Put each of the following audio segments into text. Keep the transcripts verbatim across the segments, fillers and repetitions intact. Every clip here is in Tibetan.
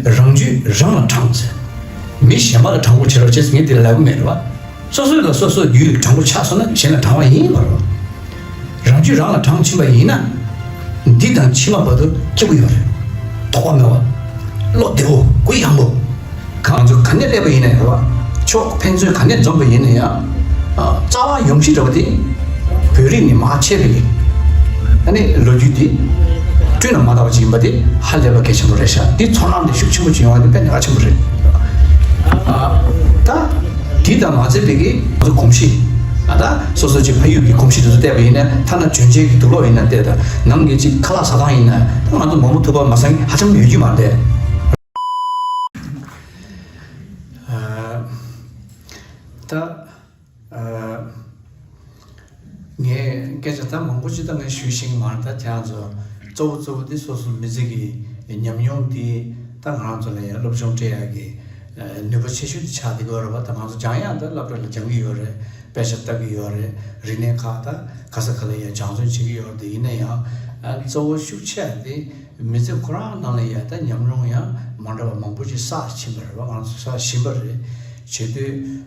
རང་རྒྱུད་རང་ལ་དྲངས་ཟེར། མི་གཞན་པ་ལ་དྲང་པོ་བྱེད་རོགས་བྱེད་ཟེར་ངས་དེ་ལབ་གི་མེད་རེད་བ། སོ་སོ་ལ་སོ་སོ་རྒྱུད་དྲང་པོ་ཆགས་སོང་ན་གཞན་ལ་དྲང་བ་ཡིན་པ་རེད་བ། རང་རྒྱུད་རང་ལ་དྲངས་ཕྱིན་པ་ཡིན་ན། འདི་དང་ཕྱི་མ་བར་དུ་སྐྱིད་པོ་ཡོད་རེད། དོགས་པ་མེད་པ། བློ་བདེ་བོ་གུ་ཡངས་པོ། གང་ཚོད་ག་ནས་སླེབས་པ་ཡིན་ན་རེད་བ། ཕྱོགས་ཕན་ཚུན་ག་ནས་འཛོམས་པ་ཡིན་ན་ཡང་། རྩ་བ་ཡོང་གཞི་འདྲ་བ་དེ། བོད་རིགས་ནས་མར་ཆད་པའི། ཨ་ནི་ལོ་རྒྱུས་དེ། བསྐྲུན་ན་མ་དག་པ་ཅིག་ཡིན་པ་དེ་ཧ་ལས་པ་གལ་ཆེན་པོ་རེད་ཤག་འདི་ཚོར་སྣང་དེ་ཤུགས་ཆེན་པོ་ཅིག་ཡོང་བ་དེ་དཔེ་གལ་ཆེན་པོ་རེད། ད། དེ་དང་མ་ཚད་པའི་གི་ང་ཚོ་གོམས་གཤིས། ད་སོ་སོ་ཅིག་ཕ་ཡུལ་གྱི་གོམས་གཤིས་དེ་ཚོ་བལྟས་པ་ཡིན་ན་ཐ་ན་གྱོན་ཆས་ཀྱི་དུག་ལོག་ཡིན་ན་བལྟས། ད་ནང་གི་ཅིག་ཁ་ལག་ཟ་སྟངས་ཡིན་ན་ད་ང་ཚོ་མང་པོ་ཐུག་པ་མ་ཟ་མཁན་ཧ་ཅང་ཡོད་རྒྱུ་མ་རེད། ད། ངས་སྐད་ཆ་ད་མང་པོ་ཅིག་ད་ངས་ཞུས་ཤེས་ཀྱི་མ་རེད། ད་ཁྱེད་རང་ཚོ་གཙོ་བོ་གཙོ་བོ་དེ་སོ་སོ་མི་ཚེ་གི་ཉམས་མྱོང་དེ་ད་ང་རང་ཚོ་ལ་ཡང་སློབ་སྦྱོང་སྤྲད་ཡག་གི་ནུས་པ་ཆེ་ཤོས་དེ་ཆགས་བསྡད་ཀྱི་ཡོད་རེད་བ། ད་ང་ཚོ་སྦྱང་ཡག་ད་སློབ་གྲྭ་ལ་སྦྱང་གི་ཡོད་རེད། དཔེ་ཆ་ལྟ་གི་ཡོད་རེད། རིག་གནས་ཁག་ད་ག་ས་ག་ལ་ཡང་སྦྱང་བརྩོན་བྱེད་ཀྱི་ཡོད་རེད། དེ་ཡིན་ན་ཡང་གཙོ་བོ་ཤུགས་ཆེ་བ་དེ། མི་ཚེ་ཁོ་རང་ནང་ལ་ཡང་ད་ཉམས་མྱོང་ཡང་མ་འདྲ་བ་མང་པོ་ཞིག་བསགས་ཕྱིན་པ་རེད་བ། ང་ཚོ་བསགས་བཞིན་པ་རེད། བྱེད་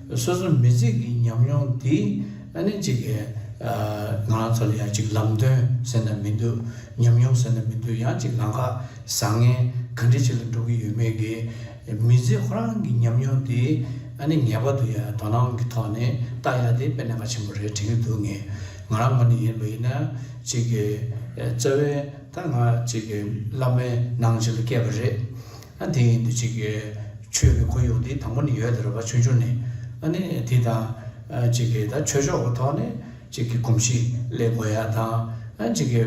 དུས་སོ་སོ་མི་ཚེ་གི་ཉམས་མྱོང་འདི་ཨ་ནི་ཅིག་གི་ང་རང་ཚོ་ལ་ཡང་ཅིག་ལམ་སྟོན་ཟེར་ན་མི་འདུག་ཉམས་མྱོང་ཟེར་ན་མི་འདུག་ཡང་ཅིག་ལམ་ཁ་བཟང་ངན་ག་འདྲ་ཅིག་ལ་འགྲོ་གི་ཡོད་མེད་ཀྱི་མི་ཚེ་ཁོ་རང་གི་ཉམས་མྱོང་འདི་ཨ་ནི་ངེས་པར་དུ་ཡང་དོ་སྣང་གི་ཐོག་ནས་ལྟ་ཡག་དེ་དཔེ་གནད་འགག་ཆེན་པོ་རེད་དྲན་གྱི་འདུག་ངས་ང་རང་ངོས་ནས་ཡིན་པ་ཡིན་ན་ཅིག་གི་རྩ་བའི། ད་ང་གཅིག་གི་བླ་མའི་ནང་གཅིག་ལ་སྐྱེས་པ་རེད། ཨ་དེ་ཡིན་དུས་གཅིག་གི་ཆོས་ཀྱི་ཁོར་ཡུག་འདི་དང་པོ་ནས་ཡོད་དེ་རེད་པ། ཆུང་ཆུང་ནས་ཨ་ནི་དེ་དང་གཅིག་གི་ད་ཆོས་ཕྱོགས་ཀྱི་ཐོག་ནས་གཅིག་གི་གོམས་གཤིས་སླེབས་དགོས་ཡ་དང་ཨ་གཅིག་གི་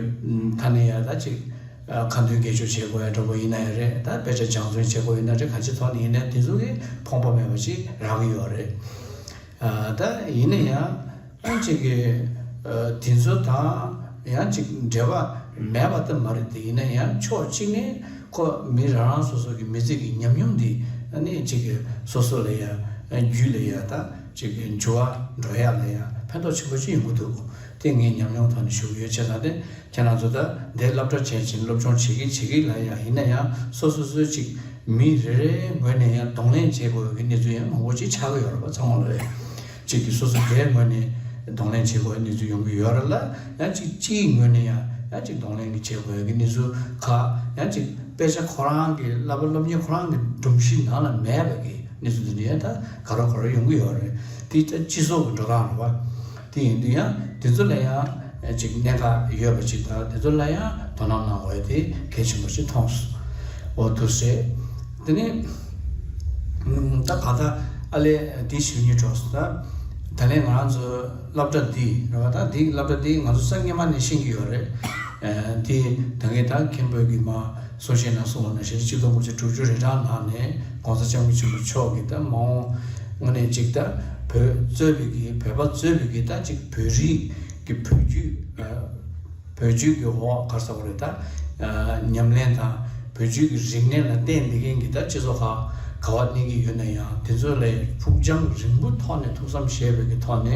ད་ནི་ཡ་ད་གཅིག་ཁ་འདོན་དགེ་སྦྱོར་བྱེད་དགོས་ཡ་འདྲ་པོ་ཡིན་ན་ཡང་རེད། ད་དཔེ་ཆ་སྦྱང་བརྩོན་བྱེད་དགོས་ཡིན་ན་རེད། ག་ཅི་ཐོག་ནས་ཡིན་ན་དེ་ཚོ་གི་ཕོངས་པ་མེད་པ་ཅིག་རག་གི་ཡོད་རེད། ད་ཡིན་ན་ཡང་། ཨ་ཅིག་གི་དེ་ཚོ་དང་ཡང་ཅིག་འབྲེལ་བ་མེད་པ་ད་མ་རེད། དེ་ཡིན་ན་ཡང་ཕྱོགས་གཅིག་ནས་ཁོ་མི་རང་རང་སོ་སོ་གི་མི་ཚེ་གི་ཉམས་མྱོང་འདི་ཨ་ནི་ཅིག་གི་སོ་སོ་ལ་ཡང་རྒྱུད་ལ་ཡང་ད་ཅིག་གི་འགྱུར་བ་འགྲོ་ཡག་ལ་ཡང་ཕན་ཐོགས་ཆེན་པོ་ཅིག་ཡོང་གི་འདུག་དེ་ངའི་ཉམས་མྱོང་ཐོག་ནས་ཞུ་གི་ཡོད། བྱས་ཙང་དེ་ཁྱེད་རང་ཚོ་ད་འདིར་སློབ་གྲྭ་བྱས་ཕྱིན་སློབ་སྦྱོང་བྱེད་ཀྱི་བྱེད་ཀྱི་ལ་ཡང་ཡིན་ན་ཡང་སོ་སོ་སོའི་ཅིག་མི་རེ་རེའི་ངོས་ནས་ཡང་གདོང་ལེན་བྱེད་དགོས་ཀྱི་གནས་ཚུལ་ཡང་མང་པོ་ཅིག་ཆགས་ཀྱི་ཡོད་རེད་པ། ཚང་མ་ལ་ཡང་། གཅིག་གིས་སོ་སོ་སྒེར་ངོས་ནས་གདོང་ལེན་བྱེད་དགོས་གནས་ཚུལ་ཡོང་གི་ཡོད་རེད་ལ། ཡང་གཅིག་སྤྱིའི་ངོས་ནས་ཡང་ཡང་གཅིག་གདོང་ལེན་གྱི་བྱེད་དགོས་ཀྱི་གནས་ཚུལ་ཁག་ཡང་གཅིག་དཔེ་ཆ་ཁོ་རང་གི་བསླབ་པ་སློབ་གཉེར་ཁོ་རང་གི་སྒྲོམ་གཞི་ནང་ལ་མེད་པ་གི་གནས་ཚུལ་འདི་འདྲ་ཡང་ད་ག་རེ་ག་རེ་ཡོང་གི་ཡོད་རེད། དེ་ད་སྤྱི་ཚོགས་ཀྱི་འགྲོ་སྟངས་རེད་པ། དེ་ཡིན་དུས་ཡང་དེ་ཚོ་ལ་ཡང་ཅིག་གནད་འགག་ཡོད་པ་ཅིག་དང་དེ་ཚོ་ལ་ཡང་དོ་སྣང་གནང་དགོས་དེ་གལ་ཆེན་པོ་ཞིག་མཐོང་སོང་། འོ་དེ་རེད། དེ་ནས་ད་ག་ད་ཨ་ལས་དེ་ཞུ་སྙིང་བྲོ་སོང་། ད་ད་ལན་ང་རང་ཚོ་སློབ་གྲྭ་འདི་རེད་པ། ད་འདི་སློབ་གྲྭ་འདི་ང་ཚོ་སང་ཉི་མ་ནས་ཤེས་ཀྱི་ཡོད་རེད། དེ་ད་གིན་ད་མཁན་པོ་གིས་མ་གསུང་བཤད་ནང་གསུངས་པ་ནང་བཞིན་གཅིག་སྟོང་དགུ་བརྒྱ་དྲུག་ཅུ་རེ་གྲངས་ནང་ནས་༸གོང་ས་༸སྐྱབས་མགོན་ཆེན་པོ་མཆོག་གིས་ད་མ་འོངས་དངོས་གནས་གཅིག་ད་བོད་གཙོས་པའི་གི་བོད་པ་གཙོས་པའི་གི་ད་གཅིག་བོད་རིགས་ཀྱི་བོད་བརྒྱུད་བོད་བརྒྱུད་ཀྱི་འོག་ག་རེ་ཟེར་དགོས་རེད། ད་ཉམས་ལེན་དང་བོད་བརྒྱུད་ཀྱི་རིག་གནས་ལ་བརྟེན་བསྡད་མཁན་གྱི་ད་སྤྱི་ཚོགས་ཁག་ག་པར་གནས་ཀྱི་ཡོད་ན་ཡང་དེ་ཚོ་ལ་ཕུགས་རྒྱང་རིང་པོའི་ཐོག་ནས་ཐུགས་བསམ་བཞེས་པའི་གི་ཐོག་ནས་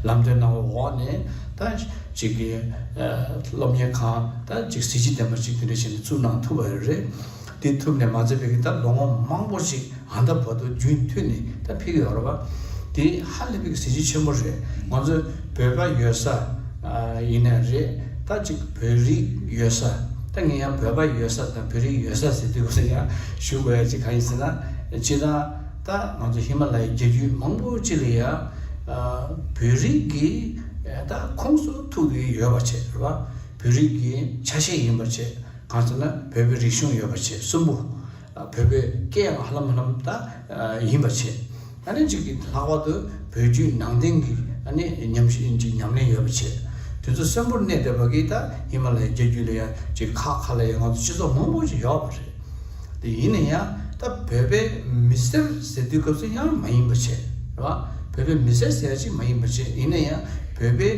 ལམ་སྟོན་གནང་བའི་འོག་ནས་ད་གཅིག་གི་སློབ་གཉེར་ཁང་ད་གཅིག་གཟི་བརྗིད་ལྡན་པ་ཅིག་དེ་འདྲ་བྱས་ནས་བཙུགས་གནང་ཐུབ་པ་རེད། དེ་ཐུབ་ནས་མ་ཚད་པའི་གི་ད་ལོ་ངོ་མང་པོ་ཞིག་ཨ་ད་བར་དུ་རྒྱུན་མཐུད་ནས་ད་ཕེབས་ཀྱི་ཡོད་རེད་པ། དེ་ཧ་ལས་པའི་གི་གཟི་བརྗིད་ཆེན་པོ་རེད། ང་ཚོ་བོད་པ་ཡོད་ས་ཨ་ཡིན་ན་རེད། ད་ཅིག་བོད་རིགས་ཡོད་ས། ད་ངས་ཡང་བོད་པ་ཡོད་ས་དང་བོད་རིགས་ཡོད་ས་ཟེར་དུས་ཡང་ཞུ་དགོས་ཡ་ཅིག་གང་ཡིན་ཟེར་ན། སྤྱིར་བཏང་ད་ང་ཚོ་ཧི་མ་ལ་ཡའི་རྒྱལ་རྒྱུད་མང་པོ་ཅིག་ལ་ཡ་ཨ་བོད་རིགས་ཀྱི་ད་ཁོངས་སུ་ཐུག་གི་ཡོད་པ་བྱས་རེད་པ། བོད་རིགས་ཀྱི་ཆ་ཤས་ཡིན་པ་བྱས། གང་ཟེར་ན་བོད་པའི་རིག་གཞུང་ཡོད་པ་བྱས་གསུམ་པོ། བོད་པའི་སྐད་ཡང་ཧ་ལམ་ཧ་ལམ་ད་ཡིན་པ་བྱས། ཨ་ནི་གཅིག་གིས་ལྷག་པར་དུ་བོད་བརྒྱུད་ནང་བསྟན་གྱི་ཨ་ནི་ཉམས་ཞིབ་ཅིག་ཉམས་ལེན་ཡོད་པ་བྱས། དེ་ཚོ་གསོན་པོར་གནས་བསྡད་པ་གིས་ད་ཧི་མ་ལ་ཡའི་རྒྱལ་རྒྱུད་ལ་ཡང་ཅིག་ཁག་ཁག་ལ་ཡང་ང་ཚོ་སྤྱི་ཚོགས་མང་པོ་ཞིག་ཡོད་པ་རེད། དེ་ཡིན་ན་ཡང་ད་བོད་པའི་མི་སེར་ཟེར་དུས་སྐབས་སུ་ཡང་མ་ཡིན་པ་བྱས། རེད་བ། བོད་པའི་མི་སེར་ཟེར་ཡ་ཅིག་མ་ཡིན་པ་བྱས། ཡིན་ན་ཡང་བོད་པའི་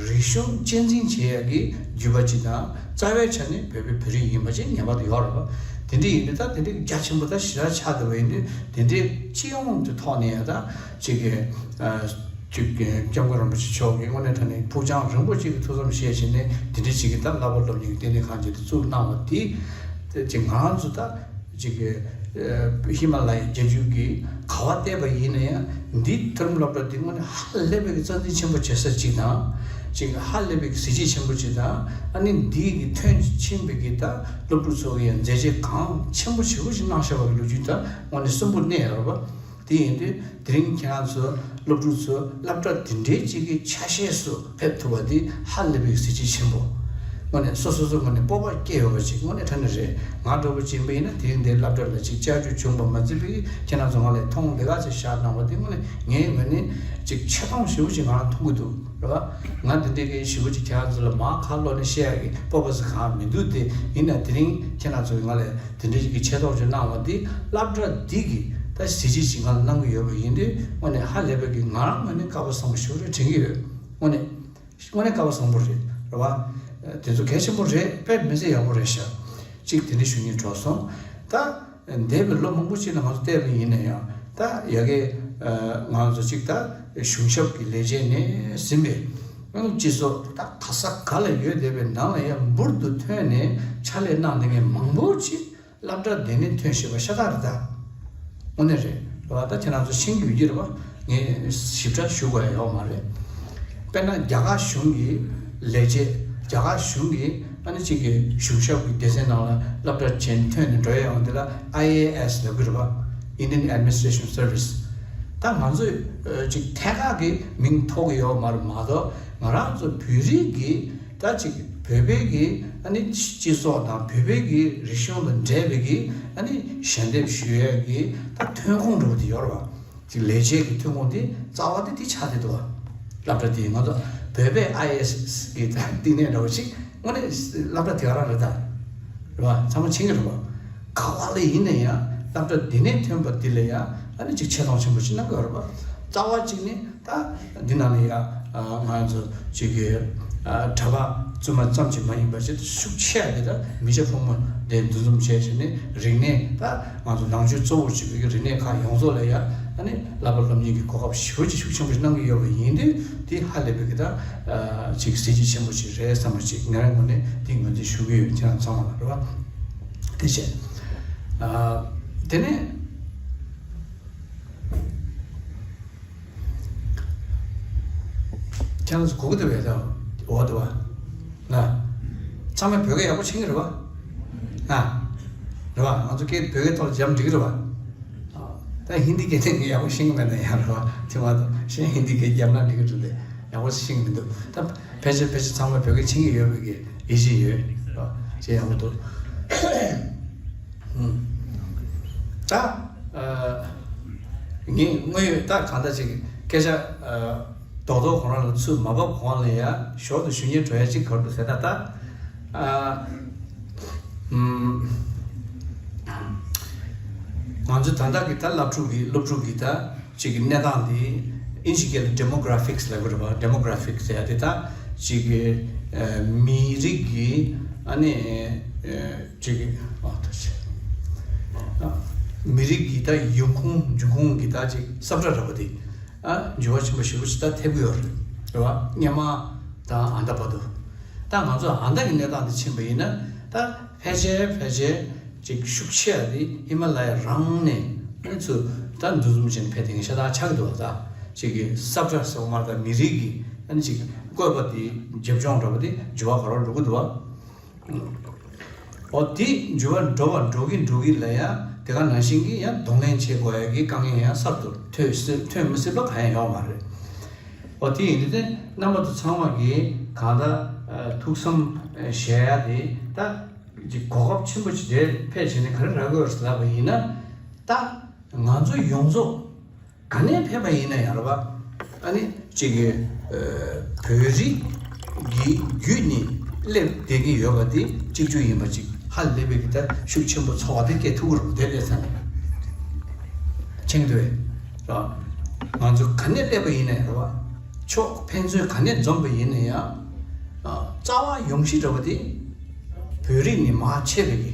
རིག་གཞུང་གཅེས་འཛིན་བྱེད་ཡ་གི་བརྒྱུད་པ་ཅིག་དང་རྩ་བའི་ཆ་ནས་བོད་པའི་བོད་རིགས་ཡིན་པ་ཅིག་ངེས་པར་དུ་ཡོད་རེད་བ། དེ་འདྲ་ཡིན་དུས་ད་དེ་འདྲའི་རྒྱ་ཆེན་པོ་ད་ཞེ་དྲག་ཆགས་བསྡད་པ་ཡིན་དུས་དེ་འདྲའི་སྤྱི་ཡོངས་ཀྱི་ཐོག་ནས་ཡང་ད་ཅིག་གི་ཨ་ཅིག་གི་སྐྱབས་མགོན་རིན་པོ་ཆེ་མཆོག་གིས་དངོས་གནས་དྲང་གནས་ཕུགས་རྒྱང་རིང་པོ་ཅིག་གི་ཐུགས་བསམ་བཞེས་བྱས་ནས་དེ་འདྲའི་ཅིག་གི་ད་བསླབ་པ་སློབ་གཉེར་གྱི་ལྟེ་གནས་ཁང་ཅིག་དེ་བཙུགས་གནང་བ་དེ་ཅིག་ང་རང་ཚོ་ད་ཅིག་གི་ ཧི་མ་ལ་ཡའི་རྒྱལ་རྒྱུད་ཀྱི་ག་བ་བལྟས་པ་ཡིན་ན་ཡང་འདི་མཐོ་རིམ་སློབ་གྲྭ་འདི་དངོས་གནས་ཧ་ལས་པའི་གི་རྩ་འཛིན་ཆེན་པོ་བྱེད་ས་ཅིག་དང་། ཅིག་ཧ་ལས་པའི་གི་གཟི་བརྗིད་ཆེན་པོ་ཅིག་དང་། ཨ་ནི་འདི་གི་ཐོན་ཕྱིན་པའི་གི་ད་སློབ་ཕྲུག་ཚོ་གི་ཡང་མཛད་རྗེས་གང་ཆེན་པོ་ཞེ་པོ་ཅིག་གནང་བཞག་པ་གི་ལོ་རྒྱུས་ད་དངོས་གནས་གསོན་པོ་གནས་ཡོད་རེད་པ། དེ་ཡིན་དུས་དེ་རིང་ཁྱེད་རང་ཚོ་སློབ་ཕྲུག་ཚོ་སློབ་གྲྭ་འདི་འདྲའི་ཅིག་གི་ཆ་ཤས་སུ་ཕེབས་ཐུབ་པ་འདི་ཧ་ལས་པའི་གཟི་བརྗིད་ཆེན་པོ། དངོས་གནས་སོ་སོ་སོ་ངོས་ནས་སྤོབས་པ་སྐྱེ་ཡོད་པ་ཅིག་དངོས་གནས་དྲང་གནས་རེད། ང་འདྲ་པོ་ཅིག་ཡིན་པ་ཡིན་ན་དེ་རིང་འདིར་སློབ་གྲྭ་ལ་ཅིག་བཅར་རྒྱུ་བྱུང་བ་མ་ཚད་པའི་ཁྱེད་རང་ཚོ་ང་ལ་མཐོང་དེ་ག་ཚོད་བཞག་གནང་བ་དེ་དངོས་གནས་ངའི་ངོས་ནས་ཅིག་ཆེ་མཐོང་ཞེ་པོ་ཅིག་ང་རང་མཐོང་གི་འདུག་རེད་བ། ང་འདི་འདྲའི་གི་ཞེ་པོ་ཅིག་ཁྱེད་རང་ཚོ་ལ་མར་ཁ་ལོག་ནས་བཤད་ཡག་གི་སྤོབས་པ་ཟེར་གང་མི་འདུག་དེ་ཡིན་ན་དེ་རིང་ཁྱེད་རང་ཚོ་གི་ང་ལ་དེ་འདྲའི་གི་ཆེ་མཐོང་ཅིག་གནང་བ་འདི་སློབ་གྲྭ་འདི་གི་ད་གཟི་བརྗིད་ཅིག་ང་ལ་གནང་གི་ཡོད་པ་ཡིན་དུས་དངོས་གནས་ཧ་ལས་པའི་གི་ང་རང་ངོས་ནས་དགའ་པོ་བཟང་པོ་ཞེ་པོ་ཅིག་དྲན་གི་ཡོད། དངོས་གནས། དངོས་གནས་དགའ་པོ་བཟང་པོ་རེད། རེད་བ། དེ་ཚོ་གལ་ཆེན་པོ་རེད། དཔེ་མི་སྲིད་ཡག་པོ་རེད་ཤག་གཅིག་དེ་འདྲ་ཞུ་སྙིང་བྲོ་སོང་། ད། འདས་པའི་ལོ་མང་པོ་ཅིག་ལ་ང་ཚོ་བལྟས་པ་ཡིན་ན་ཡང་ད་ཡ་གི། ང་ཚོ་གཅིག་ད་གཞུང་ཞབས་ཀྱི་ལས་བྱེད་ནས་ཟིན་པའི་སྤྱི་ཚོགས་ད་ག་ས་ག་ལ་ཡོད་བསྡད་པའི་ནང་ལ་ཡང་འབུར་དུ་ཐོན་ནས་ཕྱག་ལས་གནང་བསྡད་མཁན་མང་པོ་ཅིག་སློབ་གྲྭ་འདི་ནས་ཐོན་ཤེས་པ་ཤ་སྟག་རེད་ད། དངོས་གནས་རེད། རེད་བ། ད་ཁྱེད་རང་ཚོ་ཤེས་ཀྱི་ཡོད་ཀྱི་རེད་བ། ངས་ཞིབ་ཕྲ་ཞུ་དགོས་ཡ་ཡོད་མ་རེད། དཔེར་ན་རྒྱ་གར་གཞུང་གི་ལས་བྱེད། རྒྱ་གར་གཞུང་གི་ཨ་ནི་གཅིག་གི་གཞུང་ཞབས་ཀྱི་སྡེ་ཚན་ནང་ལ་སློབ་གྲྭ་ཆེན་ཐོན་ནས་འགྲོ་ཡ་ཡོང་དེ་ལ་ཨའི་ཨེ་ཨེས་ལབ་ཀྱི་རེད་བ། Indian Administration Service། ད་ང་ཚོས་ཨ་ཅིག་ཐད་ཀར་གྱི་མིང་ཐོགས་ཀྱི་ཡོད་མ་རེད་མ་གཏོགས་ང་རང་ཚོ་བོད་རིགས་ཀྱི་ད་ཅིག་བོད་པའི་གི་ཨ་ནི་སྤྱི་ཚོགས་དང་བོད་པའི་གི་རིག་གཞུང་དང་འབྲེལ་བའི་གི་ཨ་ནི་ཞལ་འདེབས་ཞུ་ཡས་གི་ད་ཐོན་ཁུངས་འདྲ་བོ་དེ་ཡོད་རེད་བ། ཅིག་ལས་བྱེད་ཀྱི་ཐོན་ཁུངས་དེ་རྩ་བ་དེ་དེ་ཆགས་བསྡད་འདུག་བ། སློབ་གྲྭ་དེ་ང་ཚོ་བོད་པའི་ཨའི་ཨེ་ཨེས་གི་ད་བསྟི་གནས་འདྲ་བོ་ཞིག་དངོས་གནས་སློབ་གྲྭ་དེ་ག་རང་རེད་ད། རེད་བ། ཚང་མ་མཁྱེན་གི་རེད་བ། ག་བ་ལ་ཡིན་ན་ཡང་སློབ་གྲྭ་འདི་ནས་ཐོན་པ་འདི་ལ་ཡང་ཨ་ནི་ཅིག་ཆེ་མཐོང་ཆེན་པོ་ཞིག་གནང་གི་ཡོད་རེད་བ། རྩ་བ་གཅིག་ནི། ད་འདི་ནང་ལ་ཡ་ང་ཚོ་གཅིག་གི་གྲྭ་པ་བཙུན་མ་ཙམ་གྱིས་མ་ཡིན་པ་ཅིག་ཤུགས་ཆེ་བ་དེ་ད་མི་སྐྱ་ཕོ་མོ་དེ་འདུ་འཛོམས་བྱས་བྱས་ནས་རིག་གནས་ད་ང་ཚོ་ནང་ཆོས་གཙོ་བོར་བྱེད་པའི་རིག་གནས་ཁག་ཡོངས་རྫོགས་ལ་ཡ་ཨ་ནི་བསླབ་པ་སློབ་གཉེར་གྱི་གོ་སྐབས་ཞེ་པོ་ཅིག་ཤུགས་ཆེན་པོ་ཞིག་གནང་གི་ཡོད་པ་ཡིན་དུས་དེ་ཧ་ལས་པའི་གི་ད་ཅིག་གཟི་བརྗིད་ཆེན་པོ་ཞིག་རེད་བསམ་པ་ཅིག་ངས་རང་ངོས་ནས་དེ་ངོས་འཛིན་ཞུ་གི་ཡོད། ཁྱེད་རང་ཚང་མ་ལ་རེད་བ། དེ་བྱས་དེ་ནས། ཁྱེད་རང་ཚོ་གོ་གི་འདུག་བས་ད། འོ་འདུག་བ། ན། ཚང་མས་བོད་སྐད་ཡག་པོ་ཤེས་ཀྱི་རེད་བ། ན། རེད་བ། ང་ཚོ་སྐད་བོད་སྐད་ཐོག་ལ་སྦྱངས་འགྲིག་གི་རེད་བ། ད་ཧིན་དི་སྐད་དེ་ངས་ཡག་པོ་ཤེས་ཀྱི་མེད་ན་ཡང་རེད་བ། དེ་མ་གཏོགས་གཞན་ཧིན་དི་སྐད་རྒྱབ་ན་འགྲིག་གི་རེད་དེ་ཡག་པོ་ཤེས་ཀྱི་མི་འདུག་ད་ཕལ་ཆེར་ཕལ་ཆེར་ཚང་མས་བོད་སྐད་མཁྱེན་གྱི་ཡོད་པའི་གི་ཡིད་ཆེས་ཡོད། རེད་བ། ཅེས་ཡག་པོ་འདུག་ད། ངས་དངོས་ཡོད་ད་གང་ལྟར་ཅིག་སྐད་ཆ་རྡོག་རྡོག་ཁོ་རང་ལ་ཚུར་མ་བབས་གོང་ལ་ཡ་ཞོར་དུ་ཞུ་སྙིང་བྲོ་ཡ་ཅིག་ག་རེ་འདུག་ཟེར་ན་ད། ང་ཚོ་ད་ལྟ་གི་ད་སློབ་ཕྲུག་གི་སློབ་ཕྲུག་གི་ད་ཅིག་གི་གནས་སྟངས་དེ་ཨིན་ཇི་སྐད་ལ་demographics་ལབ་ཀྱི་རེད་པ། demographics་ཟེར་ཡ་དེ་ད་ཅིག་གི་མི་རིགས་ཀྱི་ཨ་ནི། ཅིག་ཨ་ད་ཆ། མི་རིགས་ཀྱི་ད་ཡོང་ཁུངས་འབྱུང་ཁུངས་ཀྱི་ད་ཅིག་ས་བཀྲ་འདྲ་པོ་དེ། ཨ་འགྱུར་བ་ཆེན་པོ་ཞེ་པོ་ཞིག་ད་ཐེབས་ཀྱི་ཡོད་རེད། རེད་བ། སྔོན་མ་དང་ཨ་མདའ་བར་དུ། ད་ང་ཚོ་ཨ་མདའ་གི་གནས་སྟངས་དེ་ཕྱིན་པ་ཡིན་ན་ད་ཕལ་ཆེར་ཕལ་ཆེར་ཅིག་ཤུགས་ཆེ་བ་དེ་ཧི་མ་ལ་ཡ་རང་ནས་ཨ་ནི་ཚུར་ད་འདུ་འཛོམས་བྱས་ནས་ཕེབས་བསྡད་མཁན་ཤ་སྟག་ཆགས་ཀྱི་འདུག་བ། ད་ཅིག་གི་ས་བཀྲ་ཟེར་བ་མ་རེད། ད་མི་རིགས་ཀྱི་ཨ་ནི་ཅིག་བཀོད་པ་དེ་རྒྱབ་ལྗོངས་འདྲ་པོ་དེ་འགྱུར་བ་ག་རེ་འགྲོ་གི་འདུག་བ། འོ་དེ་འགྱུར་བ་འགྲོ་བ་འགྲོ་གིན་འགྲོ་གིན་ལ་ཡ་དེ་ག་ནང་བཞིན་གྱི་ཡང་གདོང་ལེན་བྱེད་དགོས་ཡ་གི་དཀའ་ངལ་ཡང་གསར་དུ་ཐོན་སྲིད་ཐོན་མི་སྲིད་པ་གང་ཡང་ཡོད་མ་རེད། འོ་དེ་ཡིན་དུས་དེ་རྣམ་པ་ཚོ་ཚང་མ་གིས་གང་ལྟར་ཐུགས་བསམ་བཞེས་ཡ་དེ་ད་ཅིག་གོ་སྐབས་ཆེན་པོ་ཅིག་དེར་ཕེབས་བྱས་ནས་ག་རེ་རག་གི་ཡོད་རེད་ལབ་པ་ཡིན་ན་ད་ང་ཚོ་ཡོངས་རྫོགས། ག་ནས་ཕེབས་པ་ཡིན་ན་ཡང་རེད་པ། ཨ་ནི་གཅིག་གི་བོད་རིགས་ཀྱི་བརྒྱུད་ནས་སླེབས་བསྡད་ཀྱི་ཡོད་པ་དེ་གཅིག་གྱུར་ཡིན་པ་ཅིག་ཧ་ལས་པའི་གི་ད་ཤུགས་ཆེན་པོ་ཚོར་བ་དེ་སྐྱེ་ཐུབ་ཀྱི་རེད་དེ་ལས་ས་ནས་མཁྱེན་གྱི་འདུག་བས། རེད་པ། ང་ཚོ་ག་ནས་སླེབས་པ་ཡིན་ན་ཡང་རེད་པ། ཕྱོགས་ཕན་ཚུན་ག་ནས་འཛོམས་པ་ཡིན་ན་ཡང་། རྩ་བ་ཡོང་གཞི་འདྲ་བ་དེ། བོད་རིགས་ནས་མར་མཆེད་པའི་གི།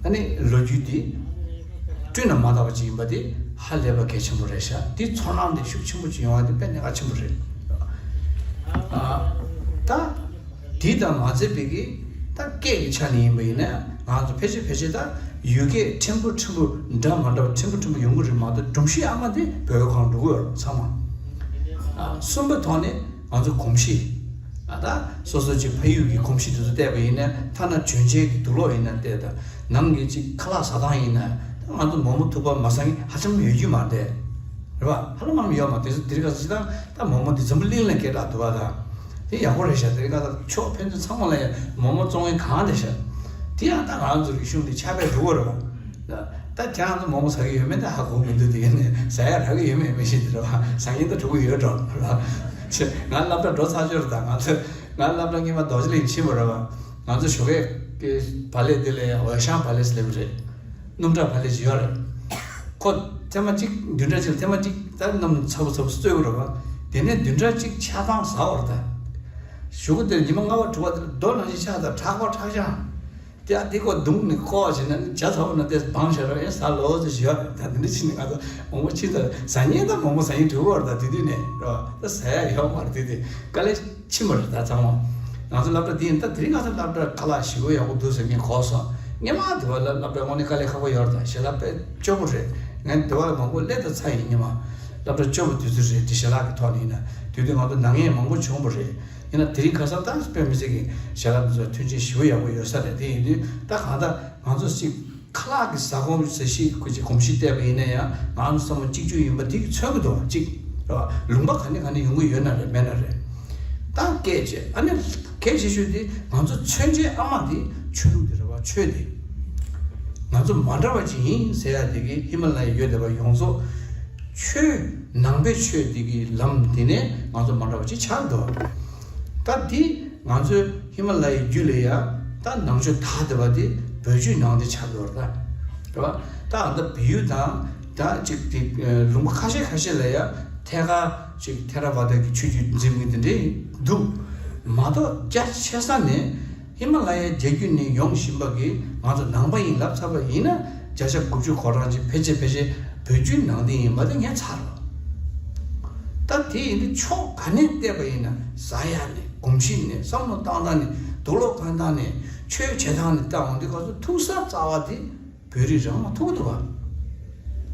ཨ་ནི་ལོ་རྒྱུས་འདི། བསྐྲུན་ན་མ་དག་པ་ཅིག་ཡིན་པ་དེ་ཧ་ལས་པ་གལ་ཆེན་པོ་རེད་ཤག་དེ་ཚོར་སྣང་དེ་ཤུགས་ཆེན་པོ་ཅིག་ཡོང་བ་དེ་དཔེ་གནད་འགག་ཆེན་པོ་རེད། ཨ། ད། དེ་དང་མ་ཚད་པའི་གི། ད་སྐད་ཀྱི་ཆ་ནས་ཡིན་པ་ཡིན་ན་ང་ཚོ་ཕལ་ཆེར་ཕལ་ཆེར་ད་ ཡུལ་སྐད་ཕྲན་བུ་ཕྲན་བུ་འདྲ་མ་འདྲ་བ་ཕྲན་བུ་ཕྲན་བུ་ཡོང་གི་རེད་མ་གཏོགས། སྒྲོམ་གཞི་ཨ་མ་དེ་བོད་པའི་ཁོངས་འགྲོ་གི་ཡོད་རེད་ཚང་མ། ཨ། གསུམ་པའི་ཐོག་ནས་ང་ཚོ་གོམས་གཤིས། ཨ། ད་སོ་སོ་ཅིག་ཕ་ཡུལ་གྱི་གོམས་གཤིས་དེ་ཚོ་བལྟས་པ་ཡིན་ན། ཐ་ན་གྱོན་ཆས་ཀྱི་དུག་ལོག་ཡིན་ན་བལྟས། ད་ནང་གི་ཅིག་ཁ་ལག་ཟ་སྟངས་ཡིན་ན། ད་ང་ཚོ་མོག་མོག་ཐུག་པ་མ་ཟ་མཁན་ཧ་ཅང་ཡོད་རྒྱུ་མ་རེད། རེད་པ། ཧ་ལམ་མ་ཡོད་མ་རེད། དེ་ཚོ་དེ་རིང་ཁ་སང་སྤྱིར་བཏང་ད་མོག་མོག་དེ་འཛམ་བུ་གླིང་ལ་སྐད་གྲགས་འདུག་པ། ད་དེ་ཡག་པོ་རེད་ཤག་དེ་རིང་ཁ་སང་ཕྱོགས་ཕན་ཚུན་ཚང་མ་ལ་ཡང་མོག་མོག་བཙོང་མཁན་གང་བསྡད་ཤག་དེ་ཡང་ད་ང་ཚོ་རིག་གཞུང་དེ་ཆགས་པའི་འགྲོ་གི་རེད་པ། ད་ད་ཁྱེད་རང་ཚོ་མོག་མོག་ཟ་གི་ཡོད་མེད་ད་ཧ་གོ་མི་འདུག་དེ་ཡིན་ནའི་ཟ་ཡ་རག་གི་ཡོད་མེད་མི་ཤེས་དེ་རེད་པ། ཟ་མཁན་ད་འགྲོ་གི་ཡོད་འགྲོ་རེད་པ། ཆེ། ང་སློབ་གྲྭ་འགྲོ་ཚར་ཆོག་རེད། ད་ང་ཚོ་ང་སློབ་གྲྭ་སྔོན་མ་རྡོ་རྗེ་གླིང་ཕྱིན་པ་རེད་པ། ང་ཚོ་ཞོགས་ཀས་ཀྱི་བག་ལེབ་དེ་ལ་འོད་ཤང་བག་ལེབ་ཟེར་ལབ་རེད། སྣུམ་ཁྲག་བག་ལེབ་ཅིག་ཡོད་རེད། ཁོ་ཐེངས་མ་གཅིག་བདུན་ཕྲག་གཅིག་ལ་ཐེངས་མ་གཅིག་ད་སྣུམ་ཚ་པོ་ཚ་པོ་བཙོས་པ་རེད་པ། དེ་ནས་བདུན་ཕྲག་གཅིག་ཆ་ཚང་ཟ་བ་རེད་ད། གཞུག་གུ་དེར་ཉི་མ་ལྔ་པ་དྲུག་པ་དེར་རྡོ་ནང་བཞིན་ཆགས། ད་ཁྲག་པ་ཁྲག་ཤང་། དེ་ཨ་དེ་ཁོ་བརྡུངས་ནས་ཁོ་བྱས་ན་ཇ་ཚ་པོ་ན་དེ་སྦངས་བྱས་ར་ཨེ་ཟ་ལོ་ཟེར་ཞུ་ཡ་རེད། ད་དེ་འདྲ་བྱས་ནས་ང་ཚོ་མང་པོ་ཕྱིན། ད་ཟ་མཁན་ད་མང་པོ་ཟ་མཁན་གྲུབ་པ་རེད། ད་དེ་དུས་ནས་རེད་པ། ད་ཟ་ཡ་ཡོད་མ་རེད། དེ་དུས་དཀའ་ལས་ཕྱིན་པ་རེད། ད་ཚང་མ་ང་ཚོ་སློབ་གྲྭ་འདི་ཡིན། ད་དེ་རིང་ང་ཚོ་སློབ་གྲྭ་ཁ་ལག་ཞེ་པོ་ཡག་པོ་འདུག་ཟེར་མཁན་གོ་སོང་། སྔོན་མ་དེ་བ་ལ་སློབ་གྲྭ་དངོས་གནས་དཀའ་ལས་ཁག་པོ་ཡོད་རེད། ད་ཞལ་ལག་དཔེ་སྐྱོ་པོ་རེད། ངས་དེ་བ་ལ་མང་པོ་སླེབས་དང་ཚར་ཡིན། སྔོན་མ་སློབ་གྲྭ་སྐྱོ་པོ་དུས་ཚོད་རེད། དེ་ཞལ་ལག་གི་ཐོག་ནས་ཡིན་ན་དེ་དུས་ང་ཚོ་ནད་ངན་མང་པོ་བྱུང་བ་རེད། ཡིན་ན་དེ་རིང་ཁ་སང་ད་དཔེ་མི་སྲིད་ཀྱི་ཞལ་ལག་དེ་ཚོ་མཐུན་རྐྱེན་ཞེ་པོ་ཡག་པོ་ཡོད་ས་རེད། དེ་ཡིན་དུས་ད་གང་ལྟར་ང་ཚོ་ཅིག་ཁ་ལག་གི་ཟ་ཁང་ཟ་ཤེས་ཁུལ་གྱི་གོམས་གཤིས་བལྟས་པ་ཡིན་ན་ཡང་ང་ཚོ་ཚང་མ་གཅིག་གྱུར་ཡིན་པ་དེ་མཚོན་གྱི་འདུག་པ། གཅིག་རེད་པ། ལུང་པ་ག་ནས་ག་ནས་ཡོང་གི་ཡོད་ན་རེད་མེད་ན་རེད། ད་སྐད་ཆ་ཨ་ནི་གལ་ཆེ་ཤོས་དེ་ང་ཚོ་མཚོན་བྱེད་ཨ་མ་དེ་ཆོས་ལུགས་དེ་རེད་པ། ཆོས་དེ་ང་ཚོ་མ་འདྲ་བ་ཅིག་ཡིན་ཟེར་ཡ་དེ་གི་ཧི་མ་ལ་ཡའི་ཡོད་བསྡད་པ་ཡོངས་རྫོགས་ཆོས་ནང་པའི་ཆོས་དེ་གི་ལམ་དེ་ནས་ང་ཚོ་མ་འདྲ་བ་ཅིག་ཆགས་འདུག་ད་དེ་ང་ཚོའི་ཧི་མ་ལ་ཡའི་རྒྱུད་ལ་ཡ་ད་ནང་ཆོས་དར་བསྡད་པ་དེ་བོད་བརྒྱུད་ནང་བསྟན་ཆགས་འགྲོ་བ་རེད་ད། རེད་པ། ད་ཨ་ད་བལ་ཡུལ་དང་ད་ཅིག་དེ་ལུང་པ་ཁ་ཤས་ཁ་ཤས་ལ་ཡ་ཐད་ཀར་ཅིག་ཐེ་ར་བ་ད་གི་ཆོས་བརྒྱུད་འཛིན་མཁན་དེ་འདྲས་འདུག་མ་གཏོགས། རྒྱ་ཆེ་ས་ནས་ཧི་མ་ལ་ཡའི་རྒྱལ་རྒྱུད་ནས་ཡོང་བཞིན་པ་གི་ང་ཚོ་ནང་པ་ཡིན་ལབ་ཚར་བ་ཡིན་ན་བརྒྱ་ཆ་དགུ་བཅུ་གོ་གྲངས་ཅིག་ཕལ་ཆེར་ཕལ་ཆེར་བོད་བརྒྱུད་ནང་བསྟན་ཡིན་པ་དེ་ངས་ཚར་རོ། ད་དེ་ཡིན་དུས་ཕྱོགས་ག་ནས་བལྟས་པ་ཡིན་ན། ཟ་ཡ་ནས། གོམས་གཤིས་ནས། བསམ་བློ་བཏང་སྟངས་ནས། དུག་ལོག་འཁོན་སྟངས་ནས། ཆོས་བྱེད་སྟངས་ནས་བལྟ་འོང་དུས་ཁོ་ཚོ་ཐུག་ས་རྩ་བ་དེ་བོད་རིགས་རང་ལ་ཐུག་གི་འདུག་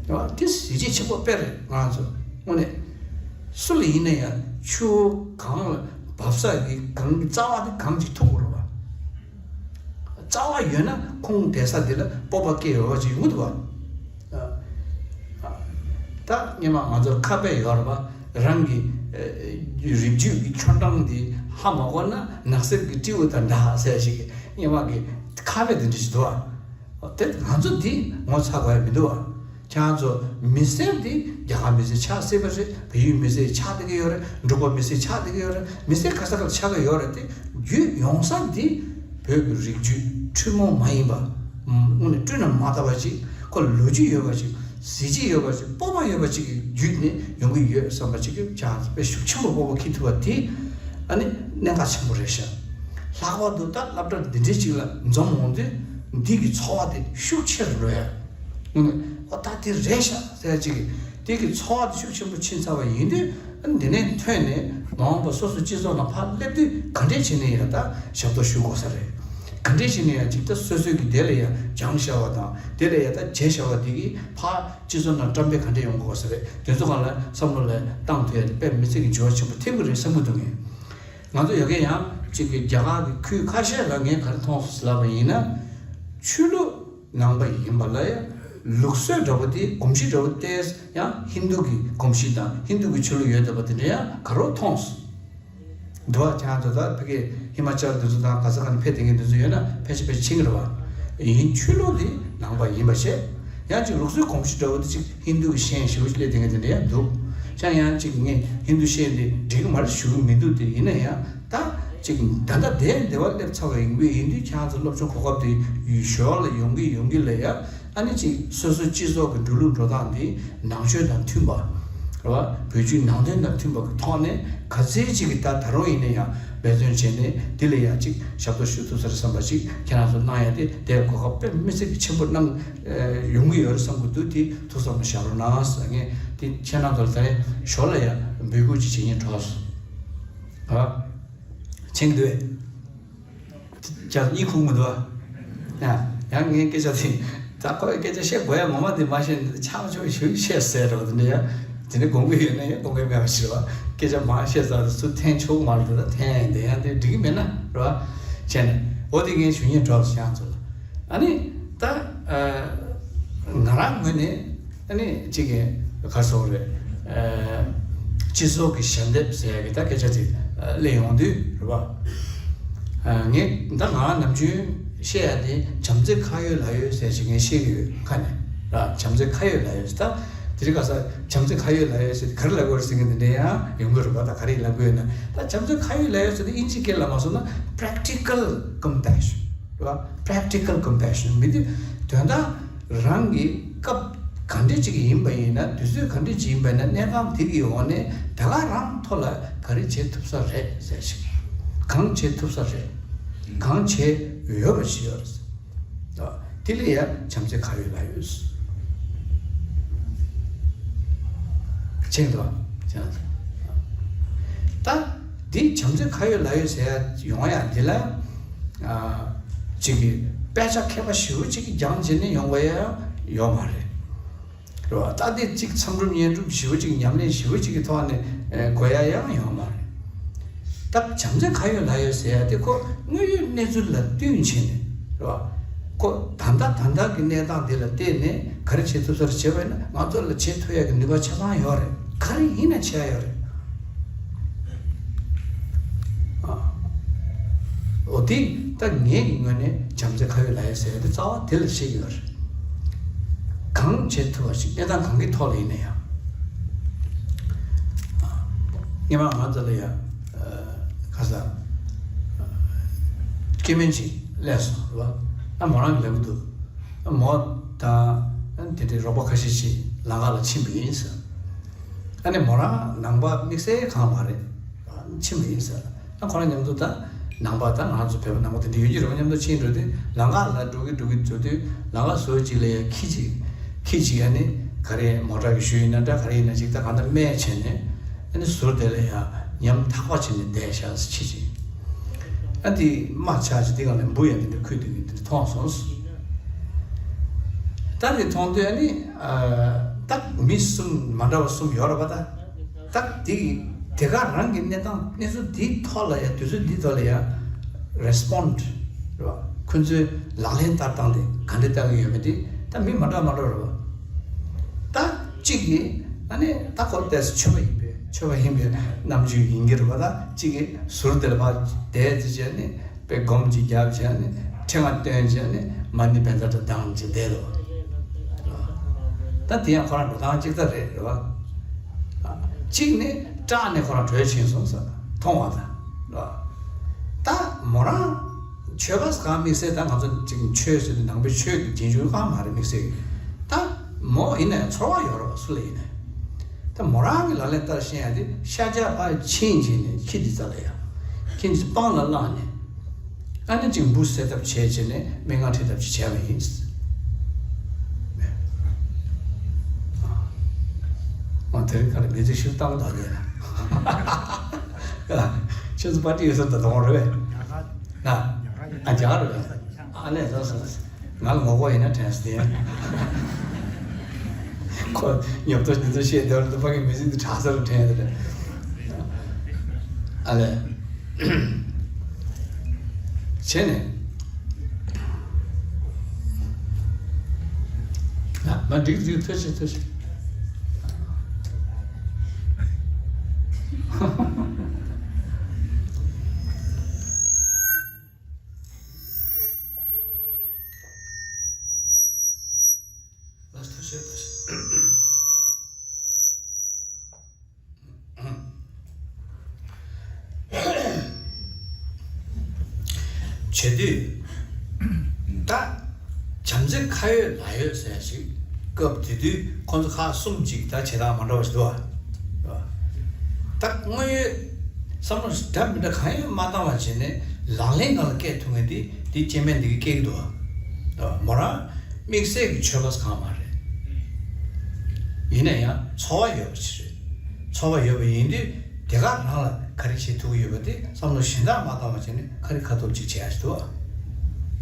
པ། དེ་གཟི་བརྗིད་ཆེན་པོ་དཔེ་རེད། ང་ཚོ་དངོས་གནས་སུ་ལ་ཡིན་ན་ཡང་ཆུ་བོ་གངས་ལ་འབབ་ས་གི་གངས་ཀྱི་རྩ་བ་དེ་གངས་ཀྱིས་ཐུག་དགོས་རེད་པ། རྩ་བ་ཡོད་ན་ཁོང་བསྡད་ས་དེ་ལ་སྤོབས་པ་སྐྱེ་ཡོད་པ་ཅིག་ཡོང་གི་འདུག་པ། ད་སྔོན་མ་ང་ཚོར་ཁ་དཔེ་ཡོད་རེད་པ། རང་གི་ཨེ་རིགས་རྒྱུད་ཀྱི་ཆོ་འབྲང་འདི་ཧ་མ་གོ་ན་ནགས་གསེབ་ཀྱི་སྤྲེའུ་དང་འདྲ་ཟེར་ཞིག་གི་སྔོན་མ་གི་ཁ་དཔེ་དེ་འདྲ་ཞིག་འདུག་པ། དེ་ང་ཚོ་འདི་ངོ་ཚ་དགོས་ཡ་མི་འདུག་པ། ཁྱེད་རང་ཚོ་མི་སེར་འདི་རྒྱ་གར་མི་སེར་ཆགས་སྲིད་པ་རེད། བལ་ཡུལ་མི་སེར་ཆགས་བསྡད་ཀྱི་ཡོད་རེད། འབྲུག་པ་མི་སེར་ཆགས་བསྡད་ཀྱི་ཡོད་རེད། མི་སེར་ག་ས་ག་ལ་ཆགས་ཀྱི་ཡོད་རེད། དེ་རྒྱུད་ཡོང་ས་འདི་བོད་ཀྱི་རིགས་རྒྱུད་ཐུན་མོང་མ་ཡིན་པ། དངོས་གནས་སྤྲུལ་ན་མ་དག་པ་ཅིག་ཁོ་ལོ་རྒྱུས་ཡོད་པ་ཅིག་གཟི་བརྗིད་ཡོད་པ་ཅིག་སྤོབས་པ་ཡོད་པ་ཅིག་གི་རྒྱུད་ནས་ཡོང་གི་ཡོད་བསམ་པ་ཅིག་གི་ཅང་དཔེ་ཤུགས་ཆེན་པོ་སྤོབས་པ་འཁྱེར་ཐུབ་པ་དེ་ཨ་ནི་གནད་འགག་ཆེན་པོ་རེད་ཤག་ལྷག་པར་དུ་ད་སློབ་གྲྭ་འདི་འདྲའི་ཅིག་ལ་འཛོམས་འོང་དུས་འདི་གི་ཚོར་བ་དེ་ཤུགས་ཆེ་རུ་འགྲོ་ཡ། ཨོ་ད་དེ་རེད་ཤག་ཟེར་ཅིག་དེ་གི་ཚོར་བ་དེ་ཤུགས་ཆེན་པོ་ཕྱིན་ཚར་བ་ཡིན་དུས། འདི་ནས་ཐོན་ནས་མ་འོངས་པ་སོ་སོ་སྤྱི་ཚོགས་ནང་ཕར་སླེབས་དུས་ག་འདྲས་བྱས་ནས་ཡང་ད་ཞབས་ཏོག་ཞུ་དགོས་ས་རེད། ག་འདྲས་བྱས་ནས་ཡང་ཅིག་ད་སོ་སོའི་གི་དེ་ལ་ཡང་སྦྱང་བྱ་བ་དང་དེ་ལ་ཡང་ད་བྱེད་བྱ་བ་དེ་གི་ཕར་སྤྱི་ཚོགས་ནང་བཀྲམ་སྤེལ་ག་འདྲས་ཡོང་དགོས་ས་རེད། དེ་ཚོ་སྒང་ལ་བསམ་བློ་ལ་བཏང་ཐུབ་ཡ་དེ་དཔེ་མི་སྲིད་ཀྱི་འགྱུར་བ་ཆེན་པོ་ཐེབས་ཀྱི་རེད་བསམ་གྱི་འདུག་ངས། ང་ཚོ་ཡ་གི་ཡང་ཅིག་གི་རྒྱ་གར་གི་ཁུལ་ཁ་ཤས་ལ་ངས་ག་རེ་མཐོང་སོང་ལབ་པ་ཡིན་ན། ཆོས་ལུགས་ནང་པ་ཡིན་པ་ལ་ཡང་ལུགས་སྲོལ་འདྲ་པོ་དེ་གོམས་གཤིས་འདྲ་པོ་དེ་ཡང་ཧིན་རྡུ་གི་གོམས་གཤིས་དང་ཧིན་རྡུ་གི་ཆོས་ལུགས་ཡོད་བསྡད་པ་དེ་འདྲ་ཡང་ག་རེ་མཐོང་སོང་། འདུག་པ། ཁྱེད་རང་ཚོ་ད་ཕ་གི་ཧི་མ་ཅལ་དེ་ཚོ་དང་ག་ས་ག་ནས་ཕེབས་བསྡད་མཁན་དེ་ཚོ་ཡོད་ན་ཕལ་ཆེར་ཕལ་ཆེར་མཁྱེན་གྱི་རེད་པ། ཡིན། ཆོས་ལུགས་དེ་ནང་པ་ཡིན་པ་བྱས། ཡང་ཅིག་ལུགས་སྲོལ་གོམས་གཤིས་འདྲ་པོ་དེ་ཅིག་ཧིན་རྡུ་གི་ཤེས་ཡོན་ཞེ་པོ་ཅིག་སླེབས་བསྡད་མཁན་དེ་འདྲ་ཡང་འདུག་ཀྱང་ཡང་ཅིག་ངས་ཧིན་རྡུ་ཤེས་ཡོན་དེ་འགྲིག་གི་མ་རེད་ཞུ་གི་མི་འདུག་དེ་ཡིན་ན་ཡང་ད་ཅིག་ད་ལྟ་དེ་འདི་པར་སླེབས་ཚར་བ་ཡིན་པས། ཡིན་དུས་ཁྱེད་རང་ཚོ་སློབ་སྦྱོང་གོ་སྐབས་དེ་ཡུལ་ཞོར་ལ་ཡོང་གི་ཡོང་གི་ལ་ཡ། ཨ་ནི་ཅིག་སོ་སོའི་སྤྱི་ཚོགས་ཀྱི་འགྲོ་ལུགས་འགྲོ་སྟངས་འདི་ནང་ཆོས་དང་མཐུན་པ། རེད་པ། བོད་བརྒྱུད་ནང་བསྟན་དང་མཐུན་པ་གི་ཐོག་ནས་ག་ཚད་ཅིག་གི་ད་ད་རུང་ཡིན་ན་ཡང་འབད་བརྩོན་བྱས་ནས་འདི་ལ་ཡང་ཅིག་ཞབས་ཏོག་ཞུ་ཐུབ་ས་རེད་བསམ་པ་ཅིག་ཁྱེད་རང་ཚོ་གནང་ཡ་དེ་དེ་གོ་སྐབས་དཔེ་མི་སྲིད་ཀྱི་ཆེན་པོ་གནང་ཡོང་གི་ཡོད་རེད་བསམ་གྱི་འདུག་དེ་ཐུགས་བསམ་ལ་བཞག་རོགས་གནང་ཟེར། ངས་དེ་ཁྱེད་རང་ཚོ་ལ་ད་རེས་ཞོར་ལ་ཡང་འབོད་སྐུལ་ཅིག་བྱེད་སྙིང་བྲོ་སོང་། ཨ། མཁྱེན་གྱི་འདུག་གས། ཅག་གཉིད་ཁུག་མི་འདུག་ཨ། ཡང་ཡང་ངའི་སྐད་ཆ་དེ་ ད་ཁོས་སྐད་ཆ་བཤད་དགོས་ཡ་ངོ་མ་དེ་མ་བཤད་ནས་ཆག་ཆོག་ཞུ་བཤད་ཟེར་རོགས་དེ་འདྲ་ཡ། དེ་ནས་དགོངས་ཀྱི་ཡོད་ན་ཡང་དགོངས་ཀྱི་མེད་པ་ཞིག་རེད་བ། སྐད་ཆ་མང་བཤད་ཚར་དུས་སུ་འཐེན་ཆོག་མ་རེད། ད་འཐེན་ཡ་དེ་ཡང་དེ་འགྲིག་གི་མེད་ན་རེད་བ། བྱས་ནས་འོ་དེ་ངས་ཞུ་སྙིང་བྲོ་སོང་ཚོ་ལ། ཨ་ནི་ད་ང་རང་ངོས་ནས་ཨ་ནི་གཅིག་གི་ག་སོག་རེད། སྤྱི་ཚོགས་ཀྱི་ཞལ་འདེབས་ཟེར་ཡ་གི་ད་སྐད་ཆ་དེ་སླེབས་ཡོང་དུས་རེད་བ། ངས་ད་ང་ནམ་རྒྱུན་བཤད་ཡ་དེ་བྱམས་བརྩེ་ཁ་ཡོད་ལག་ཡོད་ཟེར་ཞིག་ངས་བཤད་ཀྱི་ཡོད་ཁ་ནས་ར། བྱམས་བརྩེ་ཁ་ཡོད་ལག་ཡོད་ཟེར། ད་དེ་རིང་ཁ་སང་བྱམས་བརྩེ་ཁ་ཡོད་ལག་ཡོད་ཟེར་ག་རེ་ལབ་དགོས་རེད་ཟེར་མཁན་དེ་འདྲ་ཡང་ཡོང་གི་རེད་པ། ད་ག་རེ་ལབ་དགོས་ཡོད་ན། ད་བྱམས་བརྩེ་ཁ་ཡོད་ལག་ཡོད་ཟེར་ཏེ་དབྱིན་ཇིའི་སྐད་ལ་མ་སོང་ན་practical compassion རེད་པ། Practical compassion མི་དེ་དོན་དག་རང་གི་སྐབས་ག་འདྲ་ཅིག་ཡིན་པ་ཡིན་ན། དུས་ཚོད་ག་འདྲ་ཅིག་ཡིན་པ་ཡིན་ན། གནས་སྟངས་དེ་གི་འོག་ནས་དེ་ག་རང་ཐོག་ལ་ག་རེ་བྱེད་ཐུབ་ས་རེད་ཟེར་ཞིག་གང་བྱེད་ཐུབ་ས་རེད། གང་བྱེད་འོས་པ་ཞིག་ཡོད་རེད། དེ་ལ་ཡ་བྱམས་བརྩེ་ཁ་ཡོད་ལག་ཡོད། ཅེས་དང་། ད་འདི་བྱམས་བརྩེ་ཁ་ཡོད་ལག་ཡོད་ཟེར་ཡ་ཡོང་ཡ་འདི་ལ་ཨ་ཅིག་གི་དཔེ་ཆ་མཁས་པ་ཞེ་པོ་ཅིག་གིས་སྦྱངས་བྱས་ནས་ཡོང་བ་ཡ་ཡོད་མ་རེད། རེད་བ། ད་འདི་ཅིག་མཚམས་སྒྲུབ་བསྙེན་སྒྲུབ་ཞེ་པོ་ཅིག་ཉམས་ལེན་ཞེ་པོ་ཅིག་གི་ཐོག་ནས་ཨེ་དགོས་ཡ་ཡང་ཡོད་མ་རེད། ད་བྱམས་བརྩེ་ཁ་ཡོད་ལག་ཡོད་ཟེར་ཡ་དེ་ཁོ་དངོས་ཡོད་གནས་ཚུལ་ལ་བསྟུན་བྱས་ནས་རེད་བ། ཁོ་ད་ལྟ་ད་ལྟ་གི་གནས་སྟངས་འདི་ལ་བལྟས་ནས་ག་རེ་བྱེད་ཐུབ་ས་རེད། བྱས་པ་ཡིན་ན་ང་ཚོ་ལ་བྱེད་ཐུབ་ཡ་གི་ནུས་པ་ཆ་ཚང་ཡོད་རེད། ག་རེ་ཡིན་ན་བྱེད་ཡ་ཡོད་རེད། ཨ། འོ་དེ་ད་ངེད་ཀྱི་ངོས་ནས་བྱམས་བརྩེ་ཁ་ཡོད་ལག་ཡོད་ཟེར་ཡ་དེ་རྩ་བ་དེ་ལ་བཤད་ཀྱི་ཡོད་རེད། གང་བྱེད་ཐུབ་པ་ཞིག་གནས་སྟངས་གང་གི་ཐོག་ལ་ཡིན་ན་ཡང་། ཨ། སྔོན་མ་ང་ཚོ་ལ་ཡ་ཨ་ཁ་ས་ཨ་སྐྱེ་དམན་ཅིག་སླེབས་སོང་རེད་བ། ཨ་མོ་རང་གིས་ལབ་ཀྱི་འདུག་ཨ་མོ་དང་དེ་འདྲའི་རོགས་པ་ཁ་ཤས་ཤིག་ལམ་ཁ་ལ་ཕྱིན་པ་ཡིན་ཟེར། ཨ་ནི་མོ་རང་ནང་པ་དམིགས་བསལ་གང་མ་རེད། ཕྱིན་པ་ཡིན་ཟེར། ཨ་ཁོ་རང་མཉམ་དུ་ད་ནང་པ་ད་ང་ཚོ་བོད་པ་ནང་པ་དེ་འདྲ་ཡོད་ཀྱི་རེད་བ། མཉམ་དུ་ཕྱིན་འགྲོ་དུས་ལམ་ཁ་ལ་འགྲོ་གི་འགྲོ་གི་འགྲོ་དུས་ལམ་ཁ་བཟོ་ཅིག་ལ་ཡ་ཁྱི་ཅིག་ཁྱི་ཅིག་ཨ་ནི་ག་རེ་མོ་ཊ་གི་གཞུ་ཡིན་ན་འདྲ་ག་རེ་ཡིན་ན་ཅིག་ད་གང་ལྟར་རྨས་བྱས་ནས་ཨ་ནི་ཟུར་དེ་ལ་ཡ་ཉམ་ཐག་པ་བྱས་ནས་བསྡད་ཤག་ཟེར། ཁྱི་ཅིག་ཨ་འདི་རྨ་ཆགས་ཅིག་འདི་ག་ལ་འབུ་ཡ་འདི་འདྲ་ཁུར་སྡོད་ཀྱི་འདི་འདྲ་མཐོང་སོང་ཟེར། ད་འདི་མཐོང་དུས་ཨ་ནི་ཨ་ད་མི་གསུམ་མ་འདྲ་བ་གསུམ་ཡོད་རེད་པ། ད་ད་འདི་དེ་ག་རང་གི་གནས་སྟངས་གནས་ཚུལ་འདིའི་ཐོག་ལ་ཡ་དུས་ཚོད་འདིའི་ཐོག་ལ་ཡ་རེ་སི་པོན་ཌི་རེད་བ། ཁོ་ཚོའི་ལག་ལེན་བསྟར་སྟངས་དེ་ག་འདྲ་བསྟར་གྱི་ཡོད་མེད་དེ་ད་མི་མ་འདྲ་མ་འདྲ་རེད་བ། ད་གཅིག་གིས་ཨ་ནི་ད་ཁོ་ཏོག་ཙམ་ཆོས་པ་ཡིན་པས་ཆོས་པ་ཡིན་པའི་རྣམ་འགྱུར་ཡིན་གྱི་རེད་བ། ད་གཅིག་གིས་ཟུར་དེར་ཕར་བསྡད་ཙམ་བྱས་ནས་དཔེ་སྒོམ་གཅིག་བརྒྱབ་བྱས་ནས་ཕྲེང་བ་བཏོན་བྱས་ནས་མ་ཎི་བཛྲ་ཏ་བགྲངས་བྱས་བསྡད་འདུག་ད་དེ་ཡང་ཁོ་རང་འགྲོ་སྟངས་གཅིག་ལྟ་རེད་རེད་བ། གཅིག་ནི་སྐྲག་ནས་ཁོ་རང་བྲོས་ཕྱིན་སོང་ཟེར་མཐོང་བ་དང་། ད་མོ་རང་ཆོས་པ་གང་དམིགས་བསལ་ད་ང་ཚོ་ཅིག་ཆོས་ཟེར་དུས་ནང་པའི་ཆོས་ཀྱི་རྗེས་འཇུག་གང་མ་རེད་དམིགས་བསལ་གྱི། ད་མོ་ཡིན་ན་ཡང་ཚོར་བ་ཡོད་རེད་བ། སུ་ལ་ཡིན་ན་ཡང་། ད་མོ་རང་གི་ལག་ལེན་བསྟར་ཤེས་ཡ་དེ་ཤ་རྒྱགས་ཕར་ཕྱིན་བྱས་ནས་ཁྱི་འདི་རྩ་ལ་ཡ་ཁྱི་འདི་སྤང་ལ་བླངས་ནས་ཨ་ནི་ཅིག་འབུ་བསད་ཐབས་བྱས་བྱས་ནས་སྨན་ཁང་ཁྲིད་ཐབས་ཅིག་བྱས་པ་ཡིན། ཨ་དེ་རིང་ཁ་ལ་མི་ཚེ་ཤུལ་བཏང་དང་ལས་ཁྱེད་ཚོ་པར་ཊི་ཡོད་ས་ད་དོང་རེད་པས། ན་ཨ་རྒྱ་གར་རེད་པས། ཨ་ལས་ལགས་སོ། ང་ལ་ངོ་ལྐོག་ཡིན་ན་དྲན་སོང་དེ། ཁོ་ཉོབ་ཏོ་ཉི་ཚོ་བཤད་བསྡད་པ་ལ་ཕ་གི་མི་ཚེ་འདི་དྲག་ས་རུ་དྲན་ཡོད་དེ། ཨ་ལས། བྱས་ནས། ཨ་མ་འགྲིག་འགྲིག་ཐོས་ཤིག་ཐོས་ཤིག་ལགས་ཐུགས་རྗེ་ཆེ། བྱེད་དུས། ད། བྱམས་བརྩེ་ཁ་ཡོད་ལག་ཡོད་ཟེར་ཡ་ཞིག་སྐབས་དེ་དུས་ཁོང་ཚོ་ཁག་གསུམ་ཅིག་ད་བྱེད་སྟངས་མ་འདྲ་བ་ཞིག་འདུག་བ། ད་དངོས་ཡོད་བསམ་བློ་འདྲ་མི་འདྲ་གང་ཡང་མ་བཏང་བ་བྱས་ནས་ལག་ལེན་སྒང་ལ་བཀལ་ཐུབ་མཁན་དེ་དེ་སྐྱེ་དམན་འདི་གིས་བཀལ་གྱི་འདུག་བ། མོ་རང་དམིགས་བསལ་གྱི་ཆོས་པ་གང་མ་རེད། ཡིན་ན་ཡང་ཚོར་བ་ཡོད་པ་ཞིག་རེད། ཚོར་བ་ཡོད་པ་ཡིན་དུས་དེ་ག་རང་ལ་ག་རེ་བྱེད་ཐུབ་ཀྱི་ཡོད་པ་དེ་བསམ་བློ་གཞན་དག་མ་བཏང་བ་བྱས་ནས་ག་རེ་ཁ་ཐུབ་ཅིག་བྱེད་ཡ་ཞིག་འདུག་བ།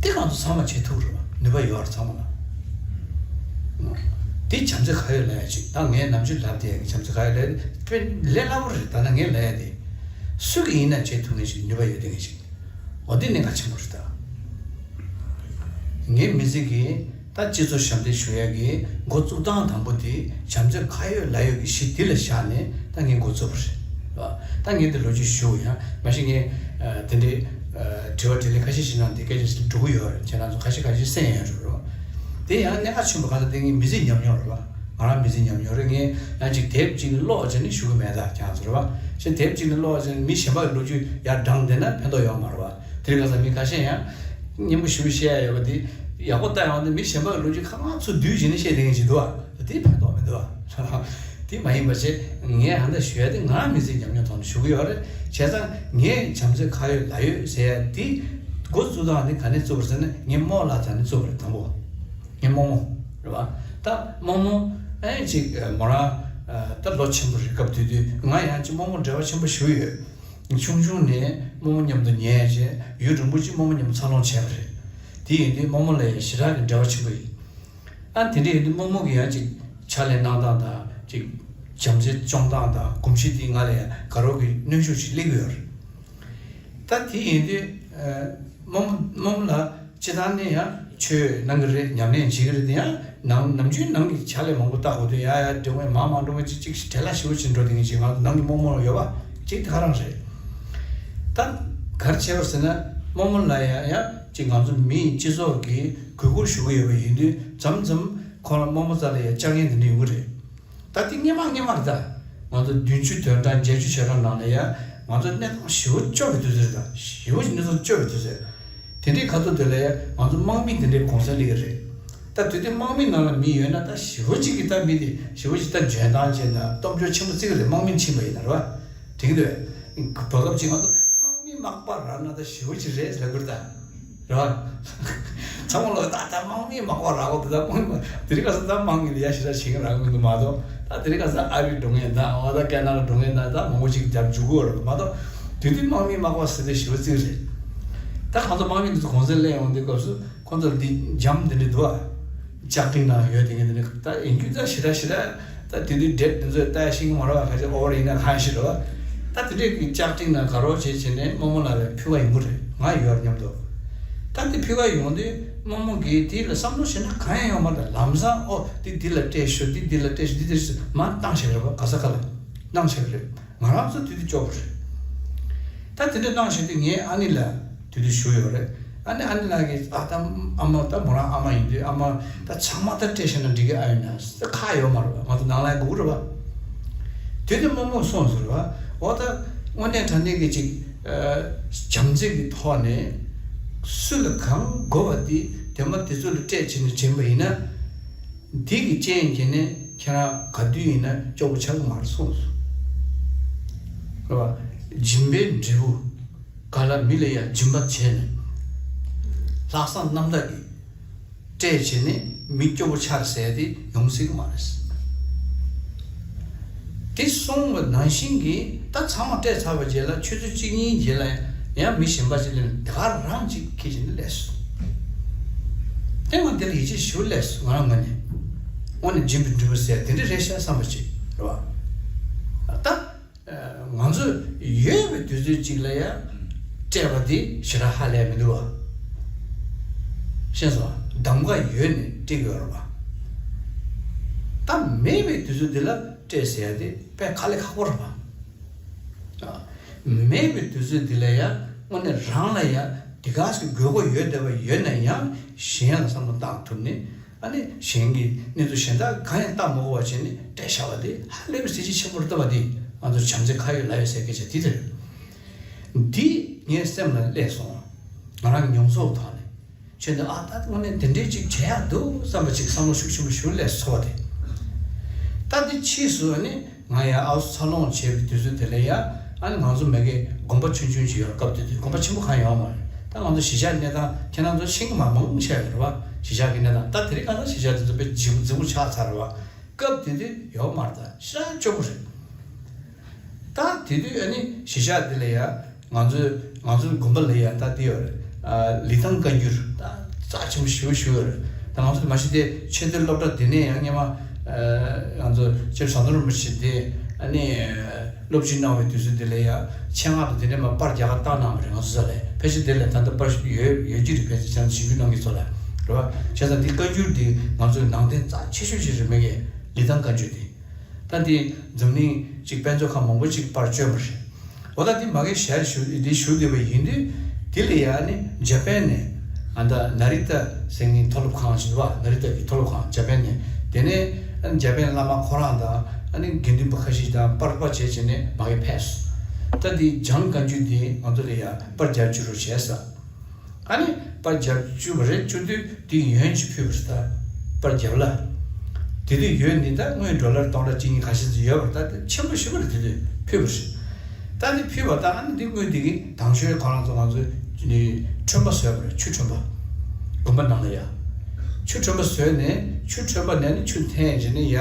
དེ་གང་དུ་ཚང་མ་བྱེད་ཐུབ་རེད་བ། ནུས་པ་ཡོད་རེད་ཚང་མ་ལ། དེ་བྱམས་བརྩེ་ཁ་ཡོད་ལབ་ཡ་ཅིག་ད་ངས་ནམ་རྒྱུན་ལབ་བསྡད་ཡ་གི་བྱམས་བརྩེ་ཁ་ཡོད་ལབ་ཡ་དེ་དཔེ་ལས་སླ་པོ་རེད། ད་ནང་ངས་ལབ་ཡ་དེ་སུ་གིས་ཡིན་ན་བྱེད་ཐུབ་མཁན་ཞིག་ནུས་པ་ཡོད་བསྡད་མཁན་ཞིག་འོ་དེ་གནད་འགག་ཆེན་པོ་རེད་ད། ངའི་མི་ཚེ་གི་ད་སྤྱི་ཚོགས་ཞབས་འདེགས་ཞུ་ཡ་གི་འགོ་བཙུགས་སྟངས་དང་པོ་དེ་བྱམས་བརྩེ་ཁ་ཡོད་ལག་ཡོད་ཀྱི་གཞི་དེ་ལ་བཞག་ནས་ད་ངས་འགོ་བཙུགས་པ་རེད། ད་ངས་དེ་ལོ་རྒྱུས་ཞུ་ཡང་མ་གཞི་ངས་དེ་འདྲའི་དྲི་བ་དྲིས་ལན་ཁ་ཤས་ཤིག་གནང་དེ་སྐད་ཆ་ཞིག་འགྲོ་གི་ཡོད་རེད། ཁྱེད་རང་ཚོ་ཁ་ཤས་ཁ་ཤས་གསན་ཡོད་རེད་རོ། དེ་ཡང་གནད་འགག་ཆེན་པོ་གང་ལྟར་དེ་ངའི་མི་ཚེ་ཉམས་མྱོང་རེད་བ། ང་རང་མི་ཚེ་ཉམས་མྱོང་རེད། ངས་ཡང་ཅིག་དེབ་ཅིག་ནས་ཀློག་བྱས་ནས་ཞུ་གི་མེད་ད་ཁྱེད་རང་ཚོ་རེད་བ། ཞེས་དེབ་ཅིག་ནས་ཀློག་བྱས་ནས་མི་གཞན་པ་གི་ལོ་རྒྱུས་ཡར་བགྲངས་བསྡད་ན་ཕན་ཐོགས་ཡོད་མ་རེད་བ། དེ་རིང་ཁ་སང་མི་ཁ་ཤས་ཡང་སྙན་པོ་ཞུ་བཤད་ཡ་ཡོད་པ་དེ་ཡག་པོ་ལྟ་ཡོང་དུས་མི་གཞན་པ་གི་ལོ་རྒྱུས་ཁ་མང་ཚུར་བསྡུས་བྱས་ནས་བཤད་བསྡད་མཁན་ཞིག་འདུག་བ། དེ་ཕན་ཐོགས་མི་འདུག་བ། དེ་མ་ཡིན་པ་བྱས་ངས་ཧ་ད་ཞུ་ཡ་དེ་ང་རང་མི་ཚེའི་ཉམས་མྱོང་ཐོག་ནས་ཞུ་གི་ཡོད་རེད། བྱས་ཙང་ངས་བྱམས་བརྩེ་ཁ་ཡོད་ལག་ཡོད་ཟེར་ཡ་དེ་འགོ་བཙུགས་སྟངས་དེ་ག་ནས་བཙུགས་པ་རེད་ཟེར་ན་ངའི་རྨོ་ལགས་རྩ་ནས་བཙུགས་པ་རེད་དང་པོ། ངའི་རྨོ་མོ་རེད་བ། ད་རྨོ་མོ་ཨེ་ཅིག་མོ་རང་ད་ལོ་ཆེན་པོ་རེད། སྐབས་དེ་དུས་ང་ཡང་ཅིག་རྨོ་མོ་འབྲེལ་བ་ཆེན་པོ་ཞིག་ཡོད། ཆུང་ཆུང་ནས་རྨོ་མོ་མཉམ་དུ་ཉལ་བྱས་ཡུན་རིང་པོ་ཅིག་རྨོ་མོ་མཉམ་དུ་འཚར་ལོངས་བྱས་པ་རེད། དེ་ཡིན་དུས་རྨོ་མོ་ལ་ཡང་ཞེ་དྲག་གི་འབྲེལ་བ་ཆེན་པོ་ཡིན། ཨ་དེ་འདྲ་ཡིན་དུས་རྨོ་མོ་གིས་ཡང་ཅིག་ཕྱག་ལས་གནང་སྟངས་དང་ཅིག་བྱམས་བརྩེ་སྐྱོང་སྟངས་དང་གོམས་གཤིས་དེ་ང་ལ་ཡང་དགའ་རབ་ཀྱི་གནོན་ཤུགས་ཤིག་སླེབས་ཀྱི་ཡོད་རེད། ད་དེ་ཡིན་དུས་རྨོ་མོ་རྨོ་མོ་ལ་སྤྱིར་བཏང་ནས་ཡང་ཆོས་གནང་གི་རེད། ཉམས་ལེན་བྱེད་ཀྱི་རེད། དེ་ཡང་ནང་ནམ་རྒྱུན་ནང་གི་ཕྱག་ལས་མང་པོ་བལྟ་དགོས་དུས་ཡ་ཡ་འགྲོ་མཁན་མང་མང་འགྲོ་མཁན་ཅིག་ཅིག་བྲེལ་བ་ཞེ་པོ་ཅིག་འགྲོ་དེ་ངེས་ཅིག་ང་ནང་གི་རྨོ་མོ་ཡོད་པ་ཅིག་དེ་ག་རང་རེད། ད་ག་རེ་བྱས་པ་ཟེར་ན་རྨོ་མོ་ལ་ཡ་ཡ་ཅིག་ང་ཚོ་མིའི་སྤྱི་ཚོགས་ཀྱི་གུས་བཀུར་ཞུ་གི་ཡོད་པ་ཡིན་དུས་མཚམས་མཚམས་ཁོ་རང་རྨོ་མོ་རྩ་ལ་ཡ་བཅར་མཁན་དེ་འདྲ་ཡོང་གི་རེད། ད་དེ་སྔོན་མ་སྔོན་མ་རེད་ད། ང་ཚོ་བདུན་ཅུ་དོན་གྲངས་བརྒྱད་ཅུ་ཞེ་གྲངས་ནང་ལ་ཡ་ང་ཚོ་གནས་སྟངས་ཞེ་པོ་སྐྱོ་བའི་དུས་ཚོད་རེད་ད། ཞེ་པོ་ཞིག་གནས་སྟངས་སྐྱོ་བའི་དུས་ཚོད། དེ་འདྲའི་ཁ་ཐུག་དེ་ལ་ཡ་ང་ཚོ་དམག་མི་དེ་འདྲའི་གུང་སེང་སླེབས་ཀྱི་རེད། ད་དུས་དེ་དམག་མི་ནང་ལ་མི་ཡོད་ན་ད་ཞེ་པོ་ཅིག་གིས་ད་མི་དེ་ཞེ་པོ་ཅིག་ད་འཇོན་ཐང་ཅན་དང་སྟོབས་འབྱོར་ཆེན་པོ་བརྩི་གི་རེད། དམག་མི་ཕྱིན་པ་ཡིན་ན་རེད་བ། དེང་དུས་བར་སྐབས་ཅིག་ང་ཚོ་དམག་མི་མག་པ་རག་ན་ད་ཞེ་པོ་ཅིག་རེད་ཟེར་དགོས་རེད་ད། རེད་བ། ཚང་མ་ལོ་ད་ད་དམག་མི་མག་པ་རག་གོ་ད་དམག་མི་དེ་རིང་ཁ་སང་ད་དམག་མི་ལ་ཡ་ཞེ་དྲག་བྱེད་ཀྱི་རག་གི་མི་འདུག་མ་གཏོགས་ད་དེ་རིང་ཁ་སང་ཨ་རིར་འགྲོ་མཁན་དང་འོ་ད་ཀ་ན་ཌར་འགྲོ་མཁན་དང་ད་མང་པོ་ཅིག་རྒྱབ་འཇུག་གི་ཡོད་རེད་མ་གཏོགས་དེ་དུས་དམག་མི་མག་པ་ཟེར་དེ་ཞེ་པོ་བརྩི་གི་རེད། ད་ཁོང་ཚོ་དམག་མི་འདི་ཚོ་གུང་སེང་སླེབས་ཡོང་དུས་སྐབས་སུ་ཁོང་ཚོ་འདི་འཇམ་དེ་འདྲ་འདུག་ཨ། ལྕགས་ཀྲིན་ནང་ཡོད་དེ་ངས་དེ་ནས་ད་ཡིན་རྒྱུ་ད་ཞེ་དྲག་ཞེ་དྲག་ད་དེ་དུས་འདྲེད་དེ་ཚོས་ལྟ་ཤེས་ཀྱི་མ་རེད་བ། ཁ་ཤས་ཨོ་བར་ཡིན་ན་གང་ཞིག་རེད་བ། ད་དེ་འདྲས་ཀྱི་ལྕགས་ཀྲིན་ནང་དགའ་རོགས་བྱེད་བྱེད་ནས་རྨོ་མོ་ལགས་ལ་ཕུལ་བ་ཡིན་དགོས་རེད། ང་ཡོད་སྙམ་དུ། ད་དེ་ཕུལ་བ་ཡོང་དུས་རྨོ་མོ་གིས་དེ་ལ་བསམ་བློ་བྱས་ན་གང་ཡང་ཡོད་མ་རེད། ལམ་སང་ཨོ་དེ་འདི་ལ་སྤྲད་ཤོག་འདི་འདི་ལ་སྤྲད་ཤོག་འདི་འདི་རེད་ཟེར་མར་བཏང་བྱས་རེད་བ། ག་ས་ག་ལ་གནང་བྱས་རེད། ང་རང་ཚོ་དེ་དུས་སྐྱོ་པོ་རེད། ད་དེ་འདྲ་གནང་བཞིན་དུ་ངའི་ཨ་ནེ་ལ་དེ་དུས་ཞུ་ཡོད་རེད། ཨ་ནེ་ཨ་ནེ་ལགས་ཀྱིས་ཨ་ད་ཨ་མ་ད་མོ་རང་ཨ་མ་ཡིན་དུས་ཨ་མ་ད་ཚང་མ་ད་སྤྲད་བཞག་ན་འགྲིག་གི་ཨ་ཡོད་ན་ཁག་ཡོད་མ་རེད་བ། ང་ཚོ་ནང་ལ་སྒུག་རེད་བ། དེ་དུས་རྨོ་མོ་གསུངས་ཟེར་བ། འོ་ད་དངོས་གནས་དྲང་གནས་ཀྱི་ཅིག་བྱམས་བརྩེ་གི་ཐོག་ནས་སུ་ལ་གང་དགོས་པ་དེ་དེ་མ་དེ་ཚོ་ལ་སྤྲད་བྱས་ནས་བྱིན་པ་ཡིན་ན། འདི་གི་རྐྱེན་གྱིས་ནི་ཁྱེད་རང་ག་དུས་ཡིན་ན་སྐྱོ་པོ་ཆགས་ཀྱི་མ་རེད་གསུངས་སོང་། རེད་བ། སྦྱིན་པའི་འབྲས་བུ་ག་ལ་མི་ལ་ཡང་སྦྱིན་པ་བྱས་ནས་ལྷག་བསམ་རྣམ་དག་གིས་སྤྲད་བྱས་ནས་མི་སྐྱོ་པོ་ཆགས་ཟེར་དེ་ཡོང་སྲིད་ཀྱི་མ་རེད། དེ་གསུངས་པ་ནང་བཞིན་གྱིས་ད་ཚང་མ་སྤྲད་ཚར་བའི་རྗེས་ལ་ཆུ་ཚོད་གཅིག་གཉིས་རྗེས་ལ་ཡང་མི་གཞན་པ་ཞིག་སླེབས་ནས་དེ་ག་རང་ཅིག་ཁྱེར་བྱས་ནས་སླེབས་སོང་། དེ་ང་འདི་ལ་ཡིད་ཆེས་ཞེ་པོ་སླེབས་སོང་ང་རང་ངོས་ནས། དངོས་གནས་སྦྱིན་པའི་འབྲས་བུ་ཟེར་དེ་འདྲ་རེད་ཤག་བསམ་པ་ཅིག་རེད་བ། ད་ང་ཚོ་ཡོད་པའི་དུས་ཚོད་ཅིག་ལ་ཡང་སྤྲད་པ་འདི་ཞེ་དྲག་ཧ་ལས་མི་འདུག་བ། ཤེས་སོང་། གདམ་ག་ཡོད་ནས་སྤྲད་ཀྱི་ཡོད་རེད་བ། ད་མེད་པའི་དུས་ཚོད་འདི་ལ་སྤྲད་ཟེར་ཡ་དེ་དཔེ་དཀའ་ལས་ཁག་པོ་རེད་བ། མེད་པའི་དུས་ཚོད་འདི་ལ་ཡང་དངོས་གནས་རང་ལ་ཡང་དེ་ག་ཞིག་དགོས་མཁོ་ཡོད་བསྡད་པ་ཡོད་ན་ཡང་གཞན་ལ་བསམ་བློ་བཏང་ཐུབ་ནས་ཨ་ནི་གཞན་གྱི་གནས་ཚུལ་གཞན་དག་གང་ཡང་བལྟ་མ་དགོས་པ་བྱས་ནས་སྤྲད་བཞག་པ་དེ་ཧ་ལས་པའི་གཟི་བརྗིད་ཆེན་པོ་རེད་བསྟན་པ་འདི་ང་ཚོ་བྱམས་བརྩེ་ཁ་ཡོད་ལག་ཡོད་ཟེར་སྐད་ཆ་འདི་རེད། འདི་ངའི་སེམས་ལ་སླེབས་སོང་། ང་རང་མྱོང་ཚོར་ཐོག་ནས། ཁྱོད་འདི་ཨ་ད་དངོས་གནས་འདི་འདྲའི་ཅིག་བྱེད་ཡག་འདུག་བསམ་པ་ཅིག་བསམ་བློ་ཤུགས་ཆེན་པོ་ཞིག་སླེབས་སོང་བ་དེ། ད་འདི་ཕྱིས་སུ་ཨ་ནི་ང་ཡང་ཨའུ་སི་འཚར་ལོངས་བྱས་པའི་དུས་ཚོད་དེ་ལ་ཡ་ཨ་ནི་ང་ཚོ་མ་གི་དགོན་པ་ཆུང་ཆུང་ཅིག་ཡོད་རེད། སྐབས་དེ་དུས་དགོན་པ་ཆེན་པོ་གང་ཡོད་མ་རེད། ད་ང་ཚོ་གཞིས་ཆགས་གནས་སྟངས་ཁྱེད་རང་ཚོ་ཤེས་ཀྱི་མ་མང་ཆེ་བ་རེད་བ། གཞིས་ཆགས་ཀྱི་གནས་སྟངས་ད་དེ་རིང་ཁ་སང་གཞིས་ཆགས་དེ་ཚོ་དཔེ་ལྗིད་པོ་ལྗིད་པོ་ཆགས་ཚར་རེད་བ། སྐབས་དེ་དུས་ཡོད་མ་རེད། ད་ཤ་སྐྱོ་པོ་རེད། ད་དེ་དུས་ཨ་ནི་གཞིས་ཆགས་འདི་ལ་ཡ་ང་ཚོའི་ང་ཚོའི་དགོན་པ་ལ་ཡ་ད་དེ་ཡོད་རེད། ཨ་ལི་ཐང་བཀའ་འགྱུར་ད་རྩ་ཆེན་པོ་ཞེ་པོ་ཞིག་ཡོད་རེད། ད་ ང་ཚོ་མ་གཞི་དེ་ཆེས་མཐོའི་སློབ་གྲྭ་དེ་ནས་ཡང་སྔོན་མ་ང་ཚོ་སྐྱབས་ཟམ་གདོང་རིན་པོ་ཆེ་དེ་ཨ་ནི་སློབ་སྦྱོང་གནང་བའི་དུས་ཚོད་དེ་ལ་ཡང་ཆེད་མངགས་དང་དེ་འདྲའི་མ་པར་རྒྱག་ག་བཏང་གནང་བ་རེད། ང་ཚོ་ས་ལ་ཕལ་ཆེར་དེ་ལ་ད་ལྟ་པར་ཡོད་ཡོད་ཀྱི་རེད། ཕལ་ཆེར་ཆ་ཞིབ་འཇུག་གནང་གི་ཚོ་ལ་རེད་བ། བྱས་ཙང་འདི་བཀའ་འགྱུར་འདི་ང་ཚོའི་ནང་དོན་རྩ་ཆེ་ཤོས་ཤིག་རེད། མ་གི་ལི་ཐང་བཀའ་འགྱུར་འདི། ད་འདི་འཛམ་གླིང་གཅིག་དཔེ་མཛོད་ཁང་མང་པོ་ཅིག་པར་བསྐྱོན་པ་རེད། འོ་ད་འདི་མ་གི་ཞལ་ཞུ་འདི་ཞུ་བསྡད་པ་ཡིན་དུས་འདི་ལ་ཡ་ནི་འཇར་པན་ནས་ཨ་ད་ནཱ་རི་ཏ་ཟེར་མཁན་མཐོ་སློབ་ཁང་ཞིག་འདུག་བ། ནཱ་རི་ཏ་གི་མཐོ་སློབ་ཁང་འཇར་པན་ནས། དེ་ནས་ཨ་ནི་འཇར་པན་བླ་མ་ཁོ་རང་དང་ཨ་ནི་དགེ་འདུན་པ་ཁ་ཤས་དང་པར་པར་བྱས་བྱས་ནས་མ་གི་ཕེབས་སོང་། ད་འདི་བྱང་བཀའ་འགྱུར་འདི་ང་ཚོ་ལ་ཡ་པར་རྒྱག་བཅུག་རོགས་བྱས་ས། ཨ་ནི་པར་རྒྱབ་བཅུག་པ་རེད། བཅུག་དུས་དེ་ཡོན་ཅིག་ཕུལ་བ་རེད། ད་པར་རྒྱབ་ལ། དེ་དུས་ཡོན་འདི་ད་དངུལ་ཌོ་ལར་སྟོང་ཕྲག་གཅིག་གཉིས་ཁ་ཤས་ཙམ་ཡོད་པ་རེད། ད་དེ་ཆེན་པོ་ཞེ་པོ་རེད། དེ་དུས་ཕུལ་བ་རེད། ད་དེ་ཕུལ་བ་ད་ཨ་ནི་འདི་དངུལ་འདི་གི་དང་ཤོས་ཁོ་རང་ཚོ་ང་ཚོས་ནི་ཁྲོན་པ་བཟོས་པ་རེད། ཆུ་ཁྲོན་པ། དགོན་པ་ནང་ལ་ཡ། ཆུ་ཁྲོན་པ་བཟོས་ནས་ཆུ་ཁྲོན་པ་ནས་ནི་ཆུ་འཐེན་བྱས་ནས་ཡ།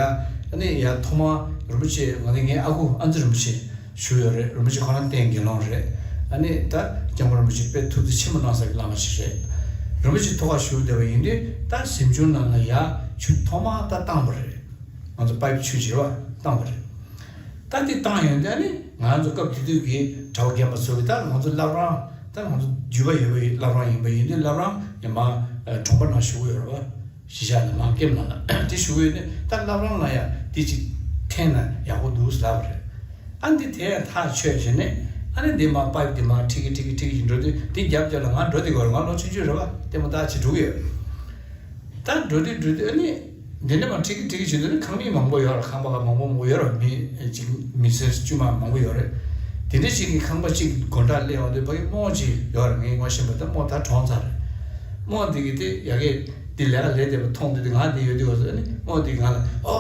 ཨ་ནི་ཡ་ཐོག་མ་རིན་པོ་ཆེ་ང་ནི་ངའི་ཨ་ཁུ་ཨ་ཙི་རིན་པོ་ཆེ། བཞུགས་ཡོད་རེད། རིན་པོ་ཆེ་ཁོ་རང་བསྟེན་དགེ་སློང་རེད། ཨ་ནི་ད་སྐྱབས་མགོན་རིན་པོ་ཆེ་དཔེ་ཐུགས་རྗེ་ཆེན་པོ་གནང་ས་གི་བླ་མ་ཞིག་རེད། རིན་པོ་ཆེ་ཐུགས་ཁ་བཞུགས་བསྡད་པ་ཡིན་དུས་ད་གཟིམ་ཆུང་ནང་ལ་ཡ་ཆུ་ཐོག་མ་ད་བཏང་བ་རེད། ང་ཚོ་པའིབ་ཆུ་བྱེད་པ་བཏང་བ་རེད། ད་འདི་བཏང་ཡོང་དུས་ཨ་ནི་ང་ཚོ་སྐབས་དེ་དུས་ཀྱི་གྲྭ་པ་རྒན་པ་ཚོ་གི་ད་ང་ཚོ་བླ་བྲང་ད་ང་ཚོ་རྒྱུད་པ་ཡོད་པའི་བླ་བྲང་ཡིན་པ་ཡིན་དུས་བླ་བྲང་ཡང་མ་གྲོང་པ་ནང་བཞུགས་ཡོད་རེད་པ། གཞིས་ཆགས་ནས་མར་ཀེམ་ནང་ལ་དེ་བཞུགས་ཡོད་ནས་ད་བླ་བྲང་ལ་ཡང་དེ་གཅིག་འཐེན་ན་ཡག་པོ་འདུག་ལབ་པ་རེད། ཨ་འདི་དེ་ཡང་ཐག་ཆོད་བྱས་ནས་ཨ་ནི་འདི་མར་པའིབ་འདི་མར་ཁྲིད་ཀྱི་ཁྲིད་ཀྱི་ཁྲིད་ཀྱི་འགྲོ་དུས་དེ་རྒྱབ་རྒྱབ་ལ་ང་འགྲོ་དེ་གོ་རེད། ང་ལོ་ཆུང་ཆུང་རེད་པ། ལྟད་མོ་ལྟ་བྱེད་འགྲོ་གི་ཡོད། ད་འགྲོ་དུས་འགྲོ་དུས་ཨ་ནི་འདི་འདྲ་མར་ཁྲིད་ཀྱི་ཁྲིད་ཀྱི་བྱེད་དུས་ནི་ཁང་མིག་མང་པོ་ཡོད་རེད། ཁང་པ་མང་པོ་མང་པོ་ཡོད་རེད། མི་གཅིག་མི་སེར་དཀྱུས་མ་མང་པོ་ཡོད་རེད། དེ་འདྲ་ཅིག་གི་ཁང་པ་གཅིག་གི་སྒོ་འགྲམ་སླེབས་ཡོང་དུས་ཕ་གི་རྨོ་ཅིག་ཡོད་རེད། ངས་ངོ་ཤེས་པ་ད་རྨོ་ད་གྲོངས་ཚར་རེད། རྨོ་འདི་གི་དེ་ཡ་གི་འདི་ལས་ཀ་ལས་བསྡད་པ་མཐོང་དུས་དེ་ང་འདི་ཡོད་དུས་གོ་ཟེར་ནི་རྨོ་འདི་ང་ལ་ཨོ་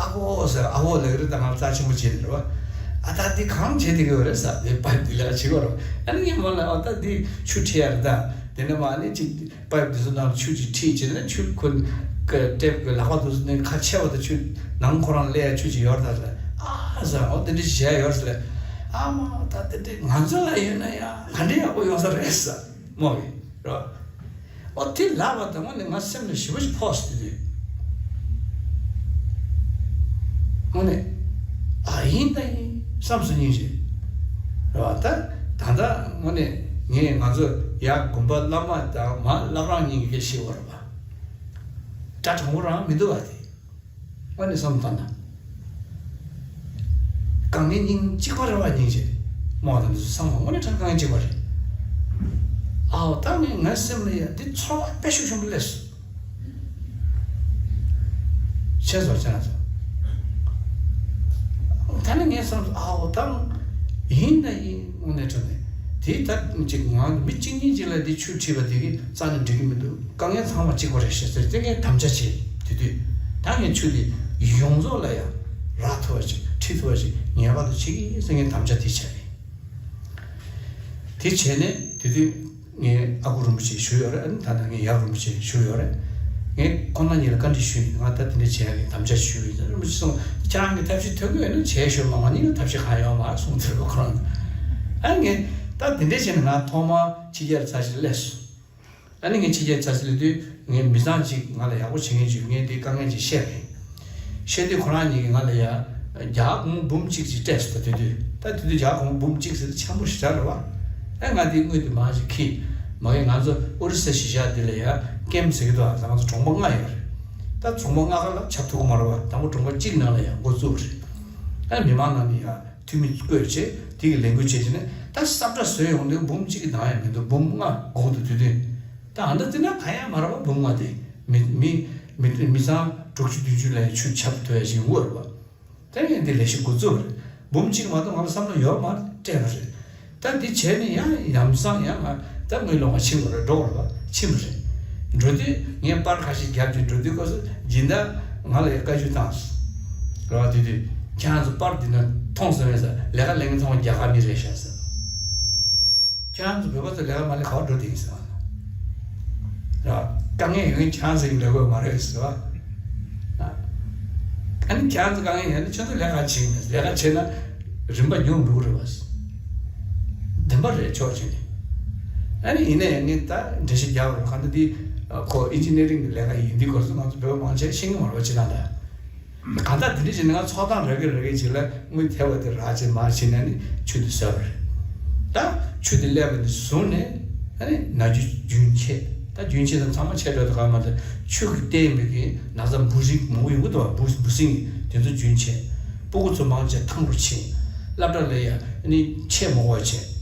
ཨ་ཁུ་ཟེར། ཨ་ཁུ་ལབ་ཀྱི་རེད། ད་ང་ལ་རྩ་ཆེན་པོ་བྱས་ནས་རེད་པ། ཨ་ད་འདི་གང་བྱེད་བསྡད་ཀྱི་ཡོད་རེད་ཟེར། དེ་པའིབ་འདི་ལས་ཀ་བྱེད་དགོས་རེད། ཨ་ནི་ངས་རྨོ་ལ་ཨོ་ད་འདི་ཆུ་ཁྲིད་ཡ་རེད། ད་དེ་འདྲ་མ་ནི་ཅིག་པའིབ་འདི་ཚོ་ནང་ཆུ་ཅིག་ཁྲིད་བྱས་ནས་ཆུ་ཁོ་ཀ་ཊེབ་ཀྱི་ལག་པ་འདུག་ནས་ཁ་ཕྱེ་བ་དང་ཆུ་ནང་ཁོ་རང་སླེབས་ཡ་ཆུ་ཅིག་ཡོད་རེད་ད་ཟེར། ཨ་ཟེར། ཨོ་དེ་འདྲ་བྱས་ཡོད་ཟེར། ཨ་མ་ད་དེ་འདྲ་ང་ཚོ་ལ་ཡོད་ན་ཡ་ག་འདྲ་ཡག་པོ་ཡོང་ས་རེད་ཟེར་རྨོ་གིས་རོ། ཨོ་དེ་ལབ་པ་དང་དངོས་གནས་ང་སེམས་ལ་ཞེ་པོ་ཅིག་ཕོག་སོང་། དེ་དུས་དངོས་གནས་ཨ་ཡིན་ད་ཡིན་བསམ་སོང་སྙིང་རྗེ་རེད་པ། ད་ད་ལྟ་དངོས་གནས་ངས་ང་ཚོ་ཡ་དགོན་པ་བླ་མ་དང་མ་བླ་བྲང་གཉིས་ཀྱི་སྐད་ཤེས་པ་རེད་པ། དགྲ་དྲང་པོ་རང་མི་འདུག་པ། དེ་དངོས་གནས་བསམ་བཏང་ན་དཀའ་ངལ་སྙིང་གཅིག་པ་རེད་པ། སྙིང་རྗེ་རྨོ་དང་འདི་ཚོ་ཚང་མ་དངོས་གནས་དྲང་དཀའ་ངལ་གཅིག་པ་རེད། ཨའོ་ད་ངས་ངའི་སེམས་ལ་ཡ་འདི་ཚོར་བ་དཔེ་ཤུགས་ཆེན་པོ་སླེབས་སོང་། ཤེས་སོང་། ཤེས་སོང་། ད་ནི་ངས་བསམ་སོང་། ཨའོ་ད་ཡིན་ད་ཡིན། དངོས་གནས་དྲང་གནས་དེ་ད་ཅིག་ང་མི་གཅིག་གཉིས་ཅིག་ལ་འདི་ཆུ་ཁྲིད་པ་དེ་གི་རྩ་ནས་འགྲིག་གི་མི་འདུག། དཀའ་ངལ་ཚང་མ་གཅིག་པ་རེད་ཤག་ཟེར་ཏེ་ངས་དམ་བཅའ་བྱས། དེ་དུས་ད་ངས་ཆུ་དེ་ཡོངས་རྫོགས་ལ་ཡང་རག་ཐུབ་པ་ཅིག་ཁྲིད་ཐུབ་པ་ཅིག་ངེས་པར་དུ་བྱེད་ཀྱི་ཟེར་ངས་དམ་བཅའ་དེ་བྱས་རེད། དེ་བྱས་ནས་དེ་དུས་ངའི་ཨ་ཁུ་རིན་པོ་ཆེ་བཞུགས་ཡོད་རེད། ཨ་ནི་ད་ལྟ་ངའི་ཡབ་རིན་པོ་ཆེ་བཞུགས་ཡོད་རེད། ངས་ཁོང་རྣམ་གཉིས་ལ་བཀའ་འདྲི་ཞུས་ཡིན། ང་ད་དེ་འདྲ་བྱེད་ཡག་གི་དམ་བཅའ་ཞུས་ཡིན། རིན་པོ་ཆེ་གསུངས། ཁྱེད་རང་གི་ཐབས་ཤེས་ཐོན་གྱི་ཡོད་ན་བྱས་ཤོག། ང་ང་གཉིས་ལ་ཐབས་ཤེས་གང་ཡོད་མ་རེད་གསུངས་ཚར་བ་ཁོ་རང་གིས། ཨ་ངས་ད་དེ་འདྲ་བྱས་ནས་ང་ཐོག་མར་ཕྱི་རྒྱལ་ཚར་ཞིག་སླེབས་སོང་། ཨ་ནི་ངས་ཕྱི་རྒྱལ་ཚར་ཞིག་སླེབས་དུས་ངའི་མི་ཚང་གཅིག་ང་ལ་ཡག་པོ་བྱེད་མཁན་ཅིག་ཡོད། ངས་དེའི་དཀའ་ངལ་ཅིག་བཤད་པ་ཡིན། བཤད་དུས་ཁོ་རང་གཉིས་ཀྱིས་ང་ལ་ཡ་རྒྱ་གར་སྒོར་མོ་འབུམ་གཅིག་ཅིག་སྤྲད་སོང་། ད་དེ་དུས་ད་དེ་དུས་རྒྱ་གར་སྒོར་མོ་འབུམ་གཅིག་ཟེར་དུས་ཆེན་པོ་ཞེ་དྲག་རེད་པ། ཨ་ང་དེའི་དངུལ་དེ་མར་ཅིག་ཁྱེར། མ་གི་ང་ཚོ་ཨོ་རི་ས་གཞིས་ཆགས་འདི་ལ་ཡ་ཀེམ་ཟེར་གྱི་འདུག། ཨ་ད་ང་ཚོ་གྲོང་པ་ལྔ་ཡོད་རེད། ད་གྲོང་པ་ལྔ་ཀ་ལ་ཁྱབ་ཐུབ་ཀྱི་མ་རེད་པ། དང་པོ་གྲོང་པ་གཅིག་ནང་ལ་ཡ་འགོ་བཙུགས་པ་རེད། ཨ་མི་མང་ནང་ནས་ཡ་འཐུས་མི་བསྐོས་བྱས་དེ་གི་ལས་འགུལ་བྱས་བྱས་ནས་ད་ས་ཁྲ་བཟོས་ཡོང་དུས་འབུམ་གཅིག་གི་འདང་ཡང་མི་འདུག། འབུམ་ལྔ་གོང་དུ་དུས་དུས། ད་ཨ་ད་དེ་ན་གང་ཡང་མ་རེད་པ། འབུམ་ལྔ་དེ་མི་མི་མི་མི་ཚང་དྲུག་ཅུ་བདུན་ཅུ་ལ་ཡང་ཆུ་ཁྱབ་ཐུབ་ཡ་ཞིག་ཡོང་གི་རེད་པ། དེ་ཡང་འདི་ལས་གཞི་འགོ་བཙུགས་པ་རེད། འབུམ་གཅིག་མ་གཏོགས་ང་ལ་བསམ་བློ་ཡོད་མ་རེད། སྤྲད་པ་རེད། ད་འདི་བྱས་ནས་ཡང་ཡང་སང་ཡང་ང་ད་དངུལ་སློང་བ་ཕྱིན་པ་རེད། འགྲོ་བ་རེད་པ། ཕྱིན་པ་རེད། འགྲོ་དུས་ངས་པར་ཁ་ཤས་རྒྱབ་ཀྱི་འགྲོ་དུས་སྐབས་སུ་སྦྱིན་བདག་ང་ལ་ཡང་བཀའ་བཀྱོན་བཏང་སོང་། རེད་པ། དེ་དུས་ཁྱེད་རང་ཚོ་པར་འདི་ན་མཐོང་སོང་བས་ཟེར། ལས་ཀ་ལས་མཁན་ཚང་མ་རྒྱ་གར་མི་རེད་ཤག་ཟེར། ཁྱེད་རང་ཚོ་བོད་པ་ཚོ་ལས་ཀ་མ་ལས་ག་པར་འགྲོ་བསྡད་ཡིན་ཟེར་བ། རེད་པ། དཀའ་ངལ་ཡོད་མཁན་ཁྱེད་རང་ཚོ་ཡིན་ལས་དགོས་མ་རེད་ཟེར་བ། ཨ་ནི་ཁྱེད་རང་ཚོ་དཀའ་ངལ་ཡོད་ན་ཁྱེད་ཚོ་ལས་ཀ་བྱེད་ཡིན། ལས་ཀ་བྱེད་ན་རིན་པ་ཉུང་འགྲོ་གི་རེད་པ། བདེན་པ་རེད་ཆོག་བྱས་ནས། ཨ་ནི་ཡིན་ན་ཡང་ངས་ད་འགྲེལ་བཤད་རྒྱག་རོགས། གང་ལྟར་འདི་ ཁོ་ཨིན་ཇི་ནི་ཡ་རིང་གི་ལས་ཀ་ཡིན་དུས་སྐབས་སུ་ང་ཚོ་བོད་པ་མང་ཆེ་ཤེས་ཀྱི་མ་རེད་པ། ཅི་ལ་ལ། གང་ལྟར་དེ་འདྲ་བྱས་ནས་ང་ཚོགས་གཏམ་རག་གི་རག་གི་ཅིག་ལ་དངུལ་ཐེབས་པ་དེ་རག་ཅིག་མ་བྱས་ནས་ནི་ཆུ་དེ་ཟོས་པ་རེད། ད་ཆུ་དེ་སླེབས་པ་ནས་བཟུང་ནས་ཨ་ནི་ན་རྒྱུ་རྒྱུན་ཆད། ད་རྒྱུན་ཆད་དང་ཚང་མ་ཆད་འགྲོ་དུས་ག་མ་ད་ཆུ་གི་བརྟེན་པའི་གི་ན་ཚ་འབུ་རིགས་མང་པོ་ཡོང་གི་འདུག་པ། འབུ་འབུ་སྲིན་དེ་ཚོ་རྒྱུན་ཆད། སྤུ་གུ་ཚོ་མང་ཆེ་ཐང་རུ་ཕྱིན། སློབ་གྲྭ་ལ་ཡ་ཨ་ནི་ཆད་མ་དགོས་པ་བྱས།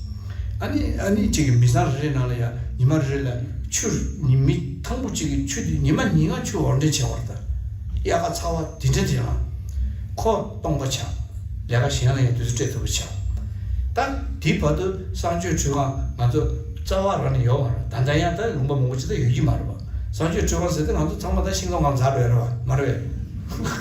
ཨ་ནི་ཨ་ནི་གཅིག་གི་མི་ཚང་རེ་རེ་ནང་ལ་ཡ་ཉི་མ་རེ་རེ་ལ་ཆུ་ཉི་མི་ཐང་པོ་གཅིག་གི་ཆུ་དེ་ཉི་མ་ཉིན་གང་ཆུ་འོར་འདྲེན་བྱེད་པ་རེད། ད་དབྱར་ཁ་ཚ་བ་དེ་འདྲ་དེ་ཡང་ཁོ་སྟོང་པ་ཆགས། ལས་ཀ་གཞན་ལ་ཡང་དུས་ཚོད་སྤྲད་ཐུབ་པ་ཆགས། ད་དེའི་བར་དུ་གསང་སྤྱོད་ཁྲུས་ཁང་ང་ཚོ་རྩ་བ་རང་ནས་ཡོད་མ་རེད། ད་ལྟ་ཡང་ད་ལུང་པ་མང་པོ་ཅིག་ད་ཡོད་ཀྱི་མ་རེད་པ། གསང་སྤྱོད་ཁྲུས་ཁང་ཟེར་དུས་ང་ཚོ་ཚང་མ་ད་ཤིང་སྡོང་སྒང་འཛེགས་འགྲོ་ཡ་རེད་པ། མ་རེད་པས།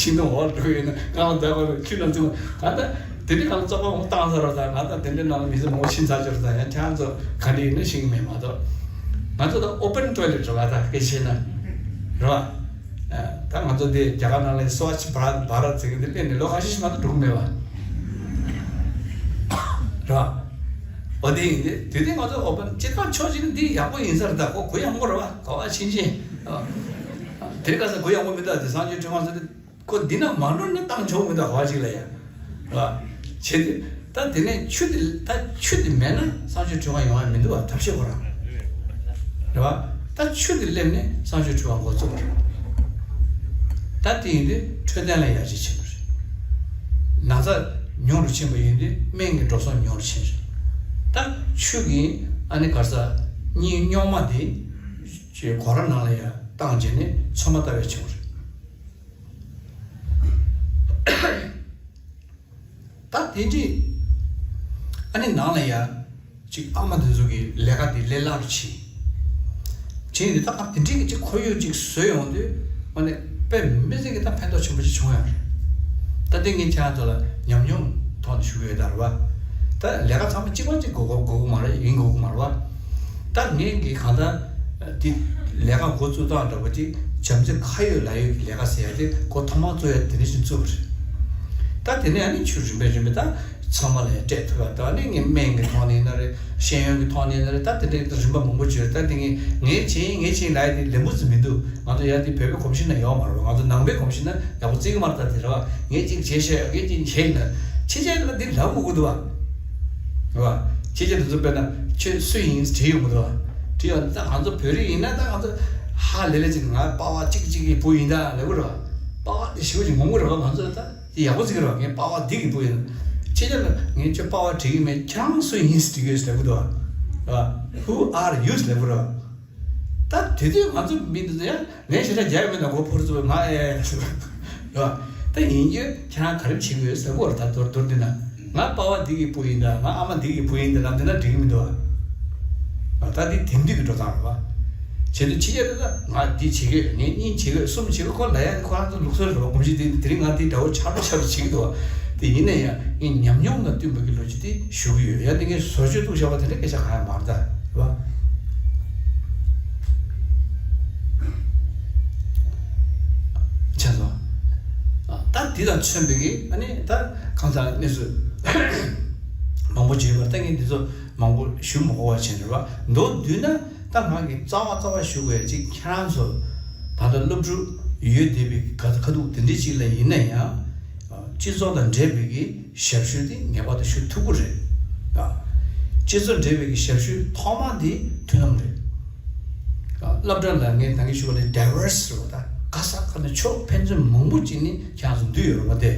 ཤིང་སྡོང་འོག་འགྲོ་ཡོད་ན་སྒང་ལ་འཛེགས་པ་ཁྱོད་རང་ཚོ་ད་ལྟ་དེ་འདྲའི་སྒང་ལ་བཙོག་པ་མང་བཏང་ཚར་བ་དང་། ང་ད་དེ་འདྲའི་ནང་ལ་མི་ཚེ་མང་པོ་ཕྱིན་ཚར་ཅིག་རེད། ད་ཡང་ཁྱེད་རང་ཚོ་ག་འདྲ་ཡིན་ན་ཤེས་ཀྱི་མེད་མ་གཏོགས། ང་ཚོ་ད་ཨོ་པན་ཊོའི་ལེཊ་རེད་པ། ད་སྐད་ཆ་བཤད་ན་རེད་པ། ད་ང་ཚོ་འདི་རྒྱ་གར་ནང་ལ་སྭཆ་བྷ་རཏ་བྷ་རཏ་ཟེར་གྱི་འདི་སླེབས་ནས་ལོ་ཁ་ཤས་ཤིག་མ་གཏོགས་འགྲོ་གི་མེད་པ། རེད་པ། འོ་དེ་ཡིན་དུས་དེ་དུས་ང་ཚོ་ཨོ་པན་སྤྱིར་བཏང་ཕྱོགས་གཅིག་ནས་འདི་ཡག་པོ་ཡིན་ས་རེད། ད་ཁོ་གུ་ཡངས་པོ་རེད་པ། ག་པར་ཕྱིན་ཕྱིན། དེ་ག་ས་གུ་ཡངས་པོ་མི་འདུག་དེ་གསང་སྤྱོད་ཁྲུས་ཁང་ཟེར་དུས་ཁོ་འདི་ན་མ་འགྲོ་ན་བཏང་ཆོག་མི་འདུག་ག་པར་ཅིག་ལ་ཡ། རེད་པ། བྱེད་དུས་ད་དེ་ནས་ཆུ་དེ་ད་ཆུ་དེ་མེད་ན་གསང་སྤྱོད་ཁྲུས་ཁང་ཡོང་ཡ་མི་འདུག་པ། ཐབས་ཤེས་ཁོ་རང་། རེད་པ། ད་ཆུ་དེ་སླེབས་ནས་གསང་སྤྱོད་ཁྲུས་ཁང་འགོ་བཙུགས་པ་རེད། ད་དེ་ཡིན་དུས་འཕྲོད་བསྟེན་ལ་ཡར་རྒྱས་ཕྱིན་པ་རེད། ན་ཚ་ཉུང་རུ་ཕྱིན་པ་ཡིན་དུས་སྨན་གྱི་འགྲོ་སོང་ཉུང་རུ་ཕྱིན་རེད། ད་ཆུ་གི་ཨ་ནི་ག་རེ་ཟ་གཉིད་རྙོག་མ་དེ་ཅིག་གོ་ར་ནང་ལ་ཡར་བཏང་བྱས་ནས་ཚོད་མ་ལྟ་བུ་བྱུང་རེད། ད་དེ་འདྲའི་ཨ་ནི་ནང་ལ་ཡ་ཅིག་ཨ་མ་དེ་ཚོ་གི་ལས་ཀ་དེ་ལས་སླ་རུ་ཕྱིན། བྱས་ནས་ད་ཨ་དེ་འདྲའི་གི་ཅིག་ཁོར་ཡུག་ཅིག་བཟོས་ཡོང་དུས་ཨ་ནི་དཔེ་མི་སྲིད་ཀྱི་ད་ཕན་ཐོགས་ཆེན་པོ་ཅིག་བྱུང་ཡོད་རེད། ད་དེ་ངས་ཁྱེད་རང་ཚོ་ལ་ཉམས་མྱོང་ཐོག་ནས་ཞུ་གི་ཡོད། ད་རེད་པ། ད་ལས་ཀ་ཚང་མ་གཅིག་པ་གཅིག་དགོས་དགོས་དགོས་ཀྱི་མ་རེད། ཡིན་དགོས་ཀྱི་མ་རེད་པ། ད་ངས་ཀྱི་གང་ལྟར་འདི་ལས་ཀ་འགོ་བཙུགས་སྟངས་འདྲ་པོ་དེ་བྱམས་བརྩེ་ཁ་ཡོད་ལག་ཡོད་ཀྱི་ལས་ཀ་ཟེར་ཡ་དེ་འགོ་ཐོག་མར་བཙུགས་ཡ་དེ་འདྲ་ཞིག་བཙུགས་པ་རེད། ད་དེ་ནས་ཨ་ནི་ཆུ་རིམ་པས་རིམ་པས་ད་ཚང་མ་ལ་ཡ་སྤྲད་ཐུབ་པ། ད་ཨ་ནི་ངས་སྨན་གྱི་ཐོག་ནས་ཡིན་ན་རེད། ཤེས་ཡོན་གྱི་ཐོག་ནས་ཡིན་ན་རེད། ད་དེ་འདྲའི་རིམ་པ་མང་པོ་བརྗོད། ད་དེ་ངས་ངས་བྱས་ངས་བྱས་ལབ་ཡ་དེ་ལེན་པོ་ཙམ་མི་འདུག་ང་ཚོ་ཡ་དེ་བོད་པའི་གོམས་གཤིས་ནང་ཡོད་མ་རེད་པ། ང་ཚོ་ནང་པའི་གོམས་གཤིས་ནང་ཡག་པོ་བརྩི་གི་མ་རེད། ད་དེ་རེད་པ། ངས་ཅིག་བྱས་ཤེས་ངས་ཅིག་བྱས་ཡིན་ན་ཕྱི་རྒྱལ་ལ་འདི་ལབ་དགོས་ཀྱི་འདུག་པ། རེད་པ། ཕྱི་རྒྱལ་དེ་ཚོ་དཔེར་ན་ཁྱོད་སུ་ཡིན་དྲིས་ཡོང་གི་འདུག་པ། དྲིས་ཡོང་། ད་ང་ཚོ་བོད་རིགས་ཡིན་ན་ད་ང་ཚོ་ཧ་ལས་ལས་ཅིག་ང་པ་ཕ་གཅིག་གཅིག་གི་བུ་ཡིན་ད་ལབ་དགོས་རེད་པ། པ་ཕ་དེ་ཞེ་པོ་ཅིག་ངོམ་གི་རེད་པ། ང་ཚོ་ད་དེ་ཡག་པོ་བརྩི་གི་རེད་པ། ངའི་པ་ཕ་འདི་གི་བུ་ཡིན། ཕྱི་རྒྱལ་ལ་ངས་ཁྱོད་པ་ཕ་དྲིས་གི་མེད། ཁྱེད་རང་སུ་ཡིན་དྲི་གི་ཡོད་ལབ་གི་འདུག་པ། རེད་པ། Who are you ལབ་དགོས་རེད་པ། ད་དེ་དུས་ང་ཚོ་མི་འདི་ཚོ་ཡང་ངས་ཞེ་དྲག་རྒྱག་ཡོད་མེད་ན་མགོ་འཕུར་ཚུལ་ང་ཨེ་ཟེར་བ། ད་ཡིན་རྒྱུ་ཁྱེད་རང་ག་རེ་བྱེད་ཀྱི་ཡོད་ཟེར་བོར། ད་མདོར་མདོར་འདི་ན་ང་པ་ཕ་འདི་གི་བུ་ཡིན་ད། ང་ཨ་མ་འདི་གི་བུ་ཡིན་ད་ལབ་འདི་ན་འགྲིག་གི་མི་འདུག་པ། ད་འདི་དེང་དུས་ཀྱི་འགྲོ་སྟངས་རེད་པ། བྱེད་དུས་ཕྱི་རྒྱལ་དུ་ད་ང་འདི་བྱེད་ཀྱི་ཡོད། ངས་གཉིས་བྱེད་ཀྱི་ཡོད། གསུམ་བྱེད་ཀྱི་ཡོད། ཁོ་ལ་ཡ་ཁོ་རང་ཚོ་ལུགས་སྲོལ་རེད་པ། གོམས་གཤིས་དེ་དེ་རིང་ང་འདི་འདྲ་བོ་ཆགས་འགྲོ་ཆགས་འགྲོ་བྱེད་ཀྱི་འདུག་པ། དེ་ཡིན་ན་ཡང་ངས་ཉམས་མྱོང་དང་བསྟུན་པ་གི་ལོ་རྒྱུས་དེ་ཞུ་གི་ཡོད། ཡང་དེ་ངས་བཟོ་བཅོས་བཙུགས་བཞག་པ་དེ་འདྲ་སྐད་ཆ་གང་ཡང་མ་རེད་ད། རེད་པ། ཆགས་སོང་། ད་འདི་དང་མཚོན་པའི་གི་ཨ་ནི་ད་གང་ཟག་གནས་ཚུལ་མང་པོ་བརྗོད་པར་ད་ངས་འདི་ཚོ་མང་པོ་ཞུ་མ་དགོས་པ་བྱས་ནས་རེད་པ། མདོར་བསྡུས་ན་ད་ང་གི་རྩ་བ་རྩ་བ་ཞུ་དགོས་ཡ་གཅིག་ཁྱེད་རང་ཚོ་ད་ལྟ་སློབ་ཕྲུག་ཡོད་བསྡད་པའི་ག་ཁ་ཐུག་དེ་འདྲའི་གཅིག་ལ་ཡིན་ན་ཡང་སྤྱི་ཚོགས་དང་འབྲེལ་བའི་གི་ཞབས་ཞུ་དེ་ངེས་པར་དུ་ཞུ་ཐུབ་ཀྱི་རེད། ཨ། སྤྱི་ཚོགས་འབྲེལ་བའི་གི་ཞབས་ཞུ་ཐོག་མ་དེ་མཐུན་ལམ་རེད། ཨ། སློབ་གྲྭ་ལ་ངས་ད་གིན་ཞུས་པ་ལས་ཌའི་ཝར་སི་རེད་པ། ད་ག་ས་ག་ནས་ཕྱོགས་ཕན་ཚུན་མང་པོ་ཅིག་ནས་ཁྱེད་རང་ཚོ་འདུས་ཡོད་རེད་པ། དེ་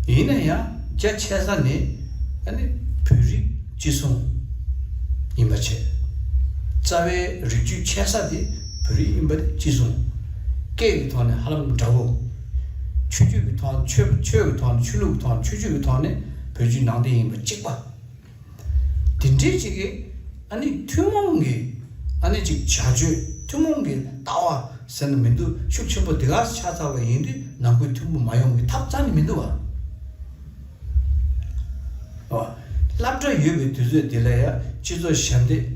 ཡིན་ན་ཡང་རྒྱ་ཆེ་ས་ནས་ཨ་ནི་བོད་རིགས་གཅིག་མཚུངས་ཡིན་པ་བྱས། རྩ་བའི་རིགས་རྒྱུད་ཆེ་ས་དེ་བོད་རིགས་ཡིན་པ་དེ་གཅིག་མཚུངས། སྐད་ཀྱི་ཐོག་ནས་ཧ་ལམ་འདྲ་བོ། ཆོས་བརྒྱུད་ཀྱི་ཐོག་ཆོས་ཆོས་ཀྱི་ཐོག་ནས་ཆོས་ལུགས་ཀྱི་ཐོག་ནས་ཆོས་བརྒྱུད་ཀྱི་ཐོག་ནས་བོད་བརྒྱུད་ནང་བསྟན་ཡིན་པ་གཅིག་པ། དེ་འདྲའི་ཅིག་གི་ཨ་ནི་ཐུན་མོང་གི་ཨ་ནི་ཅིག་བྱ་སྤྱོད་ཐུན་མོང་གི་ལྟ་བ་ཟེར་ན་མི་འདུག་ཤུགས་ཆེན་པོ་དེ་ག་ཆགས་ཚར་བ་ཡིན་དུས་ནང་ཁུལ་མཐུན་པོ་མ་ཡོང་གི་ཐབས་རྩ་ནས་མི་འདུག་བ། ཨོ། སློབ་གྲྭ་ཡོད་པའི་དུས་ཚོད་འདི་ལ་ཡང་སྤྱི་ཚོགས་ཞབས་འདེགས་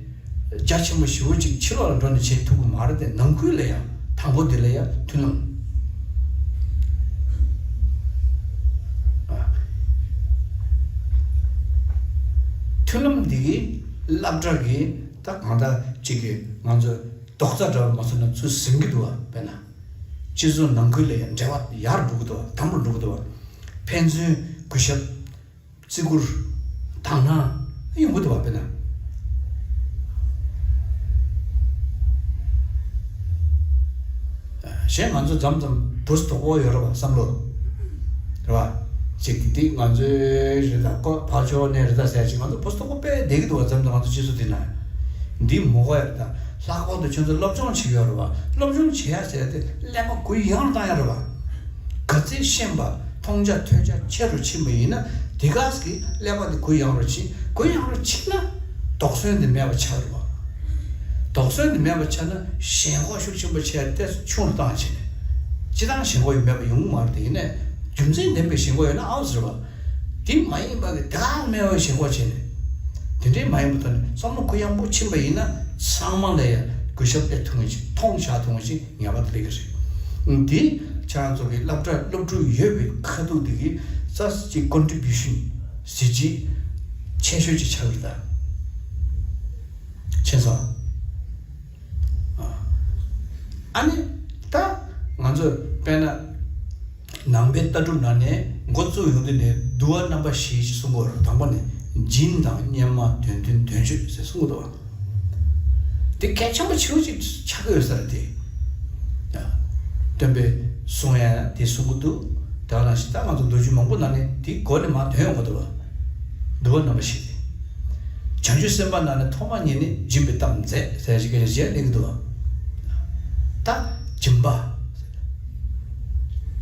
རྒྱ་ཆེན་པོ་ཞེ་པོ་ཅིག་ཕྱི་ལོགས་ལ་འགྲོ་ནས་བྱེད་ཐུབ་ཀྱི་མ་རེད་དེ། ནང་ཁུལ་ལ་ཡང་དང་པོ་འདི་ལ་ཡང་མཐུན་ལམ། ཨ། མཐུན་ལམ་འདི་གིས་སློབ་གྲྭ་གི་ད་གང་ལྟར་ཅིག་གི་ང་ཚོ་ རྡོག་རྩ་འདྲ་བ་མ་ཚོར་ན་ཚུར་ཟིན་གྱི་འདུག་བ། དཔེར་ན། སྤྱི་ཚོགས་ནང་ཁུལ་ལ་ཡང་འབྲེལ་བ་ཡར་འགྲོ་གི་འདུག་བ། དམ་པོར་འགྲོ་གི་འདུག་བ། ཕན་ཚུན་གུས་ཞབས། བརྩི་བཀུར། དག་སྣང་ཡོང་གི་འདུག་བ། དཔེར་ན། གཞན་ང་ཚོ་མཚམས་མཚམས་བུ་སྟོག་པོ་ཡོད་རེད་བ། བསམ་བློ། རེད་བ། ཅིག་འདི་ང་ཚོའི་རེད་ད། ཀོ་ཕར་ཕྱོགས་ནས་རེད་ད་ཟེར་ཅིག་ང་ཚོ་བུ་སྟོག་པོ་དཔེ་བསྡད་ཀྱི་འདུག་བ། མཚམས་མཚམས་ང་ཚོ་སྤྱི་ཚོགས་འདི་ན། འདི་མོ་ག་ཡ་རེད་ད། ལྷག་པར་དུ་ཁྱོད་ཚོ་སློབ་སྦྱོང་བྱེད་ཀྱི་ཡོད་རེད་བ། སློབ་སྦྱོང་བྱེད་ཡ་ཟེར་ཏེ་ཀླད་པ་གུ་ཡངས་རུ་བཏང་ཡ་རེད་བ། ག་ཚད་ཤེས་པ། མཐོང་རྒྱ་ཐོས་རྒྱ་ཆེ་རུ་ཕྱིན་པ་ཡིན་ན། དེ་ག་གི་ཀླད་པ་དེ་གུ་ཡངས་རུ་ཕྱིན། གུ་ཡངས་རུ་ཕྱིན་ན་དོགས་ཟོན་དེ་མེད་པ་ཆགས་རེད་བ། དོགས་ཟོན་དེ་མེད་པ་ཆགས་ན་ཞེན་ཁོག་ཤུགས་ཆེན་པོ་ཆེ་ཏེ་ཆུང་རུ་བཏང་བྱས་ནས། སྤྱི་བཏང་ཞེན་ཁོག་ཡོད་མེད་པ་ཡོང་གི་མ་རེད། དེ་ཡིན་ནས་རྒྱུ་མཚན་ལྡན་པའི་ཞེན་ཁོག་ཡོད་ན་ཨའོ་ཟེར་བ། དེ་མ་ཡིན་པ་གི་དེ་ག་མེད་པའི་ཞེན་ཁོག་བྱས་ནས། དེ་འདྲའི་མ་ཡིན་པ་དང་བསམ་བློ་གུ་ཡངས་པོ་ཕྱིན་པ་ཡིན་ན་ཚང་མ་ལ་ཡང་གུས་ཞབས་སླེབས་ཐུབ་ངེས་ཅིག་མཐོང་བཞག་ཐུབ་ངེས་ཅིག་ངེས་པར་དུ་སླེབས་ཀྱི་རེད། འདི་ཁྱེད་རང་ཚོ་གི་སློབ་གྲྭ་སློབ་ཕྲུག་ཡོད་པའི་ཁ་ཐུག་འདི་གི་རྩ་གཅིག་ཀོན་ཊི་བྷིའུ་ཤན་གཟི་བརྗིད་ཆེ་ཤོས་ཅིག་ཆགས་ཀྱི་རེད་ད། མཁྱེན་སོང་། ཨ་ནི་ད་ང་ཚོ་དཔེར་ན། ནང་པའི་ལྟ་གྲུབ་ནང་ནས་འགོ་བཙུགས་ཡོང་དུས་ནས་འདུལ་བ་རྣམ་པ་བཞི་ཞེས་གསུང་གི་ཡོད་རེད། དང་པོ་ནས་སྦྱིན་དང་སྙན་སྨྲ་དོན་མཐུན་དོན་སྤྱོད་ཟེར་གསུང་གི་འདུག་བ། དེ་གལ་ཆེན་པོ་ཆེ་བོ་ཅིག་ཆགས་ཀྱི་ཡོད་ས་རེད་དེ། ཡ། སྟོན་པས་གསུང་ཡ་དེ་གསུང་གི་འདུག་དེ་ག་ནང་བཞིན་ད་ང་ཚོ་མདོ་རྒྱུད་མང་པོ་ནང་ནས་དེ་མགོ་ནས་མར་ཐོན་ཡོང་གི་འདུག་བ། འདུལ་བ་རྣམ་པ་བཞི་དེ། བྱང་ཆུབ་སེམས་དཔའ་ནང་ནས་ཐོག་མ་ཉིད་ནས་སྦྱིན་པའི་གཏམ་མཛད་ཟེར་ཞིག་གི་རྗེས་གླེང་གི་འདུག་བ། ད་སྦྱིན་པ།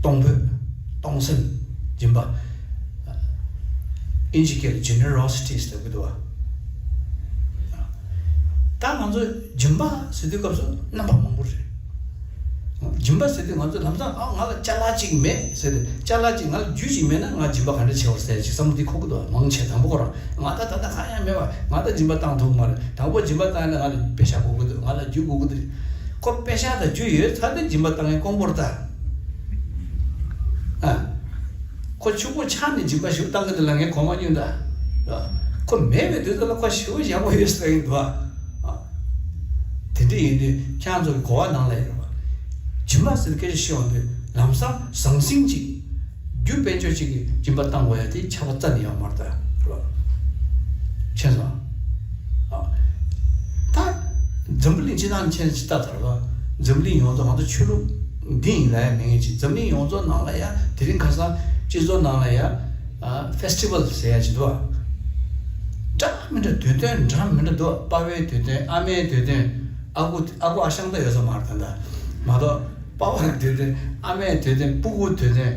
གཏོང་ཕོད། གཏོང་སེམས། སྦྱིན་པ། ཨིན་ཇི་སྐད་ལ་ཇེ་ནེ་རོ་སི་ཊི་ཟེར་གི་འདུག་བ། ད་ང་ཚོ་སྦྱིན་པ་ཟེར་དུས་སྐབས་སུ་རྣམ་པ་མང་པོ་རེད། སྦྱིན་པ་ཟེར་དུས་ང་ཚོ་ལམ་སང་ཨ་ང་ལ་ཅ་ལག་ཅིག་མེད་ཟེར་ཏེ། ཅ་ལག་ཅིག་ང་ལ་རྒྱུ་ཅིག་མེད་ན་ང་སྦྱིན་པ་ག་འདྲ་བྱེད་བར་ཟེར་ཅིག་བསམ་བློ་འདི་འཁོར་གི་འདུག་མང་ཆེ་དང་པོ་ཁོ་རང་ང་ད་ད་ལྟ་གང་ཡང་མེད་པ། ང་ད་སྦྱིན་པ་བཏང་ཐུབ་མ་རེད། དང་པོ་སྦྱིན་པ་བཏང་ཡ་ན་ང་ལ་པེ་ཤ་དགོས་ཀྱི་འདུག་ང་ལ་རྒྱུ་དགོས་ཀྱི་འདུག་ཁོ་པེ་ཤ་དང་རྒྱུ་ཡོད་ཚར་ཏེ་སྦྱིན་པ་བཏང་ཡ་དཀོན་པོ་རེད་ད། ཨ། ཁོ་ཕྱུག་པོ་ཆགས་ནས་སྦྱིན་པ་ཞིག་བཏང་གི་འདུག་ལ་ངས་གོ་མ་མྱོང་ད། ཨ། ཁོ་མེད་པའི་དུས་ཚོད་ལ་ཁོ་ཞེ་པོ་ཡག་པོ་ཡོད་ས་ཡིན་འདུག་ཨ། དེ་འདྲ་ཡིན་དུས་ཁྱེད་རང་ཚོ་གི་གོ་བ་ནང་ལ་ཡོད་རེད་པ། སྦྱིན་པ་ཟེར་སྐད་ཆ་བཤད་ཡོང་དུས་ལམ་སང་ཟང་ཟིང་ཅིག་རྒྱུ་དཔལ་འབྱོར་ཅིག་གིས་སྦྱིན་པ་བཏང་དགོས་ཡ་དེ་ཁྱབ་པ་རྩ་ནས་ཡོད་མ་རེད་ད། རེད་པ། མཁྱེན་སོང་། ཨ། ད་འཛམ་བུ་གླིང་སྤྱི་བཏང་མཁྱེན་ཅི་ལྟ་དར་བ། འཛམ་བུ་གླིང་ཡོངས་རྫོགས་ང་ཚོ་ཆོས་ལུགས་འདི་ཡིན་ལ་ཡ་མེད་ངེས་ཅིག་འཛམ་གླིང་ཡོངས་རྫོགས་ནང་ལ་ཡ་དེ་རིང་ཁ་སང་སྤྱི་ཚོགས་ནང་ལ་ཡ། ཨ། ཕེ་སི་ཊི་བལ་ཟེར་ཡ་ཅིག་འདུག་བ། འདྲ་མི་འདྲ་དུས་སྟོན་འདྲ་མི་འདྲ་འདུག་པ་ཕའི་དུས་སྟོན། ཨ་མའི་དུས་སྟོན། ཨ་ཁུ། ཨ་ཁུ་ཨ་ཞང་ད་ཡོད་ས་མ་རེད་ད། མ་གཏོགས་པ་ཕའི་དུས་སྟོན། ཨ་མའི་དུས་སྟོན། སྤུ་གུ་དུས་སྟོན།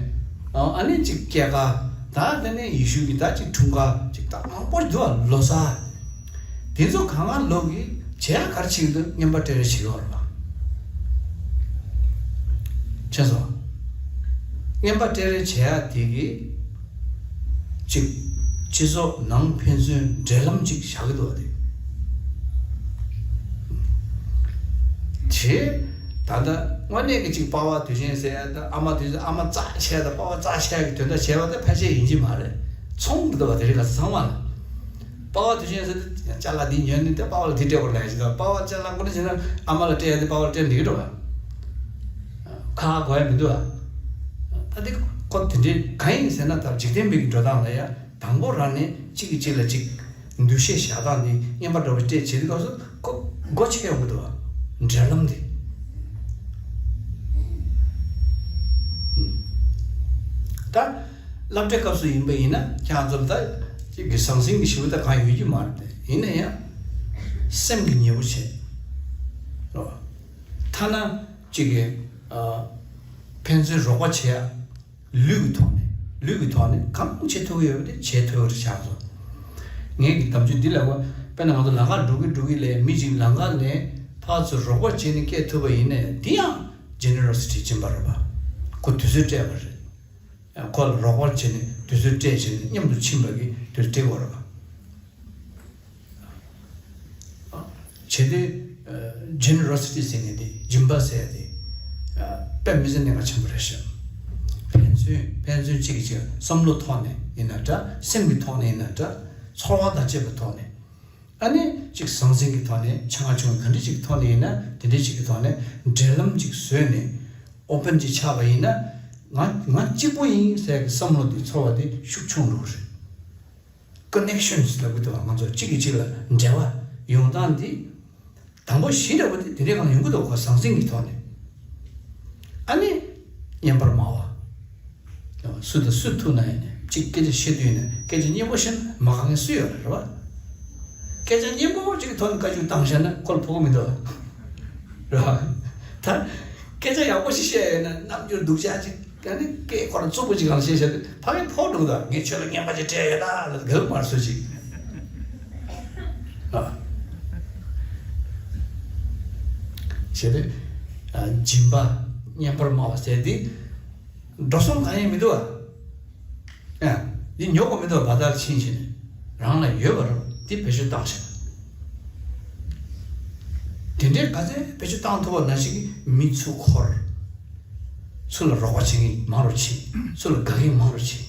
ཨ་ནི་ཅིག་སྐྱེས་སྐར། ད་དེ་ནས་ཡེ་ཤུ་གི་ད་ཅིག་འཁྲུངས་སྐར་ཅིག་ད་མང་པོ་འདུག་བ། ལོ་གསར། དེ་ཚོ་གང་ག་ལོ་གི་བྱེད་ཡ་ག་རེ་བྱེད་ཀྱི་འདུག་བསྙེན་པ་སྤྲད་རེས་བྱེད་ཀྱི་ཡོད་རེད་པ། མཁྱེན་སོང་། བསྙེན་པ་སྤྲད་རེས་བྱེད་ཡ་དེ་གི་ཅིག་སྤྱི་ཚོགས་ནང་ཕན་ཚུན་འབྲེལ་ལམ་ཅིག་བཞག་གི་འདུག་བ་དེ། དེ་ད་ལྟ་དངོས་གནས་ཀྱི་ཅིག་པ་ཕ་དུས་ཆེན་ཟེར་ཡ་དང་ཨ་མ་དུས་ཨ་མ་རྩ་ཆེ་ཡ་དང་པ་ཕ་རྩ་ཆེ་ཡ་གི་དོན་དག་བྱས་པ་དེ་ཕལ་ཆེར་ཡིན་གྱི་མ་རེད། ཚོང་གི་འདུག་བ་དེ་རིགས་ལ་ཚང་མ་ལ། པ་ཕ་དུས་ཆེན་ཟེར་དུས་ཅ་ལག་འདི་ཉོས་ནས་དེ་པ་ཕ་ལ་དེ་སྤྲད་དགོས་ལབ་ཡ་ཞིག་དང་། པ་ཕ་ཅ་ལག་ཁོ་ན་བྱས་ན་ཨ་མ་ལ་སྤྲད་ཡ་དེ་པ་ཕ་ལ་སྤྲད་འགྲིག་གི་འགྲོ་བ། ཁ་ཁ་གོ་ཡ་མི་འདུག་བ། ད་དེ་ཁོ་དེ་འདྲའི་གང་ཡིན་ཟེར་ན། ད་འཇིག་རྟེན་པའི་གི་འགྲོ་སྟངས་ལ་ཡ་དང་པོ་རང་ནས་གཅིག་གིས་གཅིག་ལ་གཅིག་འདུ་ཤེས་བཞག་སྟངས་འདི་བསྙེན་པ་འདྲ་བོ་སྤྲད་བྱེད་དུས་སྐབས་སུ་ཁོ་སྒོ་ཕྱེ་ཡོང་གི་འདུག་བ། འབྲེལ་ལམ་འདི། ད་སློབ་གྲྭའི་སྐབས་སུ་ཡིན་པ་ཡིན་ན་ཁྱེད་རང་ཚོ་ལ་ད་ཅིག་གི་ཟང་ཟིང་གི་ཞེ་པོ་ད་གང་ཡོད་ཀྱི་མ་རེད་དེ། ཡིན་ན་ཡང་སེམས་ཀྱི་ཉེ་བོ་བྱེད། རོ། ཐ་ན་ཅིག་གི་ཨ་ཕན་ཚུན་རོགས་པ་བྱེད་ཡ། ལུས་ཀྱི་ཐོག་ནས། ལུས་ཀྱི་ཐོག་ནས་གང་བྱེད་ཐུབ་ཀྱི་ཡོད་པ་དེ་བྱེད་ཐུབ་ཡོད་རེད་ཆགས་སོང་། ངས་ཀྱི་དམ་ཆོས་འདི་ལ་བ། དཔེར་ན་ང་ཚོ་ལམ་ཁར་འགྲོ་གི་འགྲོ་གི་ལས་མི་གཅིག་ལམ་ཁ་ནས་ཕར་ཚུར་རོགས་པ་བྱས་ནས་སྐྱེལ་ཐུབ་པ་ཡིན་ནའི་འདི་ཡང་ཇེ་ནེ་རོ་སི་ཊི་སྦྱིན་པ་རེད་པ། ཁོ་དུས་ཚོད་སྤྲད་པ་རེད། ཁོ་ལ་རོགས་པ་བྱས་ནས་དུས་ཚོད་སྤྲད་བྱས་ནས་མཉམ་དུ་ཕྱིན་པ་གི་དུས་སྤྲད་དགོས་རེད་པ། བྱས་ཏེ། ཨ། ཇེ་ནེ་རོ་སི་ཊི་ཟེར་མཁན་དེ། སྦྱིན་པ་ཟེར་ཡ་དེ། ཨ། དཔེ་མི་སྲིད་གནད་འགག་ཆེན་པོ་རེད་ཤག་ཕན་ཚུན་ཕན་ཚུན་གཅིག་གིས་གཅིག་བསམ་བློ་ཐོག་ནས་ཡིན་ན་འདྲ། སེམས་ཀྱི་ཐོག་ནས་ཡིན་ན་འདྲ། ཚོར་བ་དང་བཅས་པའི་ཐོག་ནས། ཨ་ནི་ཅིག་ཟང་ཟིང་གི་ཐོག་ནས་ཆ་ང་ཆུང་ག་འདྲ་ཅིག་གི་ཐོག་ནས་ཡིན་ན་དེ་འདྲ་ཅིག་གི་ཐོག་ནས་འབྲེལ་ལམ་ཅིག་བཟོས་ནས་ཨོ་པན་ཅིག་ཆགས་པ་ཡིན་ན་ང་ང་གཅིག་པོ་ཡིན་ཟེར་གི་བསམ་བློ་འདི་ཚོར་བ་འདི་ཤུགས་ཆུང་འགྲོ་གི་རེད། ཀོ་ནེག་ཤན་ལབ་གི་འདུག་བ། ང་ཚོ་གཅིག་གིས་གཅིག་ལ་འབྲེལ་བ་ཡོང་སྟངས་འདི། དང་པོ་གཞི་འདྲ་པོ་དེ་དེ་འདྲའི་སྒང་ཡོང་གི་འདུག་གོ། ཟང་ཟིང་གི་ཐོག་ནས། ཨ་ནི་སྙན་པར་སྨྲ་བ། སུ་དང་སུ་ཐུག་ན་ཡིན་ནའི་གཅིག་སྐད་ཆ་བཤད་དུས་ཡིན་ན་སྐད་ཆ་སྙན་པོ་བཤད་ན་མ་དགའ་མཁན་སུ་ཡོད་རེད་བ། སྐད་ཆ་སྙན་པོ་གཅིག་གི་ཐོག་ནས་བཀའ་བཀྱོན་བཏང་བཞག་ན་ཁོ་ལ་ཕོག་གི་མི་འདུག་བ། རེད་བ། ད་སྐད་ཆ་ཡག་པོ་ཞིག་བཤད་ཡོད་ན་རྣམ་འགྱུར་སྡུག་ཅག་ཅིག་ཨ་ནི་སྐད་ཁོ་རང་རྩུབ་པོ་ཅིག་གང་བཤད་བཞག་དུས་ཕ་གིར་ཕོག་འགྲོ་གི་འདུག་ངས་ཁྱོད་ལ་སྙན་པ་ཅིག་སྤྲད་ཡོད་ད་ལབ་ག་ལ་མར་སོ་ཅིག་ཨ། བྱས་ཏེ། ཨ། སྦྱིན་པ་སྙན་པར་སྨྲ་བ་ཟེར་དེ། འགྲོ་སོང་གང་ཡང་མི་འདུག་ཨ། ཨ། འདི་ཉོ་དགོས་མི་འདུག་བ། བ་དག་ཕྱིན་ཕྱིན། རང་ལ་ཡོད་པ་རུ་འདི་བེད་སྤྱོད་བཏང་ཤག་དེ་འདྲའི་ག་ཚད་བེད་སྤྱོད་བཏང་ཐུབ་པ་ནང་བཞིན་གྱི་མི་ཚུར་འཁོར། ཚུར་ལ་རོགས་པ་བྱེད་མཁན་མང་རུ་ཕྱིན། ཚུར་ལ་དགའ་མཁན་མང་རུ་ཕྱིན།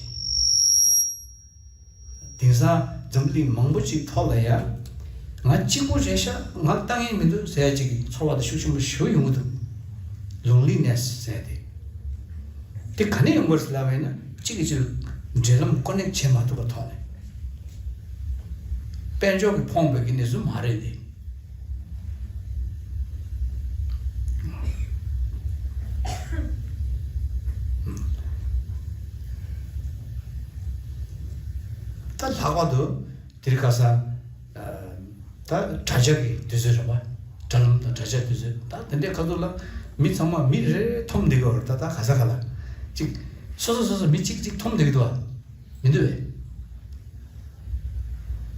དེང་སང་འཛམ་གླིང་མང་པོ་ཅིག་ཐོག་ལ་ཡ། ང་གཅིག་པོ་རེད་ཤག་ང་ལ་ལྟ་མཁན་མི་འདུག་ཟེར་ཡ་ཅིག་གི་ཚོར་བ་དེ་ཤུགས་ཆེན་པོ་ཞེ་པོ་ཡོང་གི་འདུག་ལོན་ལི་ནེ་སི་ཟེར་དེ། དེ་ག་ནས་ཡོང་གི་རེད་ལབ་པ་ཡིན་ན་གཅིག་གིས་གཅིག་ལ་འབྲེལ་ལམ་ཀོ་ནེག་བྱེད་མ་ཐུབ་པ་ཐོག་ནས། དཔལ་འབྱོར་གྱིས་ཕོངས་པའི་གི་གནས་ཚུལ་མ་རེད་དེ། ད་ལྷག་པར་དུ་དེ་རིང་ཁ་སང་། ད་དྲ་རྒྱ་གི་དུས་ཚོད་རེད་པ། དྲ་ལམ་དང་དྲ་རྒྱ་དུས་ཚོད། ད་དེ་འདྲའི་ཁ་ཐུག་ལ་མི་ཚང་མ་མི་རེ་འཐོམ་བསྡད་ཀྱི་ཡོད་རེད། ད་ད་ག་ས་ག་ལ་ཅིག་སོ་སོ་སོ་སོ་མི་གཅིག་གཅིག་འཐོམ་བསྡད་ཀྱི་འདུག་བ། མི་འདུག་བས།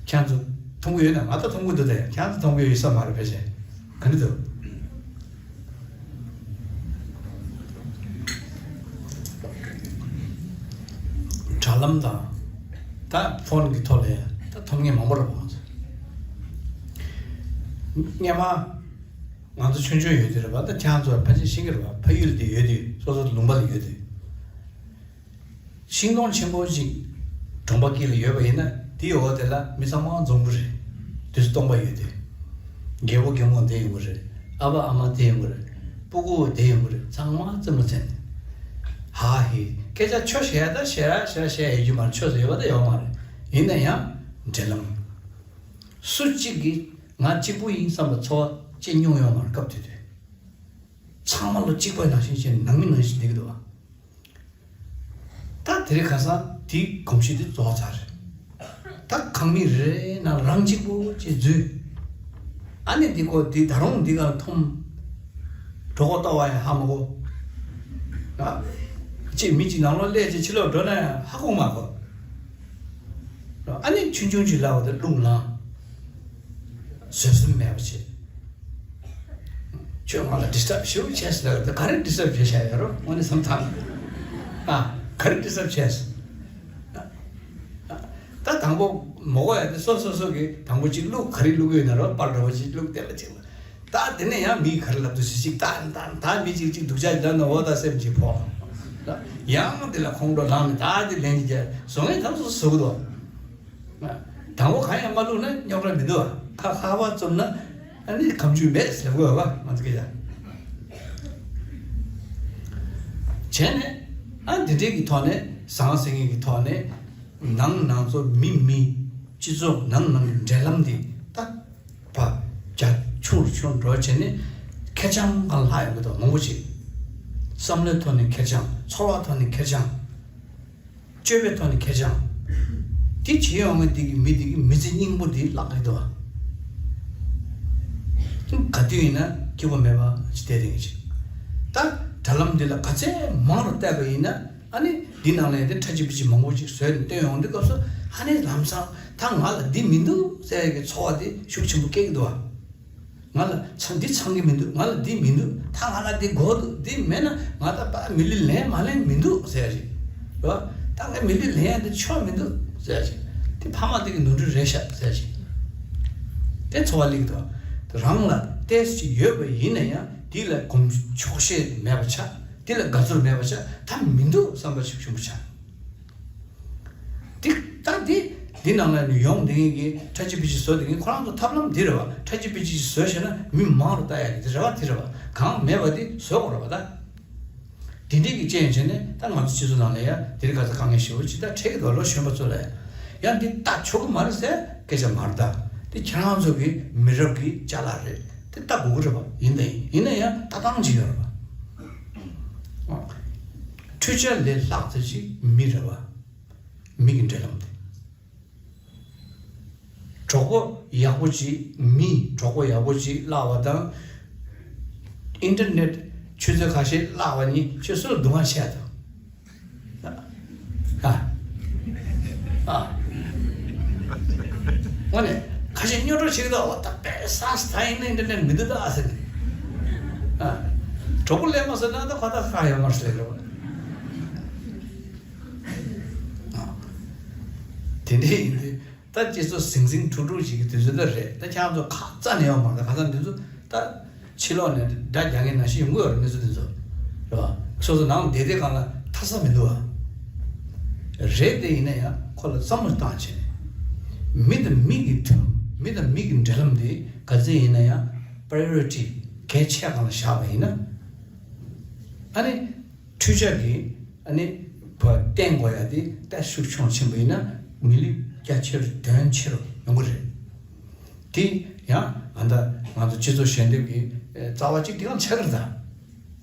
ཁྱེད་ཚོ་མཐོང་གི་ཡོད་ན། ང་ད་མཐོང་གི་འདུག་དེ། ཁྱེད་ཚོ་མཐོང་གི་ཡོད་ས་མ་རེད་ཕལ་ཆེར། ག་འདྲ་འདུག་དྲ་ལམ་དང་། ད་ཕོན་གྱི་ཐོག་ལ་ཡང་ད་མཐོང་མཁན་མང་པོ་རེད་པ། ང་ཚོ་སྔོན་མ་ང་ཚོ་ཆུང་ཆུང་ཡོད་དུས་རེད་པ། ད་ཁྱེད་ཚོ་ཕལ་ཆེར་ཤེས་ཀྱི་རེད་པ། ཕ་ཡུལ་དེ་ཡོད་དུས། སོ་སོ་ལུང་པ་ལ་ཡོད་དུས། ཤིང་སྡོང་ཆེན་པོ་ཅིག་གྲོང་པ་དཀྱིལ་ལ་ཡོད་པ་ཡིན་ན། དེའི་འོག་དེ་ལ་མི་ཚང་མ་འཛོམས་ཀྱི་རེད། དུས་སྟོང་པ་ཡོད་དེ། རྒད་པོ་རྒན་མོ་བསྡད་ཡོང་གི་རེད། ཨ་ཕ་ཨ་མ་བསྡད་ཡོང་གི་རེད། སྤུ་གུ་བསྡད་ཡོང་གི་རེད། ཚང་མ་རྩེད་མོ་རྩེ་ནས། ཧ་ཧི། སྐད་ཆ་ཆོ་བཤད་ད་བཤད་ར་བཤད་བཤད་ཡོད་རྒྱུ་མ་རེད། ཆོས་སུ་ཡོད་པ་ད་ཡོད་མ་རེད། ཡིན་ན་ཡང་འབྲེལ་ལམ། སུ་གཅིག་གིས་ང་གཅིག་པུ་ཡིན་བསམ་པའི་ཚོར་བ་སྐྱེ་མྱོང་ཡོད་མ་རེད། སྐབས་དེ་དུས། ཚང་མ་བློ་གཅིག་པ་ནང་བཞིན་བྱས་ནས་ནང་མི་ནང་བཞིན་བསྡད་ཀྱི་འདུག་བ། ད་དེ་རིང་ཁ་སང་དེའི་གོམས་གཤིས་དེ་རྫོགས་ཚར་རེད། ད་ཁང་མིག་རེ་རེ་ནང་རང་གཅིག་པོ་ཅིག་འཛུལ། ཨ་ནི་འདི་ཀོ་འདི་ད་རུང་འདི་ག་འཐོམ། གྲོད་ཁོག་ལྟ་བ་ཡང་ཧ་མ་གོ། ཨ། ཅིག་མི་གཅིག་ནང་ལོགས་སླེབས་ཅིག་ཕྱི་ལོགས་འགྲོ་ན་ཡང་ཧ་གོ་མ་གོ། ཨ་ནི་ཆུང་ཆུང་ཅིག་ལབ་པ་དེ་རླུང་ལངས། བཟོད་སེམས་མེད་པ་བྱེད། ཁྱོད་ང་ལ་ཌིས་ཊབ་ཞེ་པོ་བྱས་ཟེར་ལབ་ད་ག་རེ་ཌིས་ཊབ་བྱས་བཞག་ཡོད་རོ། དངོས་གནས་བསམ་ཐང་། ཨ། ག་རེ་ཌིས་ཊབ་བྱས་ཟེར། ད་དང་པོ་མོ་གོ་ཡ་དེ་སོ་སོ་སོ་གི་དང་པོ་གཅིག་བླུག་ག་རེ་བླུག་ཡོད་ན་རོ། པར་འདྲ་བོ་གཅིག་བླུག་དེ་ལ་གཅིག་ལ། ད་དེ་ནས་ཡང་མིས་ག་རེ་ལབ་འདུག་ཟེར་ཅིག་ད་ད་ད་མི་གཅིག་གཅིག་སྡུག་ཅག་ལབ་ན་འོ་ད་སེམས་ཅིག་ཕོག་ཡང་དེ་ལ་ཁོང་ཁྲོ་ལངས་ནས་ད་དེ་ལན་གཅིག་བཟོ་མཁན་ཐམས་ཅད་བཟོ་གི་འདུག་དང་པོ་གང་ཡང་མ་བླུགས་ན་རྙོག་དྲ་མི་འདུག་ཁ་ཁ་བ་བཙུམ་ན་ཨ་ནི་གམ་ཆུས་མེད་ཟེར་དགོས་པ་ང་ཚོ་སྐད་ཆ། བྱས་ནས་ཨ་འདི་འདྲའི་གི་ཐོག་ནས་ཟང་ཟིང་གི་ཐོག་ནས་ནང་ནང་ཚོ་མི་མི་སྤྱི་ཚོགས་ནང་ནང་གི་འབྲེལ་ལམ་འདི་ད་བ་རྒྱ་ཆུང་རུ་ཆུང་རུ་འགྲོ་བྱས་ནས་ཁེར་རྐྱང་གང་ལྷག་ཡོང་གི་འདུག་མང་པོ་ཅིག་བསམ་བློའི་ཐོག་ནས་ཁེར་རྐྱང་། ཚོར་བ་ཐོག་ནས་ཁེར་རྐྱང་། སྤྱོད་པའི་ཐོག་ནས་ཁེར་རྐྱང་། དེ་བྱེད་ཡོང་མཁན་དེ་གི་མི་དེ་གི་མི་ཚེ་སྙིང་པོ་དེ་བརླག་གི་འདུག་བ། ག་དུས་ཡིན་ན་སྐྱིད་པོ་མེད་པ་ཅིག་བསྡད་དེ་ཡིན་ཅིག་ད་དྲ་ལམ་འདི་ལ་ག་ཚད་མང་རུ་བལྟས་པ་ཡིན་ན། ཨ་ནི་འདི་ནང་ལ་ཡང་དེ་ཁྲ་ཆི་པི་ཆི་མང་པོ་ཅིག་བཟོས་ནས་བཏོན་ཡོང་དུས་སྐབས་སུ་ཨ་ནི་ལམ་སང་ད་ང་ལ་འདི་མི་འདུག་ཟེར་ཡ་གི་ཚོར་བ་དེ་ཤུགས་ཆེན་པོ་སྐྱེ་གི་འདུག་བ། ང་ལ་ཚང་འདི་ཚང་གི་མི་འདུག་ང་ལ་འདི་མི་འདུག་ད་ང་ལ་འདི་དགོས་འདུག་འདི་མེད་ན་ང་ད་པ་མི་ལི་ལེན་མ་ལེན་མི་འདུག་ཟེར་ཡ་ཞིག་རེད་བ། ད་ང་མི་ལི་ལེན་ཡ་འདི་ཆོག་མི་འདུག་ཟེར་ཡ་ཞིག་དེ་ཕ་མ་དེ་གི་ནོར་འཁྲུལ་རེད་ཤག་ཟེར་ཡ་ཞིག་དེ་ཚོར་བ་སླེབས་འདུག་རང་ལ་ཏོག་ཙམ་ཅིག་ཡོད་པ་ཡིན་ན་ཡང་དེ་ལ་གོམས་ཆོག་ཤེས་མེད་པ་ཆགས། དེ་ལ་དགའ་ཚོར་མེད་པ་ཆགས། ད་མི་འདུག་བསམ་པ་ཞིག་ཆེན་པོ་ཆགས། དེ་ད་དེ་ འདི་ནང་ལ་ནི་ཡོང་བསྡད་མཁན་གྱི་ཁྲ་ཆི་པི་ཆི་བཟོ་བསྡད་མཁན་ཁོ་རང་ཚོ་ཐབས་ལམ་འདི་རེད་བ། ཁྲ་ཆི་པི་ཆི་བཟོས་བྱས་ན་མི་མང་རུ་བཏང་ཡག་གི་འདི་རེད་བ། འདི་རེད་བ། གང་མེད་པ་འདི་བཟོ་དགོས་རེད་བ་ད། དེ་འདྲས་ཀྱི་རྐྱེན་བྱས་ནས་ད་ང་ཚོ་སྤྱི་ཚོགས་ནང་ལ་ཡང་དེ་རིང་ཁ་སང་དཀའ་ངལ་ཞེ་པོ་ཅིག་ད་འཕྲད་ཀྱི་འདུག་ལོ་གཞོན་པ་ཚོ་ལ་ཡང་འདི་ལྟ་ཆོག་གི་མ་རེད་ཟེར་སྐད་ཆ་མ་རེད་ད། དེ་ཁྱེད་རང་ཚོ་གི་མི་རབས་ཀྱི་ཅ་ལག་རེད། དེ་ལྟ་དགོས་ཀྱི་རེད་པ། ཡིན་ད་ཡིན། ཡིན་ན་ཡང་ལྟ་སྟངས་ཅིག་ཡོད་རེད་པ། འཕྲུལ་ཆས་ལས་ལྷག་ཙམ་ཅིག་མི་རེད་པ། མི་གི་འབྲེལ་ལམ་དེ། གྲོགས་པོ་ཡག་པོ་ཅིག་མི་གྲོགས་པོ་ཡག་པོ་ཅིག་བརླག་པ་དང་། ཨིན་ཊར་ནེཊ་ཆུ་ཚོད་ཁ་ཤས་བརླག་པ་གཉིས་ཁྱོད་སུ་ལ་སྡུག་བསྔལ་བྱས་དང་། ཨ། ཨ། དངོས་གནས་ཁ་ཤས་སྨྱོ་སྒྲོག་བྱེད་ཀྱི་འདུག་འོ་ད་དཔེ་སངས་ད་ཡིན་ན་ཨིན་ཊར་ནེཊ་མི་འདུག་ད་ཟེར་ནས། ཨ། གྲོགས་པོ་ལས་མ་བཟོ་ན་ད་ཁོ་ད་ཁག་ཡོད་མ་རེད་ཟེར་གི་རེད། ཨ། དེ་འདྲ་ཡིན་དུས། ད་སྤྱི་ཚོགས་ཟིང་ཟིང་འཁྲུག་འཁྲུག་ཅིག་གི་དུས་ཚོད་ད་རེད། ད་ཁྱེད་རང་ཚོ་ཁ་རྩ་ནས་ཡོང་མ་རེད། ཁ་སང་འདི་ཚོ་ད་ཕྱི་ལོགས་ནས་སྒྲ་རྒྱག་མཁན་ནང་བཞིན་ཡོང་གི་ཡོད་རེད། མི་ཚོ་འདི་ཚོ་རེད་བ། སོ་སོ་ནང་བསྡད་དེ་གང་ལ་ཐར་ས་མི་འདུག་བ། རེད་དེ་ཡིན་ན་ཡང་ཁོ་ལ་བསམ་བློ་བཏང་བྱས་ནས་མི་དང་མི་གི་མཐུན། མི་དང་མི་གི་འབྲེལ་ལམ་དེ་ག་ཚད་ཡིན་ན་ཡང་པ་རའི་ཡོ་རི་ཊི་གལ་ཆེ་སྒང་ལ་བཞག་པ་ཡིན་ན། ཨ་ནི། འཕྲུལ་ཆས་ཀྱིས་ཨ་ནི་བ་བརྟེན་དགོས་ཡ་དེ་ད་ཤུགས་ཆུང་ཕྱིན་པ་ཡིན་ན་མི་ལུས་རྒྱ་ཆེ་རུ་དོན་ཆེ་རུ་ཡོང་གི་རེད། དེ་ཡང་ང་ད་ང་ཚོ་སྤྱི་ཚོགས་ཞལ་འདེབས་ཀྱི་རྩ་བ་གཅིག་དེ་གང་ཆགས་ཀྱི་རེད་ད།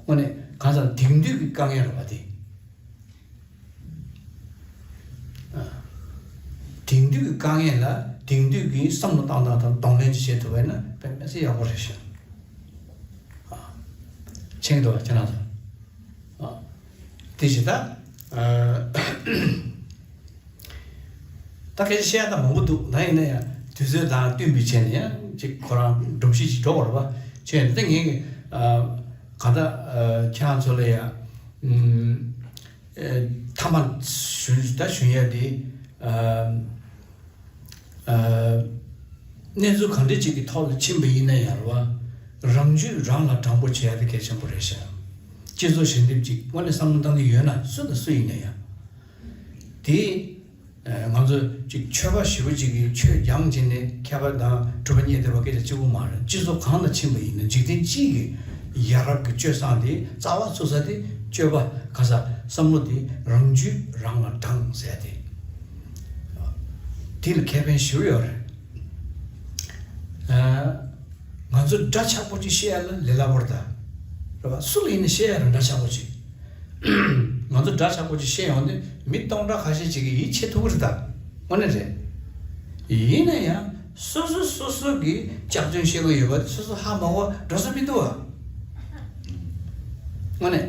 དངོས་གནས་གང་ཟག་དེང་དུས་ཀྱི་དཀའ་ངལ་རེད་བ་དེ། དེང་དུས་ཀྱི་དཀའ་ངལ་ལ་དེང་དུས་ཀྱི་བསམ་བློ་བཏང་སྟངས་དང་གདོང་ལེན་ཅིག་བྱེད་ཐུབ་པ་ཡིན་ན་དཔེ་མི་སྲིད་ཡག་པོ་རེད་ཤག་ཨ། མཁྱེན་གྱི་འདུག་བ་ཁྱེད་རང་ཚོ། ཨ། དེ་བཞིན་ད། ཨ། ད་སྐད་ཆ་བཤད་ཡ་ད་མང་པོ་འདུག་ད་ཡིན་ན་ཡང་དུས་ཚོད་དང་བསྟུན་པའི་ཆ་ནས་ཡང་ཅིག་ཁོ་རང་སྒྲོམ་གཞི་ཅིག་འགྲོ་དགོས་རེད་པ། བྱས་ནས་ད་ངས་ཨ་གང་ལྟར་ཨ་ཁྱེད་རང་ཚོ་ལ་ཡང་ཨུམ་ཨེ་མཐའ་མ་ཞུ་ད་ཞུ་ཡ་དེ་ཨ་ཨ་གནས་ཚུལ་གང་འདྲ་ཅིག་གི་ཐོག་ལ་ཕྱིན་པ་ཡིན་ན་ཡང་རེད་པ། རང་རྒྱུད་རང་ལ་དྲང་པོ་བྱེད་ཡ་དེ་གལ་ཆེན་པོ་རེད་ཤག་སྤྱི་ཚོགས་ཞལ་འདེབས་ཅིག་དངོས་གནས་བསམ་བློ་བཏང་གི་ཡོད་ན་སུ་དང་སུ་ཡིན་ན་ཡང་། དེ། ང་ཚོ་ཅིག་ཆོས་པ་ཞེ་པོ་ཅིག་གིས་ཆོས་སྦྱངས་བྱས་ནས་མཁས་པ་དང་གྲུབ་པ་བརྙེས་བསྡད་པ་སྐད་ཆ་གཅིག་པུ་མ་རེད། སྤྱི་ཚོགས་གང་ལ་ཕྱིན་པ་ཡིན་ན་འཇིག་རྟེན་སྤྱི་ཡི་ཡ་རབས་ཀྱི་སྤྱོད་བཟང་དེ་རྩ་བ་ཚུགས་ས་དེ་སྤྱོད་པ་ག་ས་བསམ་བློ་དེ་རང་རྒྱུད་རང་ལ་དྲངས་ཟེར་ཏེ། དེ་ལ་ཁེ་ཕན་ཞེ་པོ་ཡོད་རེད། ང་ཚོ་འདྲ་ཆགས་པོ་ཅིག་བཤད་ཡ་ལ་ལས་སླ་པོ་རེད་ད། རེད་པ། སུ་ལ་ཡིན་ན་བཤད་ཡ་རེད་འདྲ་ཆགས་པོ་ཅིག་ང་ཚོ་འདྲ་ཆགས་པོ་ཅིག་བཤད་ཡོང་དུས་མི་སྟོང་ཕྲག་ཁ་ཤས་ཅིག་གིས་ཡིད་ཆེས་ཐུབ་ཀྱི་རེད་ད། དངོས་གནས་རེད། ཡིན་ན་ཡང་སོ་སོ་སོ་སོ་གིས་སྐྱག་རྫུན་བཤད་ཀྱི་ཡོད་པ་དེ་སོ་སོ་ཧ་མ་གོ་འགྲོ་ས་མི་འདུག་བ། དངོས་གནས།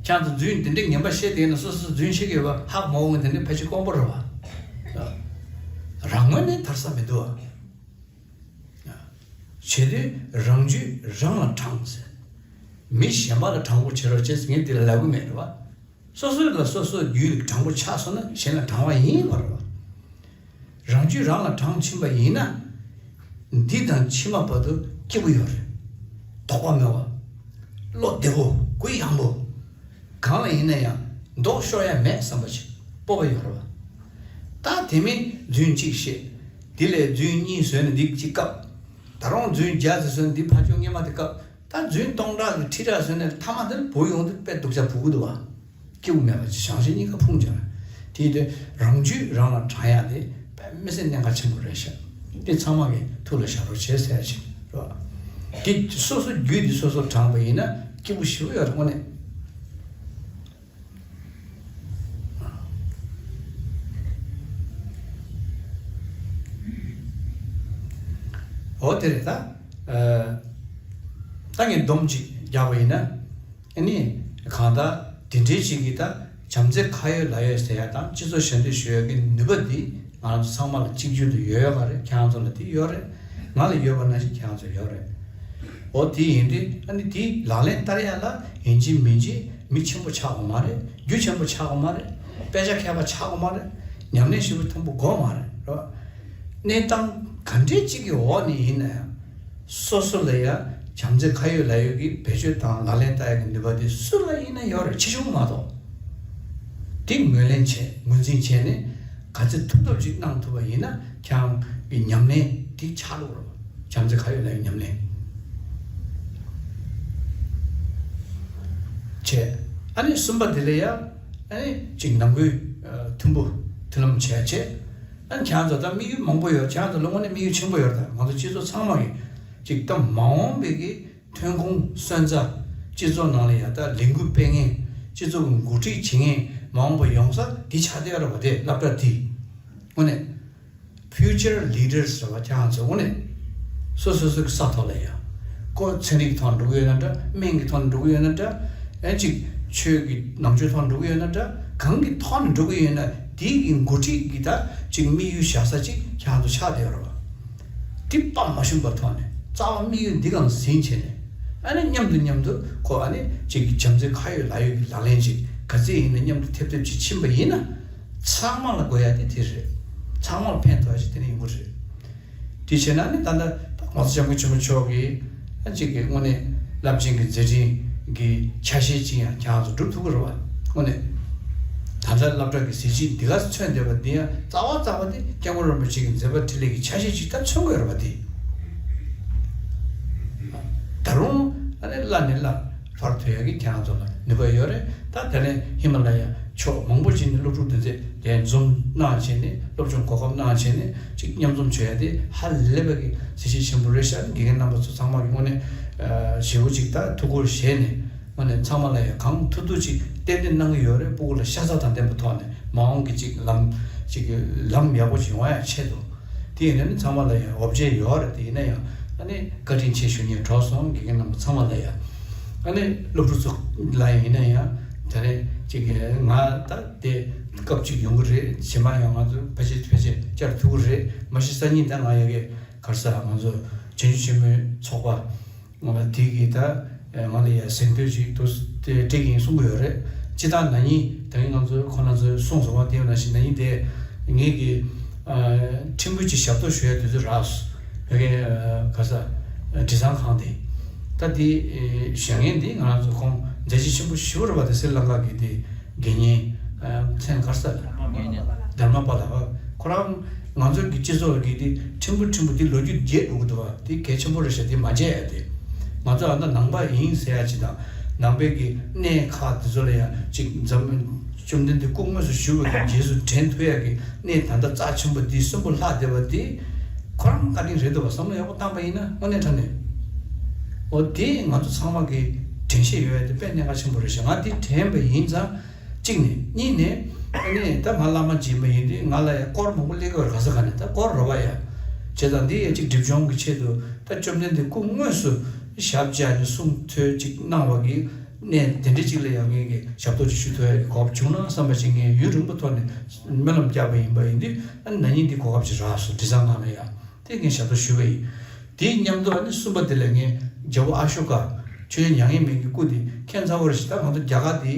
ཁྱེད་ཚོ་རྫུན་དེ་འདྲས་ངན་པ་བཤད་བསྡད་ན་སོ་སོ་རྫུན་བཤད་ཀྱི་ཡོད་པ་ཧ་མ་གོ་མཁན་དེ་འདྲས་ཕལ་ཆེར་དཀོན་པོ་རེད་བ། རང་ངོས་ནས་ཐར་ས་མི་འདུག་བ། བྱེད་དུས་རང་རྒྱུད་རང་ལ་དྲང་ཟེར། མི་གཞན་པ་ལ་དྲང་པོ་བྱེད་རོགས་བྱེད་ཟེར་ངས་འདི་ལ་ལབ་གི་མེད་རེད་བ། སོ་སོ་ལ་སོ་སོའི་རྒྱུད་ལ་དྲང་པོ་ཆགས་སོང་ན་གཞན་ལ་དྲང་བ་ཡིན་པ་རེད་བ། རང་རྒྱུད་རང་ལ་དྲང་ཕྱིན་པ་ཡིན་ན། འདི་དང་ཕྱི་མ་བར་དུ་སྐྱིད་པོ་ཡོད་རེད། དོགས་པ་མེད་བ། བློ་བདེ་བོ་གུ་ཡངས་པོ། གང་ལ་ཡིན་ན་ཡང་མདོག་ཤོར་ཡ་མེད་བསམ་པ་ཞིག་སྤོབས་པ་ཡོད་རེད་བ། ད་དེ་མིན་རྫུན་གཅིག་བཤད། དེ་ལས་རྫུན་གཉིས་བཟོས་ནས་འདི་གཅིག་བཀབ། ད་རུང་རྫུན་བརྒྱ་ཙམ་བཟོས་ནས་འདི་ཕར་ཕྱོགས་སྔོན་མ་དེ་བཀབ། ད་རྫུན་སྟོང་ཕྲག་གི་ཁྲི་ཕྲག་བཟོས་ནས་མཐའ་མ་དེར་བུ་ཡོང་དུས་དཔེ་སྡུག་ཅག་བུ་གུ་འདུག་བ། སྐྱིད་པོ་མེད་པ་ཅིག་བྱང་ཤིང་གཉིས་ཀ་ཕུང་བྱུང་། དེ་ཡིན་དུས་རང་རྒྱུད་རང་ལ་དྲང་ཡ་དེ་དཔེ་མི་སྲིད་གནད་འགག་ཆེན་པོ་རེད་ཤག་དེ་ཚང་མ་གི་ཐུགས་ལ་བཞག་རོགས་བྱེད་ཟེར་ཡ་ཅིག་རེད་བ། དེ་སོ་སོ་རྒྱུད་དེ་སོ་སོ་དྲང་པ་ཡིན་ན་སྐྱིད་པོ་ཞེ་པོ་ཡོད་རེད་དངོས་གནས། འོ་དེ་རེད་ད། ད་ངས་སྡོམ་གཅིག་རྒྱག་པ་ཡིན་ན། ཨ་ནི། གང་ལྟར་དེ་འདྲའི་ཞིག་གིས་ད་བྱམས་བརྩེ་ཁ་ཡོད་ལག་ཡོད་ཟེར་ཡ་དང་སྤྱི་ཚོགས་ཞབས་འདེགས་ཞུ་ཡ་གི་ནུས་པ་འདི་ང་རང་ཚོ་ཚང་མ་ལ་གཅིག་གྱུར་དུ་ཡོད་ཡོད་མ་རེད། ཁྱེད་རང་ཚོ་ལ་དེ་ཡོད་རེད། ང་ལ་ཡོད་པ་ནང་བཞིན་ཁྱེད་རང་ཚོ་ཡོད་རེད། འོ་དེ་ཡིན་དུས་ཨ་ནི་དེ་ལག་ལེན་བསྟར་ཡ་ལ་ཡིན་གཅིག་མིན་གཅིག་མི་ཆེན་པོ་ཆགས་དགོས་མ་རེད། རྒྱུ་ཆེན་པོ་ཆགས་དགོས་མ་རེད། དཔེ་ཆ་མཁས་པ་ཆགས་དགོས་མ་རེད། ཉམས་ལེན་ཞིབ་པོ་མཐོན་པོ་དགོས་མ་རེད། རེད་བ། གནས་སྟངས་ག་འདྲའི་གཅིག་གི་འོག་ནས་ཡིན་ན་ཡང་། སོ་སོ་ལ་ཡང་བྱམས་བརྩེ་ཁ་ཡོད་ལག་ཡོད་ཀྱི་བེད་སྤྱོད་དང་ལག་ལེན་བསྟར་ཡག་གི་ནུས་པ་དེ་སུ་ལ་ཡིན་ན་ཡོད་རེད། ཆེ་ཆུང་མ་གཏོགས། དེ་ངོས་ལེན་བྱས་ངོས་འཛིན་བྱས་ནས་ ག་ཚོད་ཐུབ་ཐུབ་ཅིག་གནང་ཐུབ་པ་ཡིན་ན་ཁྱེད་རང་གི་ཉམས་ལེན་དེ་ཆགས་འགྲོ་རེད་བ། བྱམས་བརྩེ་ཁ་ཡོད་ལག་ཡོད་ཉམས་ལེན་བྱས། ཨ་ནི་གསུམ་པ་དེ་ལ་ཡ་ཨ་ནི་ཅིག་ནང་ཁུལ་ཨ་མཐུན་པོ་མཐུན་ལམ་བྱས་བྱས། ཨ་ནི་ཁྱེད་རང་ཚོ་ད་དམིགས་ཡུལ་མང་པོ་ཡོད། ཁྱེད་རང་ཚོ་ལ་དངོས་གནས་དམིགས་ཡུལ་ཆེན་པོ་ཡོད། ད་ང་ཚོ་སྤྱི་ཚོགས་ཚང་མ་གི་ཅིག་ད་མ་འོངས་པའི་གི་ཐོན་ཁུངས་སོན་རྩ། སྤྱི་ཚོགས་ནང་ལ་ཡ་ད་ལས་འགུལ་སྤེལ་མཁན། སྤྱི་ཚོགས་ཀྱི་འགོ་ཁྲིད་བྱེད་མཁན་མ་འོངས་པ་ཡོང་ས་འདི་ཆགས་བསྡད་ཡོད་རེད་བ། དེ་སློབ་གྲྭ་དེ་དངོས་གནས་future leaders རེད་བ། ཁྱེད་རང་ཚོ་དངོས་གནས་སོ་སོ་སོ་གི་ས་ཐོག་ལ་ཡ་ཁོ་ཚན་རིག་གི་ཐོག་ནས་འགྲོ་གི་ཡོད་ན་འདྲ། སྨན་གྱི་ཐོག་ནས་འགྲོ་གི་ཡོད་ན་འདྲ། ཨེ་ཅིག་ཆོས་ཀྱི་ནང་ཆོས་ཐོག་ནས་འགྲོ་གི་ཡོད་ན་འདྲ། གང་གི་ཐོག་ནས་འགྲོ་གི་ཡོད་ན་དེའི་གི་འགོ་ཁྲིད་ཀྱི་ད་ཅིག་དམིགས་ཡུལ་བཞག་ས་ཅིག་ཁྱེད་རང་ཚོ་ཆགས་བསྡད་ཡོད་རེད་བ། དེ་དཔའ་མ་ཞུམ་པའི་ཐོག་ནས་རྩ་བ་དམིགས་ཡུལ་འདི་གང་ཟིན་བྱས་ནས། ཨ་ནི་མཉམ་དུ་མཉམ་དུ་ཁོ་ཨ་ནི་ཅིག་བྱམས་བརྩེ་ཁ་ཡོད་ལག་ཡོད་ཀྱི་ལག་ལེན་ཅིག་ག་ཚོད་ཡིན་ན་མཉམ་དུ་ཐེབས་ཐེབས་ཅིག་ཕྱིན་པ་ཡིན་ན། ཚང་མ་ལ་དགོས་ཡ་དེ་དེ་རེད། ཚང་མ་ལ་ཕན་ཐོགས་ཡ་ཅིག་དེ་ནི་ཡོང་གི་རེད། དེ་བྱས་ན་ནི་ད་ལྟ་ང་ཚོ་སྐྱབས་མགོན་ཆེན་པོ་མཆོག་གིས་ཨ་ཅིག་གི་དངོས་གནས་རླབས་ཆེན་གྱི་མཛད་འཕྲིན་གྱི་ཆ་ཤས་ཅིག་ཡང་ཁྱེད་རང་ཚོ་སྒྲུབ་ཐུབ་ཀྱི་རེད་བ། དངོས་གནས་ད་ལྟ་སློབ་གྲྭ་གི་གཟི་བརྗིད་འདི་ག་མཚོན་བསྡད་པ་འདི་ཡང་རྩ་བ་རྩ་བ་དེ་སྐྱབས་མགོན་རིན་པོ་ཆེ་གི་མཛད་པ་འཕྲིན་ལས་ཀྱི་ཆ་ཤས་ཅིག་ད་མཚོན་གྱི་ཡོད་རེད་བ། དེ་ད་རུང་ཨ་ནི་བླ་ནས་བླ་བར་ཐོན་ཡག་གི་ཁྱེད་རང་ཚོ་ལ་ནུས་པ་ཡོད་རེད། ད་དེ་ནས་ཧི་མ་ལ་ཡ་ཕྱོགས་མང་པོ་ཅིག་ནས་སློབ་ཕྲུག་དེ་ཚོས་དེ་འཛོམས་གནང་བྱས་ནས་སློབ་སྦྱོང་གོ་སྐབས་གནང་བྱས་ནས་ཅིག་མཉམ་འཛོམས་བྱོས་ཡ་དེ་ཧ་ལས་པ་གི་གཟི་བརྗིད་ཆེན་པོ་རེད་ཤག་དགེ་རྒན་རྣམ་པ་ཚོ་ཚང་མ་གི་དངོས་གནས་ཨ་ཞེ་པོ་ཅིག་ད་ཐུགས་ཁུར་བཞེས་ནས་དངོས་གནས་ཚང་མ་ལ་ཡ་གང་ཐུབ་ཐུབ་ཅིག་ཏན་ཏན་གནང་གི་ཡོད་རེད། སྤུ་གུ་ལ་ཤ་ཚ་དང་ལྡན་པའི་ཐོག་ནས་མ་འོངས་ཀྱི་ཅིག་ལམ་ཅིག་གི་ལམ་ཡག་པོ་ཅིག་ཡོང་ཡ་ཆེད་དུ། དེ་ཡིན་ན་ནི་ཚང་མ་ལ་ཡང་འོ་བརྒྱལ་ཡོད་རེད། དེ་ཡིན་ན་ཡང་ཨ་ནི་བཀའ་དྲིན་ཆེ་ཞུ་སྙིང་བྲོ་སོང་། དགེ་རྒན་རྣམ་པ་ཚང་མ་ལ་ཡང་། ཨ་ནི་སློབ་ཕྲུག་ཚོ་ལ་ཡང་ཡིན་ན་ཡང་ད་རེས་ཅིག་ང་ད་དེ་སྐབས་ཅིག་ཡོང་གི་རེད། རྗེས་མ་ཡང་ང་ཚོ་ཕལ་ཆེར་ཕལ་ཆེར་བཅར་ཐུབ་ཀྱི་རེད། མ་གཞི་སང་ཉིན་ད་ང་ཡ་གི་ག་རེ་ཟེར་ང་ཚོ་བྱང་ཆུབ་ཆེན་མོའི་ཚོགས་པ། ང་ལ་དེ་གི་ད་ང་ལ་ཡ་གཟེངས་བསྟོད་ཅིག་ཏུ་སྤྲད་ཀྱི་ཡིན་གསུང་གི་ཡོད་རེད། སྤྱིར་བཏང་ན་ནིང་ད་གིན་ང་ཚོ་ཁོ་ན་ཚོས་གསུངས་སོང་བ། དེ་ཡང་ན་ཞིག་ན་ནིང་དེ་ངེད་ཀྱི་ཨ་ཕྲན་བུ་ཅིག་ཞབས་ཏོག་ཞུ་ཡ་དུས་ཚོད་རག་སོང་། བོད་ཀྱི་ཨ་ག་ས་དྲི་བཟང་ཁང་དེ་ད་དེ་བཞེངས་མཁན་དེ་ང་རང་ཚོ་ཁོང་མཛད་རྗེས་ཆེན་པོ་ཞེ་པོ་རེད་པ། དེ་སྲི་ལང་ཀ་གི་དེ་དགེ་བསྙེན་མཚན་ག་རེ་ཟེར། དྷརྨ་པཱ་ལ། ཁོ་རང་ང་ཚོ་གི་སྤྱི་ཚོགས་ཀྱི་དེ་ཕྲན་བུ་ཕྲན་བུ་དེ་ལོ་རྒྱུས་བརྗེད་འགྲོ་གི་འདུག་བ། དེ་གལ་ཆེན་པོ་རེད་ཤག་དེ་མ་བརྗེད་ཡ་དེ། ང་ཚོ་ཨ་ད་ནང་པ་ཡིན་ཟེར་ཡ་ཅིག་དང་། ནང་པའི་གི་གནས་ཁག་དེ་ཚོ་ལ་ཡ་ཅིག་འཛམ་བཅོམ་ལྡན་འདས་སྐུ་དངོས་སུ་བཞུགས་པའི་གི་རྗེས་སུ་དྲན་ཐུབ་ཡ་གི་གནས་ད་ལྟ་རྩ་ཆེན་པོ་དེ་གསོན་པོ་ལྷག་བསྡད་པ་དེ་ཁོ་རང་བཀའ་དྲིན་རེད་འདུག་བ། བསམ་བློ་ཡག་པོ་བཏང་པ་ཡིན་ན་དངོས་གནས་དྲང་གནས་འོ་དེ་ང་ཚོ་ཚང་མ་གི་དྲན་ཤེས་ཡོད་ཡ་དེ་དཔེ་གནད་འགག་ཆེན་པོ་རེད་ཤག་ང་དེ་དྲན་པ་ཡིན་ཙང་། གཅིག་ནས། གཉིས་ནས། ཨ་ནི་ད་ང་བླ་མ་སྦྱིན་པ་ཡིན་དུས་ང་ལ་ཡང་སྐོར་མང་པོ་སླེབས་ཀྱི་ཡོད་རེད། ག་ས་ག་ནས་ད་སྐོར་རོ་བ་ཡ། བྱས་ཙང་འདི་ཡ་གཅིག་སྒྲིབ་སྦྱོང་གི་ཆེད་དུ་ད་བཅོམ་ལྡན་འདས་སྐུ་དངོས་སུ་ཞབས་བཅགས་ནས་གསུང་ཐོས་ཅིག་གནང་བ་གི་གནས་དེ་འདྲ་ཅིག་ལ་ཡང་ངེད་ཀྱིས་ཞབས་ཏོག་ཅིག་ཞུ་ཐུབ་ཡ་གི་གོ་སྐབས་བྱུང་ན་བསམ་པ་ཞིག་ངས་ཡུན་རིང་པོ་ཐོག་ནས་སྨོན་ལམ་བརྒྱབ་པ་ཡིན་པ་ཡིན་དུས། ཨ་ནི་ན་ནིང་འདི་གོ་སྐབས་ཅིག་རག་སོང་། དྲི་བཟང་ནང་ལ་ཡ། དེ་ངས་ཞབས་ཏོག་ཞུས་པ་ཡིན། དེའི་མཉམ་དུ་ཨ་ནི་གསུམ་པ་དེ་ལ་ངས་རྒྱལ་པོ་ཨ་ཤོ་ཀ་ཆོས་རྒྱལ་མྱ་ངན་མེད་ཀྱི་སྐུ་དེ་མཁྱེན་ཚར་བ་རེད་ཤག་ད་ང་ཚོ་རྒྱ་གར་དེ་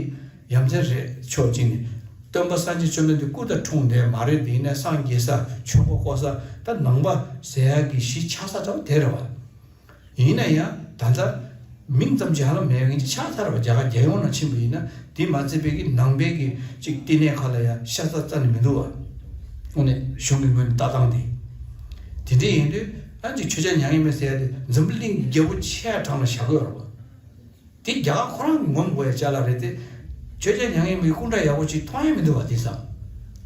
ཡ་མཚན་རེད། ཕྱོགས་གཅིག་ནས་སྟོན་པ་སངས་རྒྱས་བཅོམ་ལྡན་འདས་སྐུ་དང་འཁྲུངས་ནས་མ་རེད། དེ་ཡིན་ན་སངས་རྒྱས་ས་ཆོས་འཁོར་བསྐོར་ས་ད་ནང་པ་ཟེར་ཡག་གི་གཞི་ཆགས་ས་འདྲ་བོ་དེ་རེད་བ། ཡིན་ན་ཡང་ད་ལྟ་མིང་ཙམ་གྱི་ཧ་ལམ་མེད་མཁན་ཅིག་ཆགས་ཚར་བ། རྒྱ་གར་རྒྱལ་ཡོངས་ནང་ཕྱིན་པ་ཡིན་ན་དེ་མ་ཚད་པའི་གི་ནང་པའི་གི་ཅིག་བསྟི་གནས་ཁག་ལ་ཡང་ཤ་ཚ་རྩ་ནས་མི་འདུག་བ། དངོས་གནས་གཞུང་གི་ངོས་ནས་ལྟ་སྟངས་དེ། དེ་འདྲ་ཡིན་དུས་ཨ་ཅིག་ཆོས་རྒྱལ་མྱ་ངན་མེད་ཟེར་ཡ་དེ་འཛམ་བུ་གླིང་གི་རྒྱལ་པོ་ཆེ་བ་གྲངས་ལ་བཞག་གི་ཡོད་རེད་བ། དེ་རྒྱ་གར་ཁོ་རང་གི་ངོམ་དགོས་ཡ་ཅ་ལག་རེད་དེ། ཆོས་རྒྱལ་མྱ་ངན་མེད་སྐུ་འདྲ་ཡག་པོ་ཅིག་མཐོང་ཡ་མི་འདུག་བ་དེང་སང་།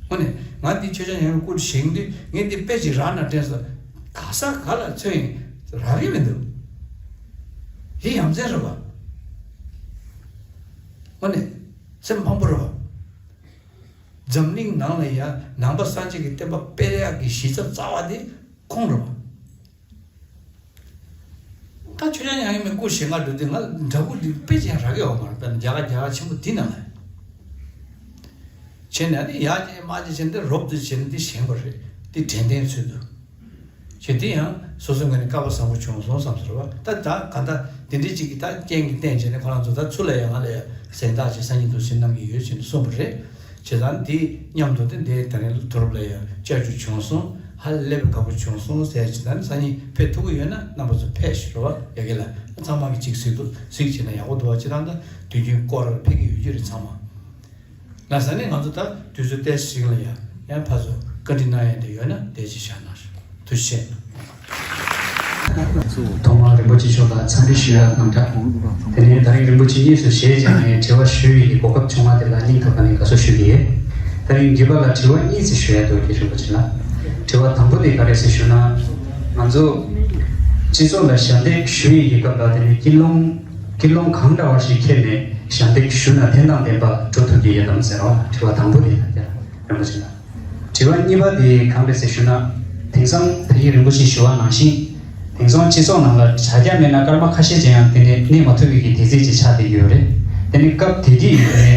དངོས་གནས་ང་འདི་ཆོས་རྒྱལ་མྱ་ངན་མེད་སྐུ་བཞེངས་དུས་ངས་འདི་དཔེ་ཅིག་རག་ན་དྲན་སོང་། ག་ས་ག་ལ་འཚོལ་ཡིན་རག་གི་མི་འདུག་དེ་ཡ་མཚན་རེད་བ། དངོས་གནས་སེམས་ཕམ་པོ་རེད་བ། འཛམ་གླིང་ནང་ལ་ཡ་ནང་པ་སངས་རྒྱས་ཀྱི་བསྟན་པ་སྤེལ་ཡག་གི་གཞི་རྩ་རྩ་བ་དེ་ཁོང་རེད་བ། ད་ཆོས་རྒྱལ་མྱ་ངན་མེད་སྐུ་བཞེངས་ག་འགྲོ་དུས་ང་འདྲ་པོ་འདི་དཔེ་ཅན་རག་གི་ཡོད་མ་རེད། དཔེར་ན་རྒྱ་གར་རྒྱ་གར་ཆེན་པོ་འདི་ནང་ལ་བྱས་ནས་ཨ་ནི་ཡར་བྱས་མར་བྱས་བྱས་འདི་རོབ་ཏུ་བྱས་ནས་འདི་བཞེངས་པ་རེད། འདི་དྲན་རྟེན་ཚུལ་དུ་བྱས། འདི་ཡང་སོ་སོའི་ངོས་ནས་སྐལ་བ་བཟང་པོ་བྱུང་སོང་བསམ་ཟེར་བ། ད་ད་ག་ད་འདི་འདྲའི་ཅིག་གི་ད་རྐྱེན་གྱིས་བརྟེན་བྱས་ནས་ཁོ་རང་ཚོ་ད་ཚུར་ལ་ཡང་ང་ལ་ཡང་གཟེངས་རྟགས་ཅིག་སང་ཉིན་དུ་ཕྱིར་གནང་གི་ཡོད་ཅེས་ནས་གསུངས་པ་རེད། བྱས་ཙང་འདི་མཉམ་དུ་དེ་འདི་ད་རིང་དུ་རུབ་ལ་ཡང་བཅར་རྒྱུ་བྱུང་སོང་། ཧ་ལས་པའི་དགའ་པོ་བྱུང་སོང་ཟེར་ཅིག་ད་ནི་སང་ཉིན་ཕེབས་ཐུབ་ཀྱི་ཡོད་ན་རྣམ་པ་ཚོ་ཕེབས་ཤིག་རོགས་ཡ་གི་ལ་ཚང་མ་གི་ཅིག་གཟིགས་འདུག་གཟིགས་བྱས་ན་ཡག་པོ་འདུག་བ། ཅི་ད་ད་དུས་རྒྱུན་སྐོར་ཕེབས་ཀྱི་ཡོད་རྒྱུ་རེད་ཚང་མ། ལ་ས་ནས་ང་ཚོ་ད་དུས་ཚོད་ཏོག་ཙམ་ཞིག་ལ་ཡང་ ཡང་ཕར་ཚུར་བཀའ་འདྲི་གནང་ཡ་དེ་ཡོད་ན་དེ་ཅིག་བཞག་གནང་ཞུ། ཐུགས་རྗེ་ཆེ། ཐོག་མར་རིན་པོ་ཆེ་མཆོག་ལ་འཚམས་འདྲི་ཞུ་ཡ་དང་སྦྲགས། དེ་ནས་ད་རིང་རིན་པོ་ཆེ་དངོས་སུ་ཞལ་བཞེས་ནས་དྲི་བ་ཞུ་ཡི་གོ་སྐབས་བྱུང་བ་དེ་ལ་སྙིང་ཐག་པ་ནས་དགའ་བསུ་ཞུ་གི་ཡོད། ད་རིང་བརྒྱུད་པ་ལ་དྲི་བ་གཉིས་ཙམ་ཞུ་ཡ་འདུག་གི་རིན་པོ་ཆེ་ལ། དྲི་བ་དང་པོ་དེ་ག་རེ་ཟེར་ཞུ་ན། ང་ཚོ་སྤྱི་ཚོགས་ལ་ཞབས་འདེགས་ཞུ་ཡི་གི་སྐབས་ལ་དེ་ནས་ཀུན་སློང་ཀུན་སློང་གང་འདྲ་བ་ཞིག་འཁྱེར་ནས་ཞབས་འདེགས་ཞུ་ན་ཕན་ཐོགས་ལྡན་པ་འགྲོ་ཐུབ་ཀྱི་ཡོད་དམ་ཟེར་བ་དྲི་བ་དང་པོ་དེ་ལ་རིན་པོ་ཆེ་ལ། དྲི་བ་གཉིས་པ་དེ་གང་རེད་ཟེར་ཞུ་ན། དེང་སང་ད་གིན་རིན་པོ་ཆེས་ཞུ་བ་ནང་བཞིན། དེང་སང་སྤྱི་ཚོགས་ནང་ལ་དྲ་རྒྱ་མེད་ན་སྐར་མ་ཁ་ཤས་ཅན་ཡང་དེ་ནས་གནས་མ་ཐུབ་པའི་གི་དུས་ཚོད་ཅིག་ཆགས་བསྡད་ཡོད་རེད། དེ་ནས་སྐབས་དེ་དུས་ཡིན་ནའི་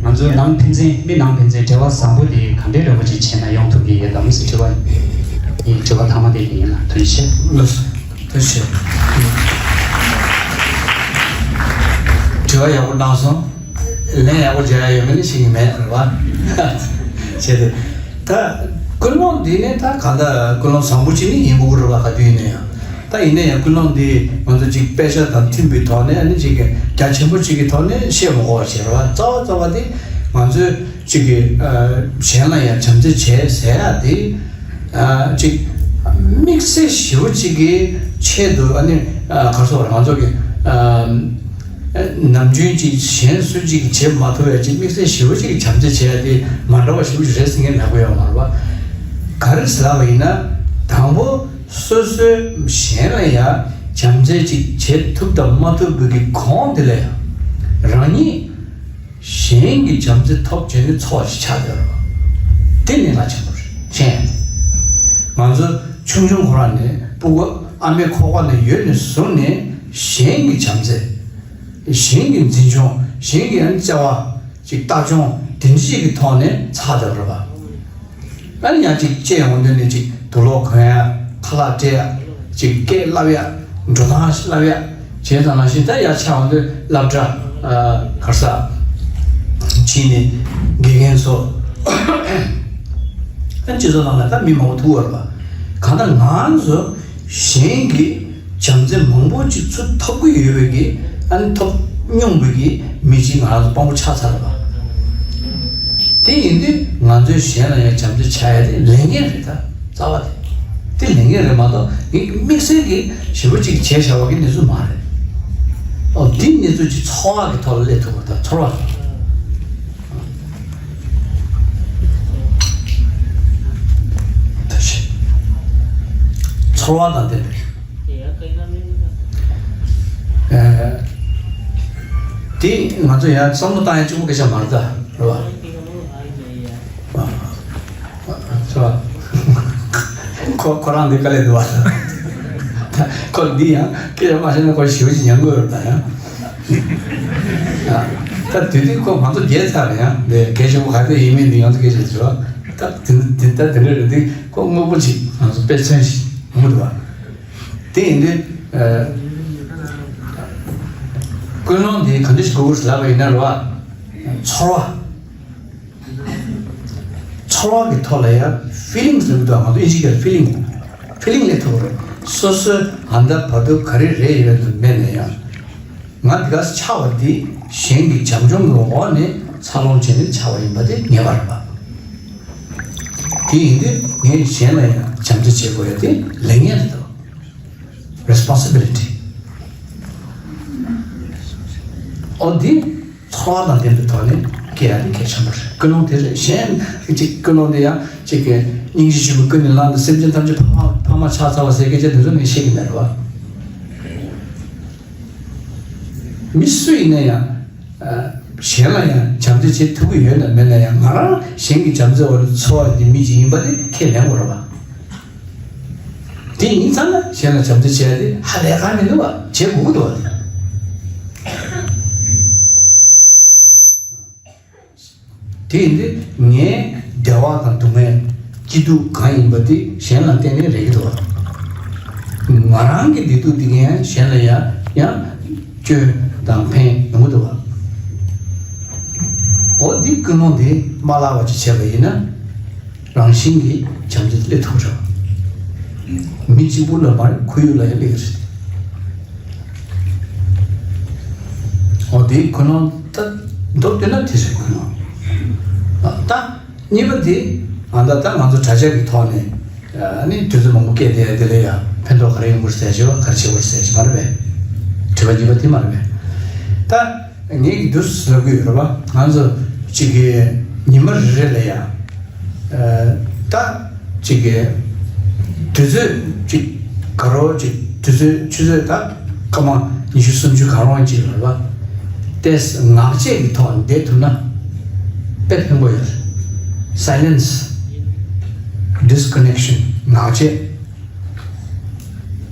ང་ཚོའི་ནང་ཕན་ཚུན་མི་ནང་ཕན་ཚུན་འབྲེལ་བ་བཟང་པོ་དེ་ག་འདྲའི་འདྲ་པོ་ཅིག་བྱས་ན་ཡོང་ཐུབ་ཀྱི་ཡོད་དམ་ཟེར་དྲི་བ་ཡིན། དྲི་བ་ཐ་མ་དེ་ཡིན་ལ་ཐུགས་རྗེ་ཆེ། ལགས་སོ། ཐུགས་རྗེ་ཆེ། དྲི་བ་ཡག་པོ་གནང་སོང་། ལན་ཡག་པོ་རྒྱག་ཡ་ཡོད་མེད་ནི་ཤེས་ཀྱི་མེད་རེད་བ། བྱས་ཏེ། ད་ཀུན་སློང་འདི་ནི་ད་གང་ལྟར་ཀུན་སློང་བཟང་པོ་ཅིག་ནི་ཡིན་དགོས་ཀྱི་རེད་བ། ག་དུས་ཡིན་ན་ཡང་། ད་ཡིན་ན་ཡང་ཀུན་སློང་འདི་ང་ཚོ་ཅིག་དཔེ་ཆ་དང་མཐུན་པའི་ཐོག་ནས་ཨ་ནི་ཅིག་རྒྱ་ཆེན་པོ་ཅིག་གི་ཐོག་ནས་བཤད་མ་དགོས་པ་བྱས་རེད་བ། རྩ་བ་རྩ་བ་དེ་ང་ཚོས་ཅིག་གི་ཨ་གཞན་ལ་ཡང་བྱམས་བརྩེ་བྱས་ཟེར་ཡ་དེ། ཨ་ཅིག་དམིགས་བསལ་ཞེ་པོ་ཅིག་གི་ཆེད་དུ་ཨ་ནི་ཨ་ག་རེ་ཟེར་དགོས་རེད། ང་ཚོ་གི་ཨ་ནམ་རྒྱུན་ཅིག་གཞན་སུ་ཅིག་གིས་བྱེད་མ་ཐུབ་ཡ་ཅིག་དམིགས་བསལ་ཞེ་པོ་ཅིག་གི་བྱམས་བརྩེ་བྱེད་ཡ་དེ་མ་འདྲ་བ་ཞེ་པོ་ཅིག་རེད་ཟེར་མཁན་མེད་པོ་ཡོད་མ་རེད་བ། ག་རེ་ཟེར་ལབ་པ་ཡིན་ན། དང་པོ་སོ་སོའི་གཞན་ལ་ཡ་བྱམས་བརྩེ་ཅིག་བྱེད་ཐུབ་དང་མ་ཐུབ་པའི་གི་གོང་དེ་ལ་ཡ་རང་ཉིད། གཞན་གྱི་བྱམས་བརྩེ་ཐོབ་བྱས་ནས་འཚོ་བ་ཞིག་ཆགས་བསྡད་རོགས། དེ་གནད་འགག་ཆེན་པོ་རེད། མཁྱེན། ང་ཚོ་ཆུང་ཆུང་ཁོ་རང་ནས་སྤུ་གུ་ཨ་མའི་ཁོག་པ་ནས་ཡོད་ནས་བཟུང་ནས་གཞན་གྱི་བྱམས་བརྩེ། གཞན་གྱི་འཛིན་སྐྱོང་། གཞན་གྱི་ཨ་ནི་བརྩེ་བ་ཅིག་ལྟ་སྐྱོང་དེ་འདྲ་ཅིག་གི་ཐོག་ནས་ཚགས་བསྡད་པ་རེད་པ། ཨ་ནི་ཡང་ཅིག་སྐྱེས་ཡོང་དུས་ནས་ཅིག་དུག་ལོག་གོན་ཡ། ཁ་ལག་སྤྲད་ཡ། ཅིག་སྐད་བསླབ་ཡ། འགྲོ་སྟངས་ཤིག་བསླབ་ཡ། བྱས་ཙང་ནང་བཞིན་ད་ཡར་ཆགས་ཡོང་དུས་སློབ་གྲྭ། ཨ་ག་རེ་ཟེར། ཕྱིན་ནས་དགེ་རྒན་ཚོ། ཨ་སྤྱི་ཚོགས་ནང་ལ་ད་མི་མང་པོ་ཐུག་པ་རེད་པ། གང་ལྟར་ང་ཚོ་གཞན་གྱི་བྱམས་བརྩེ་མང་པོ་ཅིག་ཚུར་ཐོབ་ཀྱི་ཡོད་པའི་གི། ཨ་ནི་ཐོབ་མྱོང་བའི་གི་མི་གཅིག་ང་རང་ཚོ་དཔང་པོ་ཆགས་ཚར་བ། དེ་ཡིན་དུས་ང་ཚོས་གཞན་ལ་ཡང་བྱམས་བརྩེ་བྱ་ཡ་དེ་ལས་ངན་རེད། ད་རྩ་བ་དེ་དེ་ལས་ངན་རེད་མ་གཏོགས་ངས་དམིགས་བསལ་གྱི་ཞེ་པོ་ཅིག་བྱས་བཞག་པ་གི་གནས་ཚུལ་མ་རེད། ཨོ་འདི་གནས་ཚུལ་ཅིག་འཚོ་བ་གི་ཐོག་ལ་སླེབས་ཐུབ་པ། ད་ཚོར་བ། ཚོར་བ་དང་ལྡན་པའི། ཨ་དེ་ང་ཚོ་ཡང་བསམ་བློ་བཏང་ཡ་གཅིག་པོ་སྐད་ཆ་མ་རེད་ད། རེད་པ། ཚོར་བ། ཁོ་ཁོ་རང་འདི་དཀའ་ལས་འདུག་པ། ཁོ་འདི་ཡང་སྐད་ཆ་མ་བཤད་ན་ཁོ་ཞེ་པོ་ཅིག་ཉན་གི་ཡོད་རེད་ད་ཡང་། ད་དུས་དུས་ཁོ་ང་ཚོ་རྒྱལ་ཚར་རེད་ཡང་འདི་གལ་ཆེན་པོ་ག་ཚོད་ཡིན་མིན་འདི་ང་ཚོ་སྐད་ཆ་ཞུ་བ། ད་དེ་དེ་ད་དེ་འདྲ་རེད་འདི་ཁོ་དངོས་པོ་ཅིག་ང་ཚོ་དཔེ་མཚོན་ཞིག་ཡོང་གི་འདུག་པ། དེ་ཡིན་དུས་ཀུན་སློང་འདི་ག་འདྲ་ཞིག་དགོས་ཀྱི་རེད་ལབ་པ་ཡིན་ན་རེད་པ། ཚོར་བ། ཚོར་བ་གི་ཐོག་ལ་ཡང་ཕི་ལིང་སི་ཟེར་གི་འདུག་ང་ཚོ་ཨིན་ཇི་སྐད་ཕི་ལིང་། ཕི་ལིང་སླེབས་ཐུབ་པ་རེད། སོ་སོའི་ཨ་ད་བར་དུ་ག་རེ་རེད་ཡོད་དུ་མེད་ན་ཡང་། ང་འདི་ག་ཆགས་པ་འདི་གཞན་གྱི་བྱམས་སྐྱོང་གི་འོག་ནས་འཚར་ལོངས་བྱས་ནས་ཆགས་པ་ཡིན་པ་དེ་ངེས་པ་རེད་པ། དེ་ཡིན་དུས་ངས་གཞན་ལ་ཡང་བྱམས་བརྩེ་བྱེད་དགོས་ཡ་དེ་ལས་ངན་རེད་དོ། རེ་སི་པོན་སི་བི་ལི་ཊི། ཨོ་འདི། ཚོར་བ་དང་ལྡན་པའི་ཐོག་ནས་སྐྱེ་ཡ་དེ་གལ་ཆེན་པོ་རེད། ཀུན་སློང་དེ་རེད། གཞན་གཅིག་ཀུན་སློང་དེ་ཡང་གཅིག་གི་སྙིང་རྗེ་ཆེན་པོས་ཀུན་ནས་བསླངས་ཏེ་སེམས་ཅན་ཐམས་ཅད་ཕ་མ་ཕ་མ་ཆགས་ཚར་བ་ཟེར་སྐད་ཆ་དེ་ཚོ་ངས་བཤད་ཀྱི་མེད་རེད་བ། མི་སུ་ཡིན་ན་ཡང་གཞན་ལ་ཡང་བྱམས་བརྩེ་བྱེད་ཐུབ་ཀྱི་ཡོད་ན་མེད་ན་ཡང་ང་རང་གཞན་གྱི་བྱམས་བརྩེ་འོག་ལ་འཚོ་བ་ཡི་མི་ཅིག་ཡིན་པ་དེ་ཁས་ལེན་དགོས་རེད་བ། དེ་ཡིན་ཙང་ན་གཞན་ལ་བྱམས་བརྩེ་བྱེད་ཡ་དེ་ཧ་ལས་ཁག་མི་འདུག་བ། བྱེད་དགོས་ཀྱི་འདུག་བ། དེ་ཡིན་དུས་ངའི་བདེ་བ་དང་སྡུག་བསྔལ་སྐྱིད་སྡུག་གང་ཡིན་པ་དེ་གཞན་ལ་བརྟེན་ནས་རེག་གི་འདུག་བ། ང་རང་གི་བདེ་སྡུག་དེ་གས་གཞན་ལ་ཡང་ཡང་སྐྱོན་དང་ཕན་ཡོང་གི་འདུག་བ། འོ་འདི་ཀུན་སློང་དེ་མ་བརླག་པ་ཅིག་བྱས་པ་ཡིན་ན། རང་བཞིན་གྱིས་བྱམས་བརྩེ་སླེབས་ཐུབ་རེད། མི་གཅིག་པུ་ལ་མ་རེད། ཁོར་ཡུག་ལ་ཡང་སླེབས་ཀྱི་རེད། འོ་དེའི་ཀུན་སློང་ད་མདོར་བསྡུས་ན་དེ་རེད་ཀུན་སློང་། ད་གཉིས་པ་དེ་ ཨ་ད་ད་ང་ཚོ་དྲ་རྒྱ་གི་ཐོག་ནས་ཨ་ནི་དུས་ཚོད་མང་པོ་བསྐྱལ་བསྡད་ཡ་དེ་ལ་ཡ་ཕན་ཐོགས་ག་རེ་ཡོང་གི་རེད་ཟེར་བྱས་པ་ག་རེ་བྱེད་དགོས་རེད་ཟེར་བྱས་མ་རེད་པས། དྲི་བ་གཉིས་པ་དེ་མ་རེད་པས། ད་ངས་ཀྱི་འདུག་ལབ་གི་ཡོད་རེད་པ། ང་ཚོ་གཅིག་གི་ཉི་མ་རེ་རེ་ལ་ཡ་ཨ་ད་གཅིག་གི་དུས་ཚོད་གཅིག་དགའ་རོགས་གཅིག་དུས་ཚོད་ཆུ་ཚོད་ད་སྐར་མ་ཉི་ཤུ་སུམ་ཅུ་གང་རུང་གཅིག་ལ་རེད་པ། དེ་ངག་བཅད་ཀྱི་ཐོག་ནས་བསྡད་ཐུབ་ན་དཔེ་ཕན་པོ་ཡོད་རེད། Silence, disconnection, ངག་བཅད།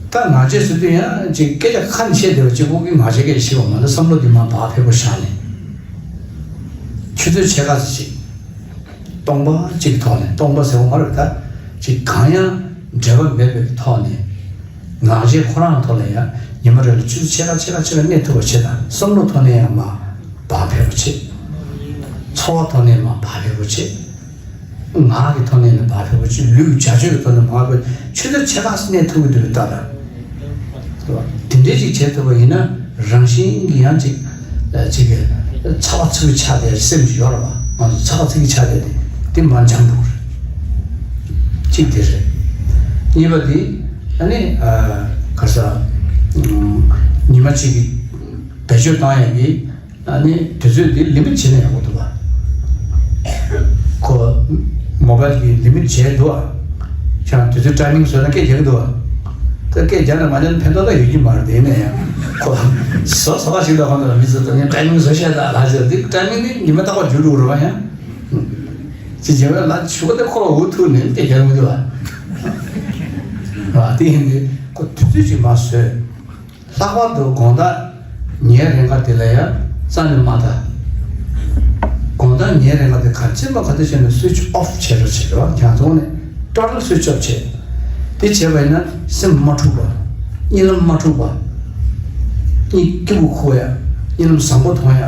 ད་ངག་བཅད་ཟེར་དུས་ཡང་ཅིག་སྐད་ཆ་ཁ་ནས་བཤད་བསྡད་པ་གཅིག་པོ་གིས་ངག་བཅད་སྐད་ཆ་བཤད་པ་མ་གཏོགས་བསམ་བློ་འདི་མར་བག་ཕེབས་པོ་བཞག་ནས་ཆུ་ཚོད་ཕྱེད་ཀ་ཙམ་ཅིག་སྟོང་པ་གཅིག་གི་ཐོག་ནས། སྟོང་པ་ཟེར་བ་མ་རེད་ད། ཅིག་གང་ཡང་འབྲེལ་བ་མེད་པའི་ཐོག་ནས་ངག་བཅད་ཁོ་རང་ཐོག་ལ་ཡང་ཉི་མ་རེ་ལ་ཆུ་ཚོད་ཕྱེད་ཀ་ཕྱེད་ཀ་ཕྱེད་ཀ་གནས་ཐུབ་པ་བྱེད་དང་། བསམ་བློ་ཐོག་ནས་ཡང་མར་བག་ཕེབས་པོ་བྱེད། འཚོ་བ་ཐོག་ནས་མར་བག་ཕེབས་པོ་བྱེད། ངག་གི་ཐོག་ནས་ནི་བག་ཕེབས་པོ་བྱེད། ལུས་བྱ་སྤྱོད་ཀྱི་ཐོག་ནས་མར་བག་ཕེབས། ཆུ་ཚོད་ཕྱེད་ཀ་གནས་ཐུབ་ཀྱི་འདུག་ལྟ་ད། དེ་འདྲའི་ཅིག་བྱེད་ཐུབ་པ་ཡིན་ན་རང་བཞིན་གྱིས་ཡང་ཅིག་ཅིག་གི་ཚ་བ་ཚ་གི་ཆགས་བསྡད་སེམས་ཅིག་ཡོད་རེད་པ། ང་ཚོ་ཚ་བ་ཚ་གི་ཆགས་བསྡད་དེ་དེ་མར་འཇམ་འགྲོ་གི་རེད། གཅིག་དེ་རེད། གཉིས་པ་དེ་ཨ་ནི་ག་ས་ཉི་མ་གཅིག་གི་བེད་སྤྱོད་བཏང་ཡག་གི་ཨ་ནི་དུས་ཚོད་འདི་ལི་མིཊ་བྱས་ན་ཡག་པོ་འདུག་བ། ཁོ་མོ་བལ་གྱི་ལི་མིཊ་བྱས་འདུག་བ། ཁྱེད་རང་དུས་ཚོད་ཊའི་མིང་བཟོས་ན་སྐད་རྒྱག་གི་འདུག་བ། ད་སྐད་རྒྱག་ནས་མ་རྒྱག་ན་ཕན་ཐོགས་ད་ཡོད་ཀྱི་མ་རེད། དེ་ནས་ཡང་ཁོ་བཟོ་ཚོགས་པ་ཞིག་ལ་ཁོ་ན་མི་ཚོ་ད་ངས་ཊའི་མིང་བཟོས་བཤད་ད་ལ་ཟེར། འདི་ཊའི་མིང་ནི་ཉི་མ་རྟག་པར་འགྱུར་འགྲོ་གི་རེད་བ། ཡང་ཅི་བྱས་པ་ལ་ཞུ་བ་དེ་ཁོ་ལ་འུ་ཐུག་ནས་སྐད་རྒྱག་མི་འདུག་བ། བ་དེ་ཡིན་དུས་ཁོ་དུས་ཚོད་ཅིག་མར་བཟོས། ལྷག་པར་དུ་དགོང་དག་ཉལ་རན་ཁ་དེ་ལ་ཡང་རྩ་ནས་མ་ལྟ། དགོང་དག་ཉལ་རན་ཁ་དེ་ག་ཚོད་མ་ག་དུས་བྱས་ན་སུའིཆ་ཨོཕ་བྱེད་རོགས་བྱེད་རོགས། ཁྱང་ཚོང་ནས་ཊོ་ཊལ་སུའིཆ་ཨོཕ་བྱེད། དེ་བྱས་པ་ཡིན་ན་སེམས་མ་འཁྲུགས་པ། གཉིད་ལམ་མ་འཁྲུགས་པ། གཉིད་སྐྱིད་པོ་ཁུག་ཡ། གཉིད་ལམ་བཟང་པོ་མཐོང་ཡ།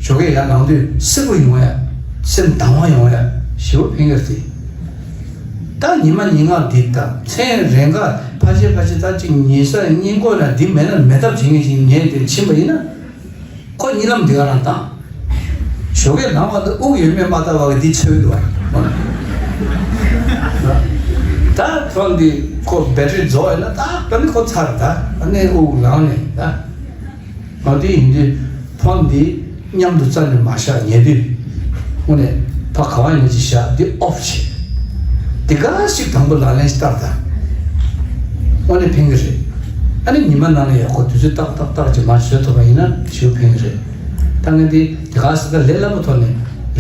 ཞོགས་ཀས་ཡར་ལངས་དུས་སིབ་པོ་ཡོང་ཡ། སེམས་དྭངས་བ་ཡོང་ཡ། ཞེ་པོ་ཕན་གྱི་རེད། ད་ཉི་མ་ཉིན་ལྔ་འདི་ད་མཚན་རན་ཁ་ཕལ་ཆེར་ཕལ་ཆེར་ད་ཅིག་ཉལ་ས་ཉལ་གོ་ན་འདི་མེད་ན་མེད་ཐབས་བྱེད་མཁན་ཞིག་ཉལ་དེ་ཕྱིན་པ་ཡིན་ན། ཁོ་གཉིད་ལམ་འདི་ག་རང་བཏང་། ཞོགས་ཀས་ལངས་པ་དང་དབུགས་ཡོད་མེད་མ་བལྟ་བ་གི་འདི་འཚོལ་འདུག་བ། ད་ཁོ་འདི་ཁོ་བེ་ཊི་རི་རྫོགས་ཡོད་ན་ད་ད་ནི་ཁོ་ཚར། ད་ཨ་ནི་དབུགས་ལངས་ནས་ད། ང་དེ་ཡིན་དུས་ཕོན་འདི་མཉམ་དུ་རྩ་ནས་མ་བཞག་ཉལ་དུས། དངོས་གནས་ཕ་ག་བ་ཡིན་ཅི་བཞག་འདི་ཨོཕ་བྱེད། དེ་ག་ཞིག་དང་པོ་ལག་ལེན་ཞིག་བསྟར་ད། དངོས་གནས་ཕན་གྱི་རེད། ཨ་ནི་ཉི་མ་ནང་ལ་ཡག་པོ་དུས་ཚོད་ཏག་ཏག་ཏག་ཅིག་མར་བཟོས་ཐུབ་པ་ཡིན་ན་ཞེ་པོ་ཕན་གྱི་རེད། ད་ངས་འདི་དེ་ག་ཞིག་ད་ལས་སླ་པོ་ཐོག་ནས་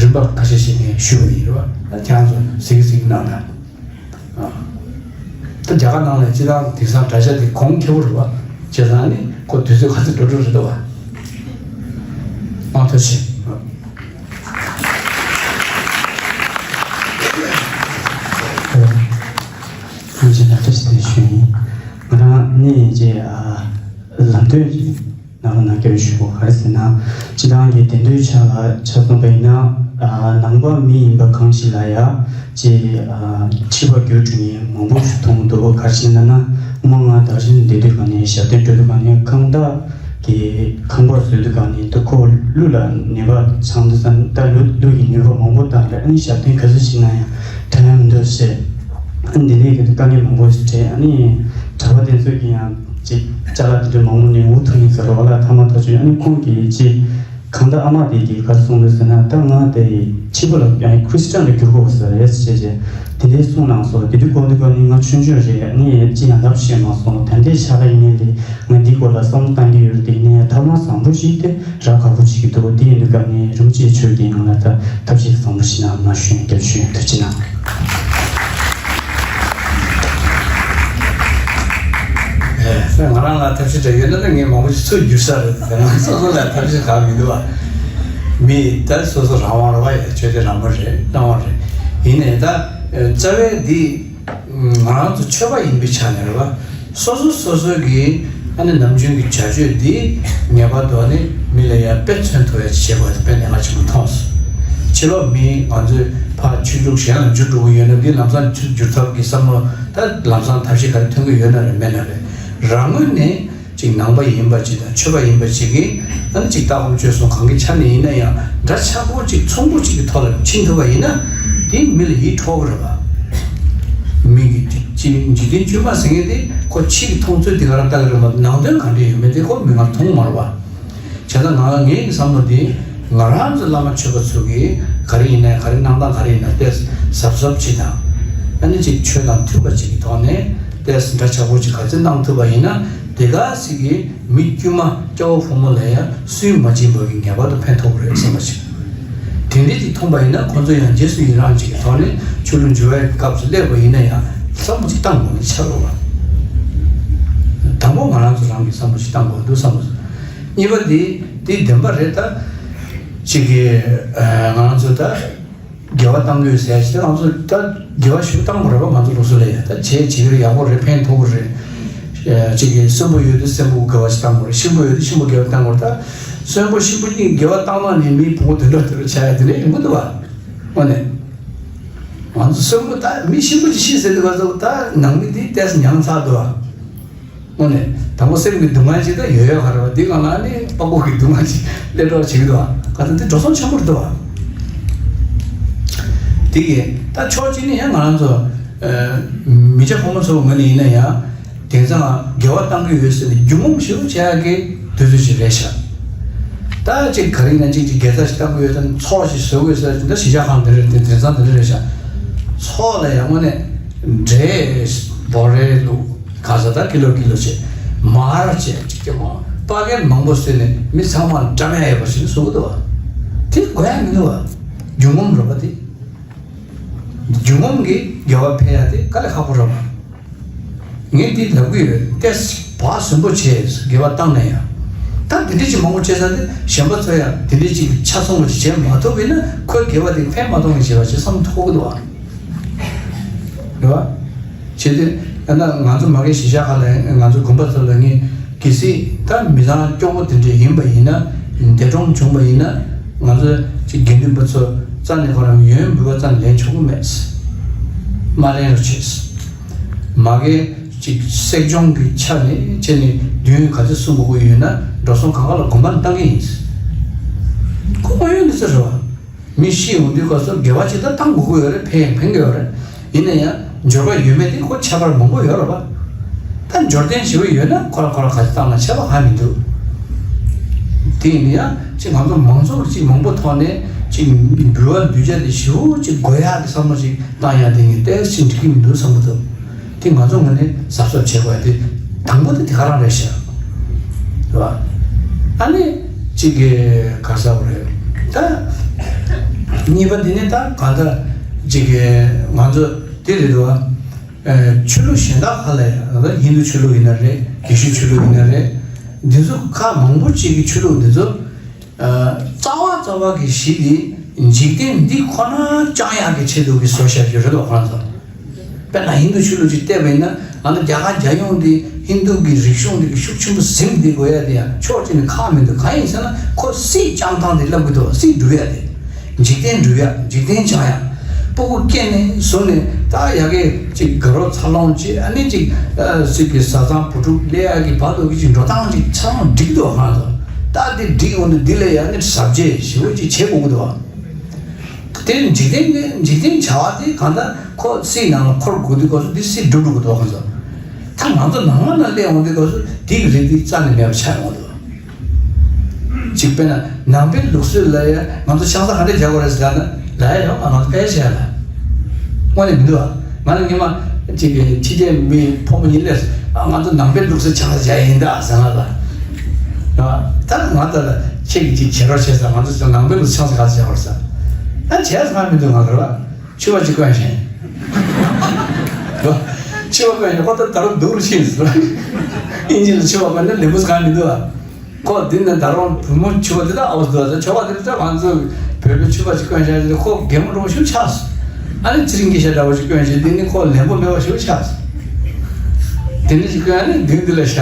རིམ་པ་ཁ་ཤས་ཤིག་ངས་ཞུ་བ་ཡིན་རེད་བ། ད་ཁྱེད་རང་ཚོ་གཟིགས་གཟིགས་གནང་ད། ད་རྒྱ་གར་ནང་ལ་སྤྱིར་བཏང་དེང་སང་དྲ་རྒྱ་དེ་གོང་ཁེ་པོ་རེད་བ། བྱས་ཙང་ནི་ཁོ་དུས་ཚོད་ག་ཚོད་འགྲོ་འགྲོ་རེད་འདུག་བ། མང་ཐུགས་རྗེ་ཆེ། ཨ། ཐུགས་རྗེ་ཆེ། ང་རང་ནི་ཅེ་ཨ་ལམ་སྟོན་ཅིག་ནང་ལ་ནང་སྐྱོར་ཞུ་དགོས། ག་རེ་ཟེར་ན། སྤྱི་བཏང་གི་བདེན་དོན་ཆ་ལ་ཆ་མཚོན་པ་ཡིན་ན། ཨ་ནང་པ་མི་ཡིན་པ་གང་ཞིག་ལ་ཡ་ཅེ་ཨ་ཕྱི་པ་འགྱུར་འགྲོ་མཁན་མང་པོ་ཞིག་མཐོང་གི་འདུག། ག་རེ་ཟེར་ན་ན་ངོ་མ་ང་དར་ཞིང་འདི་དུས་ག་ནས་ཞབས་བརྟན་འགྲོ་དུས་ག་ནས་ཁང་བདག་གི་ཁང་པར་བཟོས་དུས་ག་ནས་དུ་ཁོ་ཀླུ་ལ་ནུས་པ་ཚང་དུས་ཙང་ད་ཀླུ་ཀླུ་ཡི་ནུས་པ་མང་པོ་བཏང་རེད། ཨ་ནི་ཞབས་བརྟན་ག་ཚོད་ཞིག་ན་ཡང་དྲན་ཡང་མི་འདུག་ཟེར། ཨ་ནི་འདི་ནས་གི་དཀའ་ངལ་མང་པོ་ཞིག་འཕྲད། ཨ་ནི་གྲྭ་པ་དེ་ཚོ་གི་ཡང་ཅིག་ཅ་ལག་དེ་འདྲ་མང་པོ་ནས་འུ་ཐུག་ཡིན་ཟེར་བ་ལ་ཐ་མ་ཐག་ཆོད། ཨ་ནི་ཁོང་གིས་ཅིག་གང་ལྟར་ཨ་མ་དེ་གིས་ག་རེ་གསུངས་འདུག་ཟེར་ན། ད་ང་དེ་ཕྱི་པོ་ལ་ཡང་ཁྲི་སི་ཅན་ལ་འགྱུར་དགོས་ཟེར་རེད་ཟེར་བྱས། དེ་འདྲའི་གསུངས་གནང་སོང་། དེ་དུས་གོ་དུས་ག་ནས་ང་ཆུང་ཆུང་རེད། ཨ་ནི་ཅི་ཡང་ལབ་ཤེས་མ་སོང་། ད་ལྟའི་ཆ་ལ་ཡིན་ནའི་ལས་ང་འདིའི་སྐོར་ལ་བསམ་བློ་བཏང་གི་ཡོད་རེད། དེ་ཡིན་ནའི་ཐབས་ལམ་བཟང་པོ་ཞིག་དེ་རག་དགའ་པོ་བྱེད་ཀྱི་འདུག། དེ་ཡིན་དུས་ག་ནས་རིན་པོ་ཆེ་མཆོག་གིས་ང་ལ་ད་ཐབས་ཤེས་བཟང་པོ་ཞིག་གནང་གནང་ཞུ་ཡིན། རྒྱབ་ཞུ་ཡིན། ཐུགས་རྗེ་གནང་། ཨེ། ང་རང་ལ་ཐབས་ཤེས་འདྲ་ཡོད་ན་ད་ངས་མང་པོ་ཞིག་ཚུར་བསྒྱུར་ས་རེད། ད་ང་སོ་སོ་ལ་ཐབས་ཤེས་གང་མི་འདུག་བ། མི་ད་སོ་སོ་རང་དབང་རེད་བ། ཡ་ཆོས་དད་རང་དབང་རེད། རང་དབང་རེད། ཡིན་ནའི་ད་རྩ་བའི་འདི་ང་རང་ཚོ་ཆོས་པ་ཡིན་པའི་ཆ་ནས་རེད་བ། སོ་སོ་སོ་སོ་གི་ཨ་ནི་ནམ་རྒྱུན་གྱི་བྱ་སྤྱོད་འདི་ངེས་པར་དུ་ཨ་ནི་མི་ལ་ཡ་དཔེ་མཚོན་ཐུབ་ཡ་ཅིག་བྱེད་དགོས་ཡ་དེ་དཔེ་གནད་འགག་ཆེན་པོ་མཐོང་སོང་། ཕྱི་ལོགས་མི་ང་ཚོས་ཕར་ཆོས་ལུགས་གཞན་ལ་འཇུག་འགྲོ་གི་ཡོད་ན་འདི་ལམ་སང་ཚུར་བསྒྱུར་ཐབས་ཀྱི་བསམ་བློ་ད་ལམ་སང་ཐབས་ཤེས་ག་རེ་ཐོན་གི་ཡོད་ན་རེད་མེད་ན་རེད། རང་ངོས་ནས་ཅིག་ནང་པ་ཡིན་པ་ཅིག་དང་ཆོས་པ་ཡིན་པ་ཅིག་གིས་ཨ་ནི་ཅིག་ལྟ་སྒོམ་སྤྱོད་གསུམ་གང་གི་ཆ་ནས་ཡིན་ན་ཡང་འདྲ་ཆགས་པོ་ཅིག་ཚོམ་བུ་ཅིག་གི་ཐོག་ལ་ཕྱིན་ཐུབ་པ་ཡིན་ན། དེ་མི་ལ་ཡིད་འཕྲོག་གི་རེད་པ། མི་གི་ཅི་འཇིག་རྟེན་བཅོས་མ་ཟེར་མཁན་དེ་ཁོ་ཕྱི་གི་མཐོང་ཚུལ་དེ་ག་རང་ལྟ་གི་རེད་མ་གཏོགས་ནང་དོན་ག་འདྲ་ཡོད་མེད་དེ་ཁོ་མིག་སྔར་མཐོང་མ་རེད་པ། བྱས་ཙང་ང་ངའི་བསམ་བློ་འདི་ང་རང་ཚོ་བླ་མ་མཆོད་པ་ཚོ་གིས་ག་རེ་ཡིན་ནའི་ག་རེ་གནང་སྟངས་ག་རེ་ཡིན་ན་ཏོག་ཙམ་གཟབ་གཟབ་བྱེད་དང་། ཨ་ནི་ཅིག་ཆོས་དང་མཐུན་པ་ཅིག་གི་ཐོག་ནས་ཏོག་ཙམ་འདྲ་ཆགས་པོ་ཅིག་ག་ཚོད་གནང་ཐུབ་པ་ཡིན་ན་དེ་ག་ཟིག་གིས་མི་དཀྱུས་མ་སྐྱ་བོ་ཕོ་མོ་ལ་ཡང་སུན་མ་འབྱིན་པ་གི་ངེས་པར་དུ་ཕན་ཐོགས་ཀྱི་རེད་བསམ་པ་ཞིག་དེ་འདྲས་ཅིག་མཐོང་པ་ཡིན་ན་ཁོང་ཚོ་ཡང་རྗེས་སུ་ཡི་རང་ཅིག་གི་ཐོག་ནས་ཆོས་ལུགས་འགྱུར་བའི་སྐབས་སུ་སླེབས་པ་ཡིན་ན་ཡང་བསམ་བློ་ཅིག་བཏང་དགོས་ནི་ཆགས་འགྲོ་བ། དང་པོ་ང་རང་ཚོ་རང་གིས་བསམ་བློ་ཅིག་བཏང་དགོས་འདུག་བསམ་བློ། གཉིས་པ་འདི་འདི་བདེན་པ་རེད་ད། ཅིག་གི་ང་རང་ཚོ་ད་དགེ་བ་བཏང་དགོས་ཟེར་ཅིག་ད་ང་ཚོ་ད་དགེ་བ་ཞིག་བཏང་དགོས་རེད་པ། ང་ཚོ་ལུགས་སྲོལ་ལ་ཡ་ད་བྱས་བྱེད་ཀྱི་རེད། ཡག་པོ་རེད། ཕན་ཐོགས་ཀྱི་རེད། ཅིག་གི་གསོན་པོ་ཡོད་དུས་གསོན་པོ་དགེ་བ་ཞིག་བཏང་དགོས་རེད། གཤིན་པོ་ཡོད་དུས་གཤིན་པོ་དགེ་བ་བཏང་དགོས་རེད། ད་གསོན་པོ་གཤིན་པོ་གཉིས་དགེ་བ་བཏང་ན་ནི་མི་བུ་མོ་དུད་འགྲོ་དུད་འགྲོ་ཆགས་ཡ་དེ་འདྲ་ཡོང་གི་འདུག་བ། དངོས་གནས། ང་ཚོ་གསོན་པོ་ད་མི་གཤིན་པོ་ཅིག་ཤི་ཟེར་དུས་ག་ཚོད་ད་ནང་མི་དེ་ཏོག་ཙམ་མྱངས་ཚར་འདུག་བ། དངོས་གནས་དང་པོ་སེམས་ཀྱི་སྡུག་བསྔལ་ཅིག་ད་ཡོད་ཡོད་ག་རེད་བ། འདི་གང་ལ་ནི་དཔའ་བོ་གི་སྡུག་བསྔལ་ཅིག་སླེབས་འགྲོ་བ་བྱེད་ཀྱི་འདུག་བ། ག་ཚོད་འདི་འགྲོ་སོང་ཆེན་པོ་རེད་འདུག་བ། དེ་གི་ད་ཕྱོགས་གཅིག་ནས་ཡང་ང་རང་ཚོ་མི་སྐྱ་ཕོ་མོ་ཚོ་ངོས་ནས་ཡིན་ན་ཡང་དེང་སང་དགེ་བ་བཏང་གི་ཡོད་ཟེར་ནས་རྒྱུ་ངོམ་ཞེ་པོ་བྱེད་ཡག་གི་དུས་ཚོད་ཅིག་རེད་ཤག་ད་ཅིག་ག་རེ་ཡིན་ན་ཅིག་ཅིག་དགེ་རྩ་ཞིག་བཏང་གི་ཡོད་ད་ཚོགས་ཤིག་བཟོ་དགོས་ཟེར་ད་གཞིས་ཆགས་ཁང་འདི་རེད། དེ་དེང་སང་འདི་འདྲ་རེད་ཤག་ཚོགས་ལ་ཡང་དངོས་གནས་འབྲས་སྦོ་རའི་ལུག་ག་ས་ད་ཀི་ལོ་ཀི་ལོ་བྱས་མར་བྱས་ཅིག་ཀྱང་པ་ཀེར་མང་པོ་བཟོས་ནས་མི་ཚང་མ་འགྲམ་ཡ་ཡོད་པ་ཞིག་བཟོ་གི་འདུག་བ། དེ་དགོས་ཡ་མི་འདུག་བ། རྒྱུ་ངོམ་རེད་པ་དེ། རྒྱུ་ངོམ་གྱིས་དགེ་བ་འཕེལ་ཡ་དེ་དཀའ་ལས་ཁག་པོ་རེད་བ། ངས་འདི་ལབ་གི་ཡོད། ཏེ་བག་ཟོན་པོ་བྱས་དགེ་བ་བཏང་ན་ཡང་། ད་འདི་འདྲ་ཅིག་མང་པོ་བྱས་ཙང་དེ་གཞན་པ་ཚོ་ཡང་འདི་འདྲ་ཅིག་ཆ་ཚང་བ་ཞིག་བྱེད་མ་ཐུབ་པས་ན་ཁོའི་དགེ་བ་དེ་ཕན་མ་ཐོགས་ནས་བྱས་པ་ཞིག་བསམ་ཐུབ་ཀྱི་འདུག་བ། རེད་བ། བྱས་ཏེ་ད་ང་ཚོ་མ་གི་གཞིས་ཆགས་ཁག་ལ་ང་ཚོ་དགོན་པ་ཚོ་ལ་ངས་གལ་སྲིད་ད་མི་ཚང་སྐྱོ་པོ་དེ་འདྲ་ཡིན་པ་ཡིན་ན་འདས་གྲོངས་བྱུང་བ་ཡིན་ན་ང་ཚོ་ཅིག་དགེ་འདུན་པ་ཚོ་རྩ་ནས་ཁོ་རང་ཡོན་འབུལ་བ་རྩ་ནས་ལེན་ཆོག་གི་མེད། མ་ལེན་རོགས་བྱས། མ་གི་ཅིག་སྲེག་སྦྱོང་གི་ཆ་ནས་བྱས་ནས་མདུན་ག་ཚོད་སྲུང་དགོས་ཀྱི་ཡོད་ན་འགྲོ་སོང་གང་ག་ལ་དགོངས་པ་བཏང་གི་ཡིན། ཁོ་དངོས་ཡོད་གནས་ཚུལ་རེད་བ། མི་ཤི་ཡོང་དུས་སྐབས་སུ་དགེ་བ་ཅིག་ད་བཏང་དགོས་ཀྱི་ཡོད་རེད། ཕན་ཕན་གྱི་ཡོད་རེད། ཡིན་ན་ཡང་འབྱོར་པ་ཡོད་མེད་དེ་ཁོ་ཁྱད་པར་མང་པོ་ཡོད་རེད་བ། ད་འབྱོར་ལྡན་ཞེ་པོ་ཡོད་ན་ཁོ་རང་ཁོ་རང་ག་ཚོད་བཏང་ན་ཁྱད་པར་གང་མི་འདུག་དེ་ཡིན་ན་ཡང་ཅིག་ང་ཚོ་མང་ཚོགས་ཅིག་མང་པོ་ཐོག་ནས་ཅིག་འབུལ་བ་འབུལ་བྱ་དེ་ཞེ་པོ་ཅིག་དགོས་ཡག་གི་བསམ་བློ་ཅིག་བཏང་ཡག་དེ་ངས་ཏོག་ཙམ་འགྲིག་གི་མི་འདུག་བསམ་གྱི་འདུག་དེ་ང་ཚོ་ངོས་ནས་གཟབ་གཟབ་བྱེད་དགོས་ཡ་དེ་དང་པོ་དེ་དེ་ག་རང་རེད་ཤག་རེད་བ། ཨ་ནི་གཅིག་གི་ག་ཟེར་བ་རེད། ད་གཉིས་པ་འདི་ནི་ད་གང་ལྟར་གཅིག་གི་ང་ཚོ་དེ་རེད་བ། ཆོས་ལུགས་གཞན་དག་ཁག་ལ་ཡང་ཧིན་དུ་ཆོས་ལུགས་ཡིན་ན་རེད། ཡེ་ཤུ་ཆོས་ལུགས་ཡིན་ན་རེད། འདི་ཚོ་ཁག་མང་པོ་གཅིག་གི་ཆོས་ལུགས་འདི་ཚོ། རྩ་བ་རྩ་བ་གི་གཞི་དེ་འཇིག་རྟེན་འདི་ཁོ་ན་བཅང་ཡག་གི་ཆེད་དུ་གི་བཟོ་བཞག་རྒྱུ་རེད་དོ་ཁོ་རང་ཚོ། དཔེར་ན་ཧིན་དུ་ཆོས་ལུགས་ཅིག་བལྟས་པ་ཡིན་ན་ང་ཚོ་རྒྱ་གར་རྒྱལ་ཡོངས་འདི་ཧིན་དུ་གི་རིག་གཞུང་འདི་གི་ཤུགས་ཆེན་པོ་ཟིན་བསྡད་དགོས་ཡ་དེ་ཡང་ཕྱོགས་གཅིག་ནས་ཁག་མི་འདུག་གང་ཡིན་ཟེར་ན་ཁོ་སྲིད་བཅང་སྟངས་དེ་བསླབ་གི་འདུག་སྲིད་སྒྲུབ་ཡ་དེ། འཇིག་རྟེན་སྒྲུབ་ཡ། འཇིག་རྟེན་བྱང་ཡ། སྤུ་གུ་སྐྱེས་ནས་བཟུང་ནས་ད་ཡ་གི་ཅིག་དགའ་རོགས་འཚར་ལོངས་བྱེད། ཨ་ནི་ཅིག་ཨ་སྲིད་ཀྱི་བཟའ་ཚང་བུ་ཕྲུག་ལས་ཡ་གི་བར་དུ་གི་ཅིག་འགྲོ་སྟངས་ཅིག་ཚང་མ་འགྲིག་འདུག་ཧ་ལོ། ད་དེ་འགྲིག་འོང་དུས་འདི་ལས་ཡ་ནི་ཟབ་རྒྱས་ཞེ་པོ་ཅིག་བྱེད་དགོས་ཀྱི་འདུག་དེ་འཇིག་རྟེན་གྱི་འཇིག་རྟེན་བྱ་བ་དེ་གང་ལྟར་ཁོ་སྲིད་ནང་ལ་འཁོར་དགོས་དུས་སྐབས་སུ་འདི་སྲིད་སྒྲུབ་དགོས་ཀྱི་འདུག་ཁོ་ཚོ། ད་ང་ཚོ་ནང་མ་ནང་སླེབས་འོང་དུས་སྐབས་སུ་དེ་གི་རིགས་འདི་རྩ་ནས་མེད་པ་ཆགས་འོང་དུས། གཅིག་དཔེར་ན་ནང་པའི་ལུགས་སྲོལ་ལ་ཡ་ང་ཚོ་ཆང་ས་ག་འདྲ་རྒྱག་དགོས་རེད་ཟེར་ན་ལ་ཡ་ཡོད་ང་ཚོ་དཔེ་བྱས་ལ། དངོས་གནས་མི་འདུག་ཨ། ང་ལ་ཉི་མ་གཅིག་གི་ཕྱི་རྒྱལ་མི་ཕོ་མོ་གཉིས་སླེབས་ཨ་ང་ཚོ་ནང་པའི་ལུགས་སྲོལ་ཆང་ས་རྒྱག་ཡིན་ད་ཟེར་ང་ལ། ད་ང་ད་ལ་ཁྱེད་ཀྱིས་ཅིག་བྱེད་རོགས་བྱས་ས་ང་ཚོ་ནང་པའི་ལུགས་ཆང་ས་ག་ཚོད་རྒྱག་དགོས་རེད་ཟེར། ད་བྱས་ས་ང་མི་འདུག་ང་ལ་ར། ཕྱུ་པ་ཅིག་བསྐོན་ཞིང་། ཕྱུ་པ་བསྐོན་ཞིང་ཁོ་ད་ད་རུང་སྡུག་རུ་ཕྱིན་སོང་། ཨིན་ཇི་ལ་ཕྱུ་པ་བསྐོན་ན་ལེན་པོ་གང་མི་འདུག་ཨ། ཁོ་འདི་ནས་ད་རུང་བུ་མོ་ཕྱུ་པ་འདི་དག་ཨའོ་འདུག་ཨ། ཕྱུ་པ་འདི་ད་ང་ཚོ་བོད་པའི་ཕྱུ་པ་ཅིག་བསྐོན་ཞིང་ཁོ་གད་མོ་རོ་ཤུགས་ཆགས་སོང་། ཨ་ནི་ཚེ་རིང་གི་ཤ་འདྲ་བོ་ཅིག་བསྐོན་ཞིང་འདི་ནི་ཁོ་ལེན་པོ་མེད་པ་ཞིག་ཆགས་སོང་། དེ་འདྲ་ཞིག་བསྐོན་ཨ་ནི་མདུན་འདི་ལ་བཞག་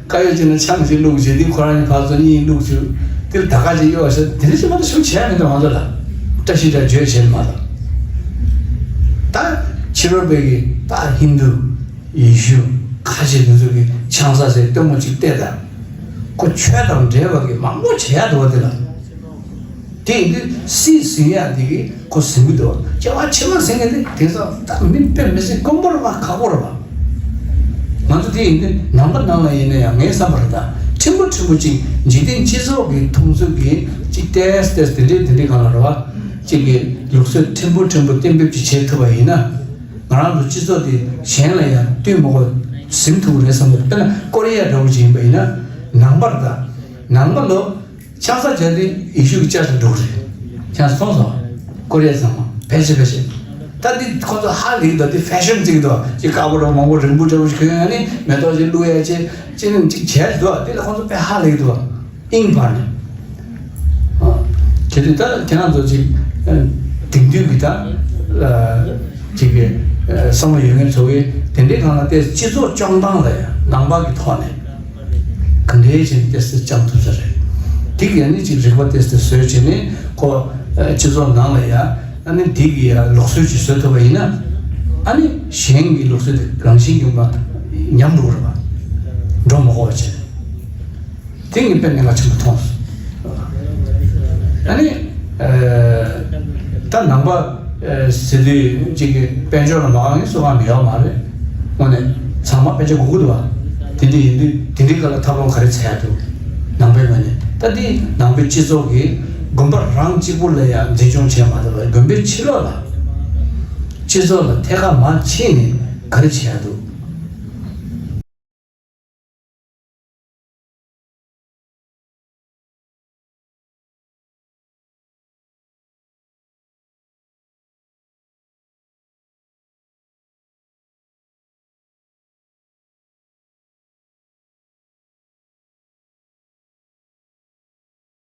དཀར་ཡོལ་ཅིག་ནང་ཆང་ཞིག་བླུགས་བྱས་དེ་ཁོ་རང་གཉིས་ཕར་ཚུར་གཉིས་བླུགས་བྱས་དེ་ད་ག་ཅིག་གཡོག་བྱས་དེ་འདྲ་ཞིག་མ་གཏོགས་ཞུ་བྱས་མི་འདུག་ང་ཚོ་ལ་བཀྲ་ཤིས་འདྲ་བརྗོད་བྱས་མ་གཏོགས། ད་ཕྱི་རོལ་པའི་གི་ད་ཧིན་དུ་ཡེ་ཤུ་ཁ་ཆེ་འདི་ཚོ་གི་ཆང་ས་ཟེར་སྟོན་མོ་ཅིག་བལྟས་ད་ཁོ་ཆོས་དང་འབྲེལ་བ་གི་མང་པོ་བྱེད་ཡ་འདུག་བ་དེ་ལ། དེ་ཡིན་དུས་སྲིད་ཟིན་ཡག་དེ་གི་ཁོ་ཟིན་གི་འདུག་སྐྱེ་བ་ཕྱི་མ་ཟིན་མཁན་དེ་དེང་སང་ད་མི་དཔེ་མི་སྲིད་དཀོན་པོ་རེད་པ། ཁག་པོ་རེད་པ། ང་ཚོ་དེ་ཡིན་དུས་ནང་པ་ནང་ལ་ཡིན་ན་ཡང་ངའི་བསམ་པར་ད་ཕྲན་བུ་ཕྲན་བུ་ཅིག་འཇིག་རྟེན་སྤྱི་ཚོགས་ཀྱི་མཐོང་ཚུལ་གྱི་ཅིག་ཏེས་ཏེས་དེ་འདྲས་དེ་འདྲས་གང་ལ་རེད་པ། ཅིག་གི་ལུགས་སྲོལ་ཕྲན་བུ་ཕྲན་བུ་གཏན་འབེབས་ཅིག་བྱེད་ཐུབ་པ་ཡིན་ན། ང་རང་ཚོ་སྤྱི་ཚོགས་དེ་གཞན་ལ་ཡང་བསྟུན་མ་དགོས་ཟིན་ཐུབ་ཀྱི་རེད་བསམ་གི་འདུག་དཔེར་ན་ཀོ་རི་ཡ་འདྲ་བོ་ཅིག་ཡིན་པ་ཡིན་ན། ནང་པར་ད་ནང་པ་ལོ། ཆང་ས་བྱས་ཏེ་ཡེ་ཤུ་གི་ཅར་ཆ་འགྲོ་གི་རེད། ཆང་ས་མཐོང་སོང་། ཀོ་རི་ཡ་ཚང་མ་ཕལ་ཆེར་ཕལ་ཆེར། ད་འདི་ཁོ་ཚོ་ཧ་ལས་འདུག་འདི་ཕེ་ཤན་བརྩི་གི་འདུག་ཅིག་དཀར་པོ་འདྲ་བོ་མང་པོ་རིང་པོ་འདྲ་བོ་ཞིག་གོན་ཡ་ནི་མེ་ཏོག་ཅིག་བླུགས་ཡ་ཅིག་ཅིག་ནི་ཅིག་བྱས་འདུག་འདི་ལ་ཁོ་ཚོ་དཔེ་ཧ་ལས་འདུག་ཨིན་བར་ནི། ཨ། དེ་དུས་ད་ཁྱེད་རང་ཚོ་ཅིག་ཨ། དེང་དུས་ཀྱི་ད་ཨ། ཅིག་གི་ཨ། བསམ་བློ་ཡོད་མཁན་ཚོ་གིས་དེ་འདྲའི་སྒང་ལ་ཏོག་ཙམ་སྤྱི་ཚོགས་སྐྱོང་སྟངས་ལ་ཡང་ནང་པ་གི་ཐོག་ནས། ག་འདྲའི་བྱས་ནས་ཏོག་ཙམ་སྐྱོང་ཐུབ་ས་རེད། དེ་གི་ཡང་ནི་ཅིག་རིག་པ་ཏོག་ཙམ་བཟོས་བྱས་ནས་ཁོ་ཨ། སྤྱི་ཚོགས་ནང་ལ་ཡང་ཨ་ནི་དེ་གི་ཡང་ལུགས་སྲོལ་ཅིག་བཟོ་ཐུབ་པ་ཡིན་ན། ཨ་ནི་གཞན་གྱི་ལུགས་སྲོལ་དེ་རང་བཞིན་གྱིས་མ་ཉམས་འགྲོ་གི་རེད་པ། འགྲོ་མ་དགོས་པ་བྱས། དེ་ངས་དཔེ་གནད་འགག་ཆེན་པོ་མཐོང་སོང་། ཨ་ནི་ཨ། ད་ནང་པ་ཨ། ཟེར་དུས་ཅིག་གི་དཔལ་འབྱོར་ལ་མ་དགའ་མཁན་སུ་གང་ཡོད་མ་རེད། དངོས་གནས་ཚང་མ་དཔེ་ཆ་དགོས་ཀྱི་འདུག་པ། དེ་འདྲ་ཡིན་དུས་དེ་འདྲའི་སྐབས་ལ་ཐབས་ལམ་ག་རེ་འཚོལ་ཡ་འདུག་ནང་པའི་ངོས་ནས་ད་འདི་ནང་པའི་སྤྱི་ཚོགས་ཀྱི་དགོན་པ་རང་གཅིག་པུ་ལ་ཡང་འཛིན་སྐྱོང་བྱས་མ་ཐུབ་པར་དགོན་པའི་ཕྱི་ལོགས་ལ་སྤྱི་ཚོགས་ལ་ཐད་ཀར་མར་ཕྱིན་ནས་ག་རེ་བྱེད་ཡ་འདུག